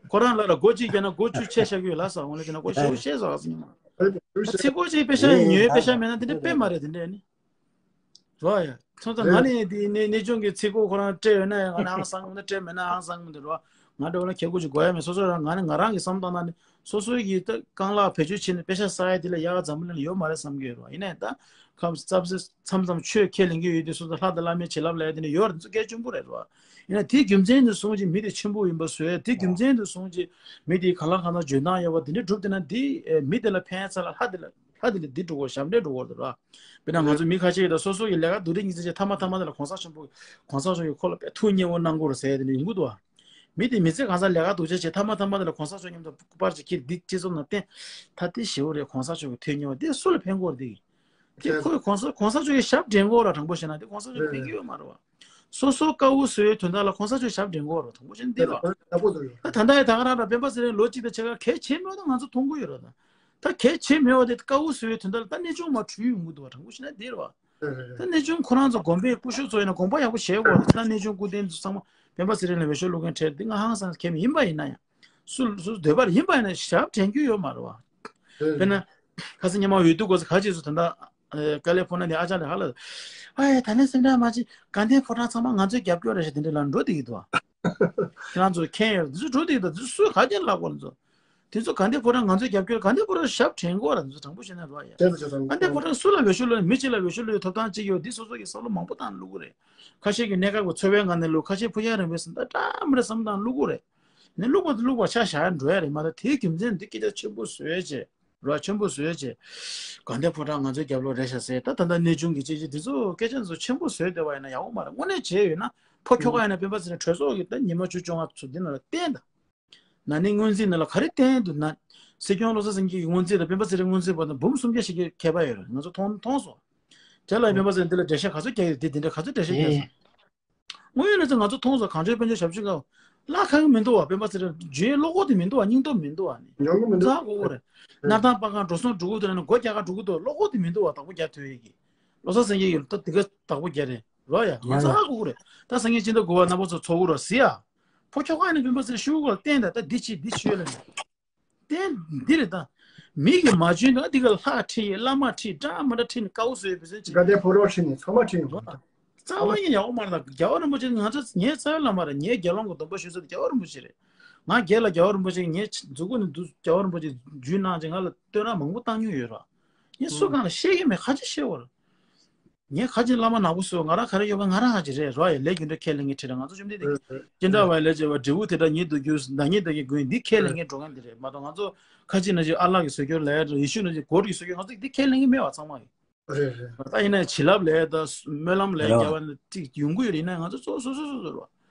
ཁོ་རང་ལ་ལ་སྒོ་གཅིག་བརྒྱབ་ན་སྒོ་བཅུ་ཆད་བཞག་གི་ཡོད་ལ་ས་འོང་ལ་བྱས་ན་སྒོ་ཞེ་པོ་ཤེས་སོ་ཨ་སི་ཉི་མ། ཚིག་གོ་གཅིག་པེ་ཤ་ཉོས་པེ་ཤ་མེད་ན་དེ་འདྲ་དཔེ་མ་རེད་དེ་འདྲ་ནི། རོ་ཡ། ཚོ་ཚ་ང་ནི་དེ་ནས་གནས་ཆུང་གི་ཚིག་གོ་ཁོ་རང་སྤྲད་ཡོད་ན་ཡང་ང་ནི་ཨང་སང་ངམ་ན་སྤྲད་མེད་ན་ཨང་སང་ངམ་དེ་རོ། ང་འདྲ་བོ་ལ་ཁྱེད་སྒོ་གཅིག་དགོས་ཡ་མེད་སོ་སོ་རང་ང་ནི་ང་རང་གི་བསམ་བཏང་ན་ནི་སོ་སོའི་གི་ད་རྐང་ལག་བེད་སྤྱོད་བྱས་ནས་པེ་ཤ་ཟ་ཡ་དེ་ལ་ཡག་ག་འཛམ་བུ་གླིང་ལ་ཡོད་མ་རེད་བསམ་གི་ཡོད་རོ་ཡིན་ནའི་ད། ཁམས་ཙབ་ཙེ་མཚམས་མཚམས་ཆོས་ཁས་ལེན་གྱི་ཡོད་དུས་སོ་སོ་ལྷ་དང་བླ་མའི་བྱིན་རླབས་ལ་ཡ་དེ་འདྲ་ཡོད་རེད་འདི་ཚོ་གལ་ཆེན་པོ་རེད་རོ། ཡིན་ན་དེའི་རྒྱུ་མཚན་དུ་སོང་ཅིག་མི་དེ་ཆེན་པོ་ཡིན་པ་བཟོས་དེའི་རྒྱུ་མཚན་དུ་སོང་ཅིག་མི་དེ་གང་ལ་གང་འཚམ་འཇོན་ཐང་ཡོད་པ་དེ་འདྲ་སྒྲུབ་བསྡད་ན་འདི་མི་དེ་ལ་ཕན་ཚ་ལ་ལྷ་དེ་ལ་ལྷ་དེ་ལ་འདི་འགྲོ་གོ་ཞབས་འདྲེན་འགྲོ་གོ་རེད་རོ། དཔེར་ན་ང་ཚོ་མི་ཁ་ཤས་ཡོད་ད་སོ་སོ་ཡི་ལས་ཀ་སྡུག་རིགས་ཉིན་མཚན་བྱས་ཐ་མ་ཐ་མ་དེ་ལ་གོང་ས་ཆེན་པོ་གོང་ས་མཆོག་གི་ཁོ་ལ་དཔེ་ཐུགས་མཉེས་པོ་གནང་གོ་རེད་ཟེར་ཡ་དེ་འདྲ་ཡོང་གི་འདུག་བ། མི་དེ་མི་ཚེ་གང་ས་ལས་ཀ་སྡུག་ཅག་བྱས་ཐ་མ་ཐ་མ་དེ་ལ་གོང་ས་མཆོག་མཉམ་དུ་པར་ཅིག་ཁྱེར་འདི་སྤྱི་ཚོགས་ནང་བསྟན། ད་དེ་ཞེ་པོ་རེད་གོང་ས་མཆོག་གི་ཐུགས་མཉེས་པ་དེ་སུ་ལ་ཕན་གོ་རེད་དེ། དེ་ཁོས་གོང་ས་གོང་ས་མཆོག་གི་ཞབས་འདྲེན་གོ་ར་དྲང་པོ་བཤད་ན་དེ་གོང་ས་མཆོག་ཕན་གི་ཡོད་མ་རེད་བ། སོ་སོ་དཀའ་བོ་བཟོ་བའི་དོན་དག་ལ་གོང་ས་མཆོག་ཞབས་འདྲེན་གོ་ར་དྲང་པོ་བཤད་ན་འདི་རེད་བ། ད་ད་ལྟ་ཡི་ད་ག་རང་ར་སྤེན་པ་ཚེ་རིང་ལོ་གཅིག་དང་ཕྱེད་ཀ་གལ་ཆེ་མེད་པ་ད་ང་ཚོ་མཐོང་གི་ཡོད་ར་ད། ད་གལ་ཆེ་མེད་པ་དེ་དཀའ་བོ་བཟོ་བའི་དོན་དག་ལ་ད་གནས་ཆུང་མ་བྲུས་ཡོང་གི་འདུག་བ་དྲང་པོ་བཤད་ན་འདི་རེད་བ། ད་གནས་ཆུང་ཁོ་རང་ཚོ་དགོན་པའི་སྐུ་ཞབས་ཚོ་ཡིན་ན་དགོངས་པ་ཡག་པོ་བཞེས་དགོས་རེད་ད་གནས་ཆུང་སྐུ་རྟེན་ཚོ་ཚང་མ་སྤེན་པ་ཚེ་རིང་ལ་འོས་ཤོག་བླུག་མཁན་གྲས་འདི་ང་ཧང་སང་མཁན་ཡིན་པ་ཡིན་ན་ཡང་། སུ་སུ་འདོད་པ་ཡིན་པ་ཡིན་ན་ཞབས་དྲན་རྒྱུ་ཡོད་མ་རེད་བ། དཔེར་ན། ཁ་སང་ཉི་མ་འོས་བསྡུ་སྐབས་སུ་ག་ཅིག་སུ་ད་ལྟ་ཀ་ལེ་ཕོ་ན་ནི་ཨ་ཅག་ལ་ཧ་ལ། ཨ་ཡ་ད་ནི་སེམས་ཁྲལ་མ་བྱེད་དགའ་ལྡན་ཕོ་བྲང་ཚང་མ་ང་ཚོའི་རྒྱབ་སྐྱོར་རེད་ཞེས་དེ་འདྲ་ལ་འགྲོ་བསྡད་ཀྱི་འདུག་བ། ཁྱེད་རང་ཚོ་མཁན་ཡོད་འདི་ཚོ་འགྲོ་བསྡད་ཀྱི་འདུག་འདི་ཚོ་སུས་ག་རྒྱ་ལབ་དགོས་ལ་ཚོ། དེ་ཚོ་དགའ་ལྡན་ཕོ་བྲང་ང་ཚོའི་རྒྱབ་སྐྱོར་དགའ་ལྡན་ཕོ་བྲང་ཞབས་དྲན་དགོས་ར་འདི་ཚོ་དྲང་པོ་བཤད་ན་རོ་ཡ། དེ་ཚོ་ཚོ་དྲང་དགའ་ལྡན་ཕོ་བྲང་སུ་ལ་འོས་ཤོག་བླུགས་མི་གཅིག་ལ་འོས་ཤོག་བླུགས་ཐོབ་ཐང་གཅིག་ཡོད་འདི་སོ་སོ་གི་བསམ་བློ་མང་པོ་བཏང་བླུག་གི་རེད། ཁ་ཤས་ཀྱི་གནད་འགག་གི་ཚོར་བའི་ངང་ནས་བླུག་ཁ་ཤས་ཕུ་ཡ་རིང་པོའི་སེམས་ད་འདྲ་མི་འདྲ་བསམ་བཏང་བླུག་གི་རེད། ནི་བླུག་པ་དེ་བླུག་པ་ཆ་བཞག་ཡ་འགྲོ་ཡ་རེད་མ་གཏོགས་དེའི་རྒྱུ་མཚན་འདི་སྐད་ཆ་ཆེན་པོ་བཟོས་བྱས། ར་ཆེན་པོ་བཟོས་བྱས། དགའ་ལྡན་ཕོ་བྲང་ང་ཚོའི་རྒྱབ་ལོགས་རེད་ཤག་ཟེར་ད་ད་ལྟ་གནས་ཆུང་གི་ཅི་ཅི་འདི་ཚོ་སྐད་ཆ་འདི་ཚོ་ཆེན་པོ་བཟོས་བསྡད་པ་ཡིན་ན་ཡག་པོ་མ་རེད་དངོས་གནས་བྱས་ཡོད་ན་ཕོ་ཁྱོ་ག་ཡིན་ན་སྤེན་པ་ཚེ་རིང་གྲོས་ཚོགས་ཀྱི་ད་ཉི་མ་བཅུ་བཅོ་ལྔ་ཚོ་འདི་ནང་ལ་བསྟན་ད། ན་ནིང་སྔོན་རྩིས་ནང་ལ་ག་རེ་བསྟན་འདུག་ན། སྲིད་སྐྱོང་བློ་བཟང་སེང་གེ་གི་སྔོན་རྩིས་དང་སྤེན་པ་ཚེ་རིང་སྔོན་རྩིས་བར་དུ་འབུམ་སུམ་བརྒྱ་ཞིག་གི་ཁྱད་པར་ཡོད་རེད་ང་ཚོ་མཐོང་མཐོང་སོང་། དེ་ལ་སྤེན་པ་ཚེ་རིང་འདི་ལ་འགྲེལ་བཤད་ག་ཚོད་རྒྱག་ཡོད་དེ་འདི་འདྲ་ག་ཚོད་འགྲེལ་བཤད་རྒྱག་སོང་། དངོས་ཡོད་གནས་ཚུལ་ང་ཚོ་མཐོང་སོང་གངས་ལྗོངས་དཔལ་འབྱོར་ཞབས་ཞུ་ཁང་། བརླག་ཁག་མི་འདུག་བ་སྤེན་པ་ཚེ་རིང་རྒྱུའི་བློ་ཁོག་དེ་མི་འདུག་བ་སྙིང་སྟོབས་མི་འདུག་བ་ནི། ཡོང་གི་མི་འདུག་ཚ་གོ་གོ་རེད། ཡོད། སྣར་ཐང་སྤར་ཁང་འགྲོ་སོང་འགྲོ་གི་འདུག་ན་ནི་སྒོ་རྒྱག་ག་འགྲོ་གི་འདུག་བློ་ཁོག་དེ་མི་འདུག་བ་བདག་པོ་རྒྱག་ཐུབ་ཡས་ཀྱི། བློ་བཟང་སེང་གེ་ཡོད་ད་དེ་ག་བདག་པོ་རྒྱག་རེད་རོ་ཡ་ང་ཚ་གོ་གོ་རེད། ད་སེང་གེ་སྤྱི་ཟླ་དགུ་བ་རྣམ་པ་ཚོ་ཚོགས་གོ་རོ་ཟི་ཡ། ཕོ་ཁྱོ་ག་ནི་སྤེན་པ་ཚེ་རིང་ཤུ་གོ་བསྟན་ད་ད་འདི་ཆི་འདི་ཆི་ཡོད་ལ་ནི། བསྟན་འདི་རེད་ད། མི་གིས་མ་བྱོན་ན་འདི་ག་ལྷ་ཁྲིད་བླ་མ་ཁྲིད་འདྲ་མི་འདྲ་ཁྲིད་ནས་དཀའ་བོ་བཟོས་པའི་ཚེ་ཅིག་དགའ་ལྡན་ཕོ་བྲང་ཁྲིད་ནས་ཚང་མ་ཁྲིད་ཡོང་། རྩ་བ་ཉིད་ཡག་པོ་མ་རེད་ད། རྒྱལ་བ་རིན་པོ་ཆེ་ང་ཚོ་ངའི་རྩ་བའི་བླ་མ་རེད། ངའི་དགེ་སློང་གི་སྡོམ་པ་ཞུ་ས་དེ་རྒྱལ་བ་རིན་པོ་ཆེ་རེད། ང་རྒན་ལ་རྒྱལ་བ་རིན་པོ་ཆེ་ངའི་མཛུབ་གུ་ནས་འདུག་རྒྱལ་བ་རིན་པོ་ཆེ་རྒྱུད་གནང་ཅིག་ང་ལ་བསྟོད་ར་མང་པོ་བཏང་མྱོང་ཡོད་ར། ངས་སུ་གང་ལ་བཤད་ཀྱི་མེད། ཁ་ཅིག་བཤད་བར། ངས་ཁ་ཅིག་བླ་མ་ནག་པོ་བཟོས། ང་རང་ག་རེ་ཡོད་པ་ང་རང་ཧ་ཅིག་རེད་རོ། ཡ་ལས་རྒྱུ་འབྲས་ཁས་ལེན་མཁན་ཁྲིད་ར། ང་ཚོ་བཅོམ་ལྡན་འདས་ཀྱི་ཅི་འདྲ་བ་ལས་བྱས་པ་འབྲས་བུ་དེ་འདྲ་ཉིད་དུ་གྱུར། བདག་ཉིད་བདག་གི་མགོན་འདི་ཁས་ལེན་མཁན་འགྲོ་མཁན་འདི་རེད་མ་གཏོགས། ང་ཚོ་ཁ་ཅིག་ན་ཅིག་ཨ་ལགས་ཀྱི་བཟོ་བཅོས་ལས་ཡ་ཡེ་ཤུ་ན་ཅིག་གོར་གྱི་བཟོ་བཅོས་ང་ཚོ་འདི་ཁས་ལེན་གྱི་མེད་པ་ཚང་མ་ཡིན། རེད་རེད། ད་ཡིན་ན་བྱིན་རླབས་ལས་ད་སྨོན་ལམ་ལས་རེད་བ། རྒྱལ་བ་ནི་ཅིག་ཡོང་གི་ཡོད་རེད། ཡིན་ན་ང་ཚོ་གཙོ་སོ་སོ་སོ་སོ་རེད་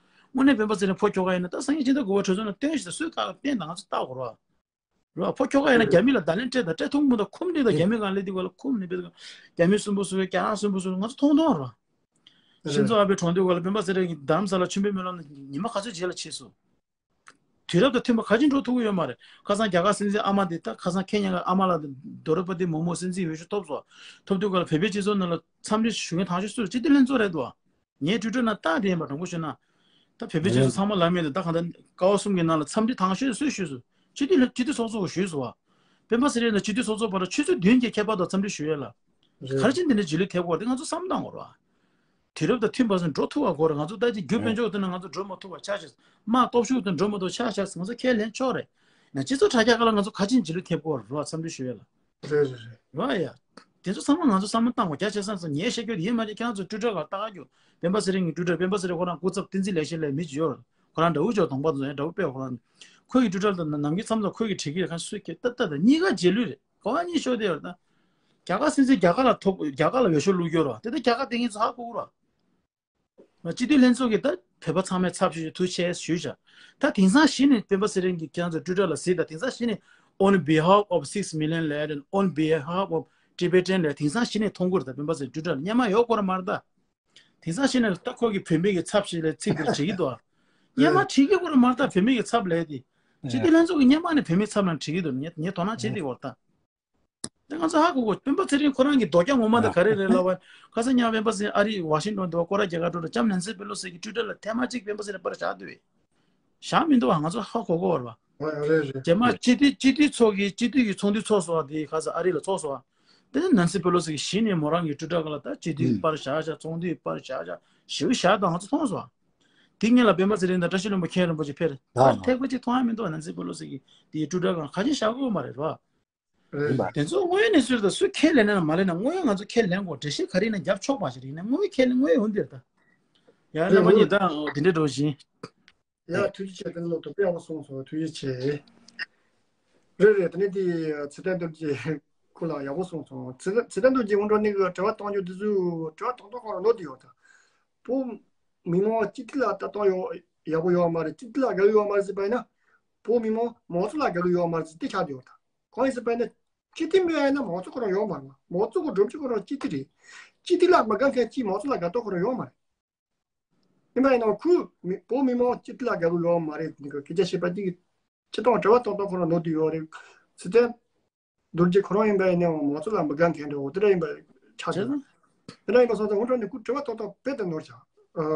བ། དངོས་གནས་སྤེན་པ་ཚེ་རིང་ཕོ་ཁྱོ་ག་ཡིན་ན་ད་སངས་རྒྱས་སྦྱིན་བདག་གོ་བ་ཁྲོ་ཚོ་ན་སྟོན་ཞིག་ད་སུས་བཀག་བསྟན་ད་ང་ཚོ་བལྟ་དགོས་རེད་བ། རེད་བ། ཕོ་ཁྱོ་ག་ཡིན་ན་རྒྱ་མི་ལ་བརྡ་ལན་སྤྲད་ད་སྤྲད་ཐུབ་མི་འདུག་ཁུམ་འདི་ད་རྒྱ་མི་གང་ལས་འདི་ག་ལ་ཁུམ་ནི་བེད། རྒྱ་མི་སུན་པོ་སུ་རྒྱ་ནག་སུན་པོ་སུ་ང་ཚོ་མཐོང་མཐོང་རེད་བ། ཤིན་ཛོ་ཨ་བེ་གྲོངས་དུས་ག་ལ་སྤེན་པ་ཚེ་རིང་གིས་རྡ་རམ་ས་ལ་མཆོད་འབུལ་སྨོན་ལམ་ཉི་མ་ག་ཚོད་རྗེས་ལ་བྱས་སོང་། དུས་རབས་དང་མཐུན་པ་ག་ཅིག་འགྲོ་ཐུབ་ཀྱི་ཡོད་མ་རེད། ཁ་སང་རྒྱ་གར་སྲིད་འཛིན་ཨ་མ་དེ་ད་ཁ་སང་ཁེ་ཉ་གི་ཨ་མ་ལགས་དེ་དོ་རུ་པ་ཏི་མོ་མོ་སྲིད་འཛིན་འོས་ཤོག་ཐོབ་སོང་། ཐོབ་དུས་ག་ལ་བོད་པའི་སྤྱི་ཚོགས་ནང་ལ་འཚམས་འདྲི་ཞུ་མཁན་དང་ཤོས་སུ་སྤྱི་འཐུས་ལྷན་ཚོགས་རེད་འདུག་ངའི་ཊུའི་ཊར་ནང་རྟགས་དེ་ཡིན་པ་དྲང་པོ་ཞུ་ན། ད་བོད་པའི་སྤྱི་ཚོགས་ཚང་མ་ལ་མེད་དེ་ད་གང་ལྟར་ཀ་བ་གསུམ་གྱི་ནང་ལ་འཚམས་འདྲི་དང་ཤོས་སུ་ཞུས་སོང་། སྤྱི་འཐུས་ལྷན་སྤྱི་འཐུས་ཚོགས་གཙོ་གིས་ཞུས་སོང་བ། སྤེན་པ་ཚེ་རིང་དང་སྤྱི་འཐུས་ཚོགས་གཙོ་བར་ཆུ་ཚོད་བདུན་གྱི་ཁྱད་པར་དུ་འཚམས་འདྲི་ཞུ་ཡས་ལ། རེད། ག་རེ་བྱས་འདི་འདྲའི་རྗེས་ལུས་ཐེབས་ཀྱི་ཡོད་རེད་དེ་ང་ཚོ་བསམ་བློ་བཏང་དགོས་རེད་བ། དུས་རབས་དང་མཐུན་པ་སོང་འགྲོ་ཐུབ་པ་དགོས་རེད། ང་ཚོ་ད་ཅི་རྒྱུ་སྤུན་མཆོག་དེ་ན་ང་ཚོ་འགྲོ་མ་ཐུབ་པ་ཆགས་ཤག་དམག་སྟོབས་ཤུགས་དེ་འགྲོ་མ་ཐུབ་ཆགས་ཤག་ང་ཚོ་ཁས་ལེན་ཆོག་རེད། ན་སྤྱི་ཚོགས་དྲ་རྒྱ་ཁག་ལ་ང་ཚོ་ག་ཅིག་རྗེས་ལུས་ཐེབས་ཀྱི་ཡོད་རེད་བ། འཚམས་འདྲི་ཞུ་ཡས་ལ། རེད་རེད་རེད། རེད་བ་ཡ། དེ་ཚོ་ཚང་མ་ང་ཚོ་བསམ་བློ་བཏང་དགོས། རྒྱ་ཆེ་ས་ཚོ་ངས་བཤད་རྒྱུ་དེ་ཡིན་མ་རེད། ཁྱེད་རང་ཚོ་ཊུའི་ཊར་ག་ལ་ལྟ་ག་རྒྱུ། སྤེན་པ་ཚེ་རིང་གི་ཊུའི་ཊར། སྤེན་པ་ཚེ་རིང་ཁོ་རང་སྐུ་ཚབ་བསྟན་འཛིན་ལེགས་བཤད་ལབ་མི་ཅིག་ཡོད་རེད། ཁོ་རང་དགྲ་བོ་ཅོག་གདོང་པ་ཚོ་ཡང་དགྲ་བོ་དཔེ་ཁོ་རང་། ཁོ་གི་ཊུའི་ཊར་དང་ནམ་རྒྱུན་མཚམས་མཚམས་ཁོ་གི་བྲིས་ཀྱི་རེད། ཁ་སུས་ཁྱེད་ལྟ་ལྟ་ད་གཉིས་ཀ་རྗེས་ལུས་རེད། གོ་བ་གཉིས་ཤོར་བསྡད་ཡོད་རེད་ད། རྒྱ་གར་སྲིད་འཛིན་རྒྱ་གར་ལ་ཐོབ། རྒྱ་གར་ལ་འོས་ཤོག་བླུགས་ཡོད་རེད་བ། དེ་ལྟར་རྒྱ་གར་དེ་ངེད་ཚོ་ཧ་གོ་གི་རེད་བ། སྤྱི་འཐུས་ལྷན་ཚོགས་ཀྱིས་ད་བོད་པ་ཚང་མའི་ཚབ་ཞུས་ཐུགས་རྗེ་ཆེ་ཞུས་བཞག་ད་དེང་སང་གཞི་ནས་སྤེན་པ་ཚེ་རིང་གིས་ཁྱེད་རང་ཚོ་ཊུའི་ཊར་ལ་གཟིགས་དང་། དེང་སང་གཞི་ནས་on behalf of six million ལབ་དང་on behalf of Tibetan ལབ་དེང་སང་གཞི་ནས་མཐོང་གི་རེད་ད། སྤེན་པ་ཚེ་རིང་ཊུའི་ཊར་ལ་སྔོན་མ་ཡོད་སྐོར་མ་རེད་ད། དེང་སང་གཞི་ནས་ད་ཁོ་གིས་བོད་མི་གི་ཚབ་ཞིག་ལ་ཚིག་དེ་བྲིས་ཀྱི་འདུག་ཨ། སྔོན་མ་བྲིས་ཀྱི་སྐོར་མ་རེད་ད། བོད་མི་གི་ཚབ་ལབ་དེ། སྤྱི་འཐུས་ལྷན་ཚོགས་ཀྱིས་སྔོན་མ་ནས་བོད་མིའི་ཚབ་ལ་བྲིས་ཀྱི་འདུག་ངས་ངས་དོ་སྣང་བྱེད་དེ་སྐོར་ད། དེ་ང་ཚོ་ཧ་གོ་གོ། སྤེན་པ་ཚེ་རིང་ཁོ་རང་གི་རྡོ་རྒྱ་ངོ་མ་དེ་ག་རེ་རེད་ལབ་པ། ཁ་སང་ཉག་སྤེན་པ་ཚེ་རིང་ཨ་རི་ཝ་ཤིང་ཊོན་དུ་བ་སྐོར་ར་རྒྱག་ག་འགྲོ་དུས་ལྕམ་ནན་སི་པེ་ལོ་སི་གི་ཊུའི་ཊར་ལ་ཐེངས་མ་གཅིག་སྤེན་པ་ཚེ་རིང་པར་བཞག་འདུག་བས། བཞག་མི་འདུག་བ། ང་ཚོ་ཧ་གོ་གོ་བ། རེད་རེད། རྗེས་མ་སྤྱི་འཐུས་སྤྱི་འཐུས་ཚོགས་ཀྱི་སྤྱི་འཐུས་ཀྱི་ཚོགས་འདུ་ཚོགས་སོང་བ། དེ་ཁ་སང་ཨ་རི་ལ་ཚོགས་སོང་བ། དེ་ནས་ནན་སི་པེ་ལོ་སི་གིས་གཞི་ནས་མོ་རང་གི་ཊུའི་ཊར་སྒང་ལ་ད་སྤྱི་འཐུས་པར་བཞག་བཞག་ཚོགས་འདུའི་པར་བཞག་བཞག་ཞེ་པོ་བཞག་དང་ང་ཚོ་མཐོང་སོང་བ། དེ་སྔོན་ལ་སྤེན་པ་ཚེ་རིང་དང་བཀྲ་ཤིས་ལྷུན་པོ་མཁན་རིན་པོ་ཆེ་ཕེབས་རེད། ད་ཐེག་པ་གཅིག་མཐོང་ཡ་མི་འདུག་བ། ནན་སི་པེ་ལོ་སི་གི་དེའི་ཊུའི་ཊར་སྒང་ཁ་ཆེ་བཞག་གི་ཡོད་མ་རེད་བ། རེད་པ། དེ་ཚོ་དངོས་ཡོད་གནས་ཚུལ་དང་སུས་ཁས་ལེན་ན་མ་ལེན་ན་དངོས་ཡོད་ང་ཚོ་ཁས་ལེན་དགོས། འགྲེལ་བཤད་ག་རེ་ཡིན་ན་རྒྱབ་ཆོག་པ་ཞིག་རེད། ཡིན་ན་དངོས་ཡོད་ཁས་ལེན་དངོས་ཡོད་འོང་དེ་རེད་ད། ཡ་རེད། རྣམ་པ་གཉིས་ད་འོ་དེ་འདྲའི་འགྲོ་བཞིན། ཡ་ཐུགས་རྗེ་ཆེ། དེ་ལོ་དོ་དཔེ་ཡག་པོ་གསུངས་སོང་། ཐུགས་རྗེ་ཆེ། རེད་རེད། དེ་ནས་དེ་ཚེ་བརྟན་རྡོ་རྗེ་ཁོ་ལ་ཡག་པོ་གསུངས་སོང་། ཚེ་ཚེ་བརྟན་རྡོ་རྗེ་དངོས་གྲུབ་ནི་གི་དྲི་བ་གཏོང་རྒྱུ་དེ་ཚོ་དྲི་བ་གཏོང་གཏོང་ཁོ་རང་ནོར་དུ་ཡོད་ད། བོད་མི་མང་སྤྱི་འཐུས་ལ་ལྟ་སྟངས་ཡོད་ཡག་པོ་ཡོད་མ་རེད། སྤྱི་འཐུས་ལ་དགའ་གི་ཡོད་མ་རེད་ཟེར་བ་ཡིན་ན། བོད་མི་མང་མང་གཙོ་ལ་དགའ་གི་ཡོད་མ་རེད་ཟེར་དེ་ཆགས་བསྡད་ཡོད་ད། གང་ཡིན་ཟེར་བ་ཡིན་ན། སྤྱི་འཐུས་མེད་པ་ཡིན་ན་མང་གཙོ་ཁོ་རང་ཡོད་མ་རེད། མང་གཙོ་གི་སྒྲོམ་གཞི་ཁོ་རང་སྤྱི་འཐུས་རེད། སྤྱི་འཐུས་ལ་མ་དགའ་མཁན་གཅིག་མང་གཙོ་ལ་དགའ་སྟངས་ཁོ་རང་ཡོད་མ་རེད། ཡིན་པ་ཡིན་ན་ཁོས་མི་བོད་མི་མང་སྤྱི་འཐུས་ལ་དགའ་གི་ཡོད་མ་རེད། འདི་གི་སྐད་ཆ་བཤད་པ་འདི་གི་སྤྱི་བཏང་དྲི་བ་གཏོང་སྟངས་ཁོ་རང་ནོར་དུ་ཡོད་རེད། ཚེ་བརྟན་རྡོ་རྗེ་ཁོ་རང་ཡིན་པ་ཡིན་ནའང་མང་གཙོ་ལ་མི་དགའ་མཁན་འདྲ་བོ་དེ་འདྲ་ཡིན་པ་ཆགས་བྱུང་། དེ་འདྲ་ཡིན་པ་སོང་ཙང་ངོ་སྤྲོད་ནས་ཁོས་དྲི་བ་གཏོང་སྟངས་དཔེ་དེ་ནོར་བྱུང་། ཨ།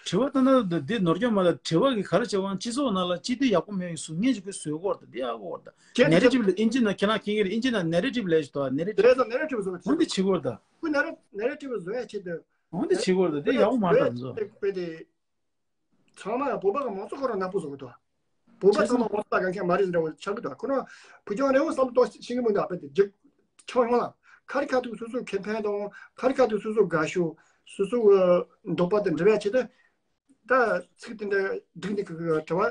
དྲི་བ་གཏོང་སྟངས་འདི་ནོར་རྒྱུ་མ་རེད། དྲི་བ་གི་ག་རེ་བྱེད་པ་སྤྱི་ཚོགས་ནང་ལ་སྤྱི་འཐུས་ཡག་པོ་མེད་པའི་གཟུགས་བརྙན་ཞིག་ཁོས་བཟོས་ཀྱི་ཡོད་རེད། འདི་ཡག་པོ་ཡོད་རེད། ཁྱེད་ནེ་རེ་ཊིབ་ལ་ཨིན་ཇི་ནང་ཁྱེད་རང་མཁྱེན་གྱི་རེད། ཨིན་ཇི་ནང་ནེ་རེ་ཊིབ་ལབ་ཞིག་འདུག་ནེ་རེ་ཊིབ། དེ་ཚོ་ནེ་རེ་ཊིབ་བཟོ་འོ་འདི་བྱེད་ཀྱི་ཡོད་རེད་ད། ཁོས་ནེ་རེ་ནེ་རེ་ཊིབ་བཟོ་ཡ་ཆེད་དུ། འོ་འདི་བྱེད་ཀྱི་ཡོད་རེད་ད། དེ་ཡག་པོ་མ་རེད་ད། དེ་ཚོ་དཔེ་དེ། ཚང་མ་ལ་བོད་པ་གི་མང་གཙོ་ཁོ་རང་ནག་པོ་བཟོ་གི་འདུག་བོད་པ་ཚང་མ་མང་གཙོ་ལ་དགའ་མཁན་མ་རེད་འདྲ་བོ་ཆགས་ཀྱི་འདུག་ཁོ་རང་བུ་ཆུང་རེ་བོ་བསམ་བློ་གཏོང་ཤེས་ཀྱི་མི་འདུག་དཔེ་དེ་རྒྱུགས་ཆང་ཡོང་ལ་ཁ་རི་ཁ་ཐུག་སོ་སོ་ཁེ་ཕན་དང་ཁ་རི་ཁ་ཐུག་སོ་སོ་དགའ་ཤོས་སོ་སོ་གི་འདོད་པ་དེ་འགྲུབ་ཡ་ཆེད་དུ། ད་ཚིག་དེ་འདྲ་བསྒྲིགས་ནས་ཁོ་གི་དྲི་བ་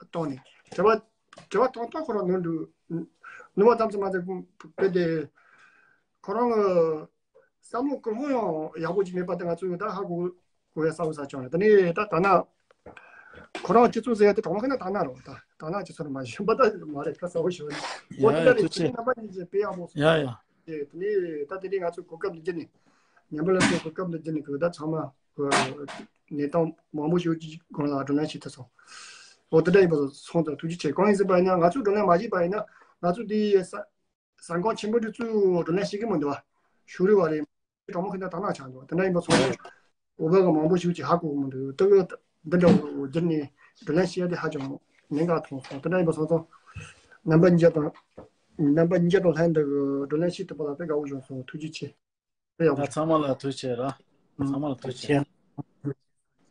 བཏང་ནས་དྲི་བ་དྲི་བ་གཏོང་སྟངས་ཁོ་རང་ནོར་འདུག་ནོར་བ་ཙམ་ཙམ་མ་ཟད་དཔེ་དེ་ཁོ་རང་གི་བསམ་བློ་ཀུན་སློང་ཡང་ཡག་པོ་ཅིག་མེད་པ་དེ་ང་ཚོས་ད་ཧ་གོ་གོ་ཡ་གསལ་པོ་ས་བྱུང་རེད། དེ་ནས་ད་ད་ན་ཁོ་རང་སྤྱི་ཚོགས་ཟེར་ཡ་དེ་གྲོགས་མོ་ཁ་ན་ད་ན་རོ་ད་ད་ན་སྤྱི་ཚོགས་རེད་མ་གཞི་པ་ད་མ་རེད། ད་གསལ་པོ་ཞུ་ནས་ཨོ་དེ་འདྲ་རེད། ཐུགས་རྗེ་ཆེ། རྣམ་པ་གཉིས་ཀྱིས་དཔེ་ཡག་པོ་ཡ་ཡ། དེ་ནས་ད་དེ་ནས་ང་ཚོས་གོ་སྐབས་འདི་བརྒྱུད་ནས་ཉམས་པ་ལ་སོགས་གོ་སྐབས་འདི་བརྒྱུད་ནས་གོ་ད་ཚང་མ་གནས་སྟངས་མང་པོ་ཞིག་གི་སྒང་ལ་བགྲོ་གླེང་བྱེད་ཐུབ་སོང་། འོ་དེ་འདྲ་ཡིན་པ་སོང་ཙང་ཐུགས་རྗེ་ཆེ། གང་ཡིན་ཟེར་བ་ཡིན་ན་ང་ཚོས་བགྲོ་གླེང་མ་བྱས་པ་ཡིན་ན་ང་ཚོ་འདི་ས་ས་ཁང་ཆེན་པོ་འདི་ཚོས་བགྲོ་གླེང་བྱེད་ཀྱི་མི་འདུག་བ། ཤུ་རི་བ་རེད། གྲོགས་མོ་ཁྱེད་ད་ནང་ཆགས་འདུག་དེ་འདྲ་ཡིན་པ་སོང་ཙང་འོ་བ་གི་མང་པོ་ཞིག་ཅིག་ཧ་གོ་གི་མི་འདུག་ད་གི་འདི་འདྲ་བོ་བསྒྱུར་ནས་བགྲོ་གླེང་བྱེད་ཡ་དེ་ཧ་ཅང་གནད་འགག་མཐོང་སོང་། དེ་འདྲ་ཡིན་པ་སོང་ཙང་ རྣམ་པ་གཉིས་དང་། རྣམ་པ་གཉིས་དང་ལྷན་དུ་བགྲོ་གླེང་ཞིག་ཐུབ་པ་ལ་དཔེ་དགའ་བོ་བྱུང་སོང་། ཐུགས་རྗེ་ཆེ། དཔེ་ཡག་པོ་ད་བྱུང་། ཚང་མ་ལ་ཐུགས་རྗེ་ཆེ་ར། ཚང་མ་ལ་ཐུགས་རྗེ་ཆེ།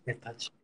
ཐུགས་རྗེ་ཆེ།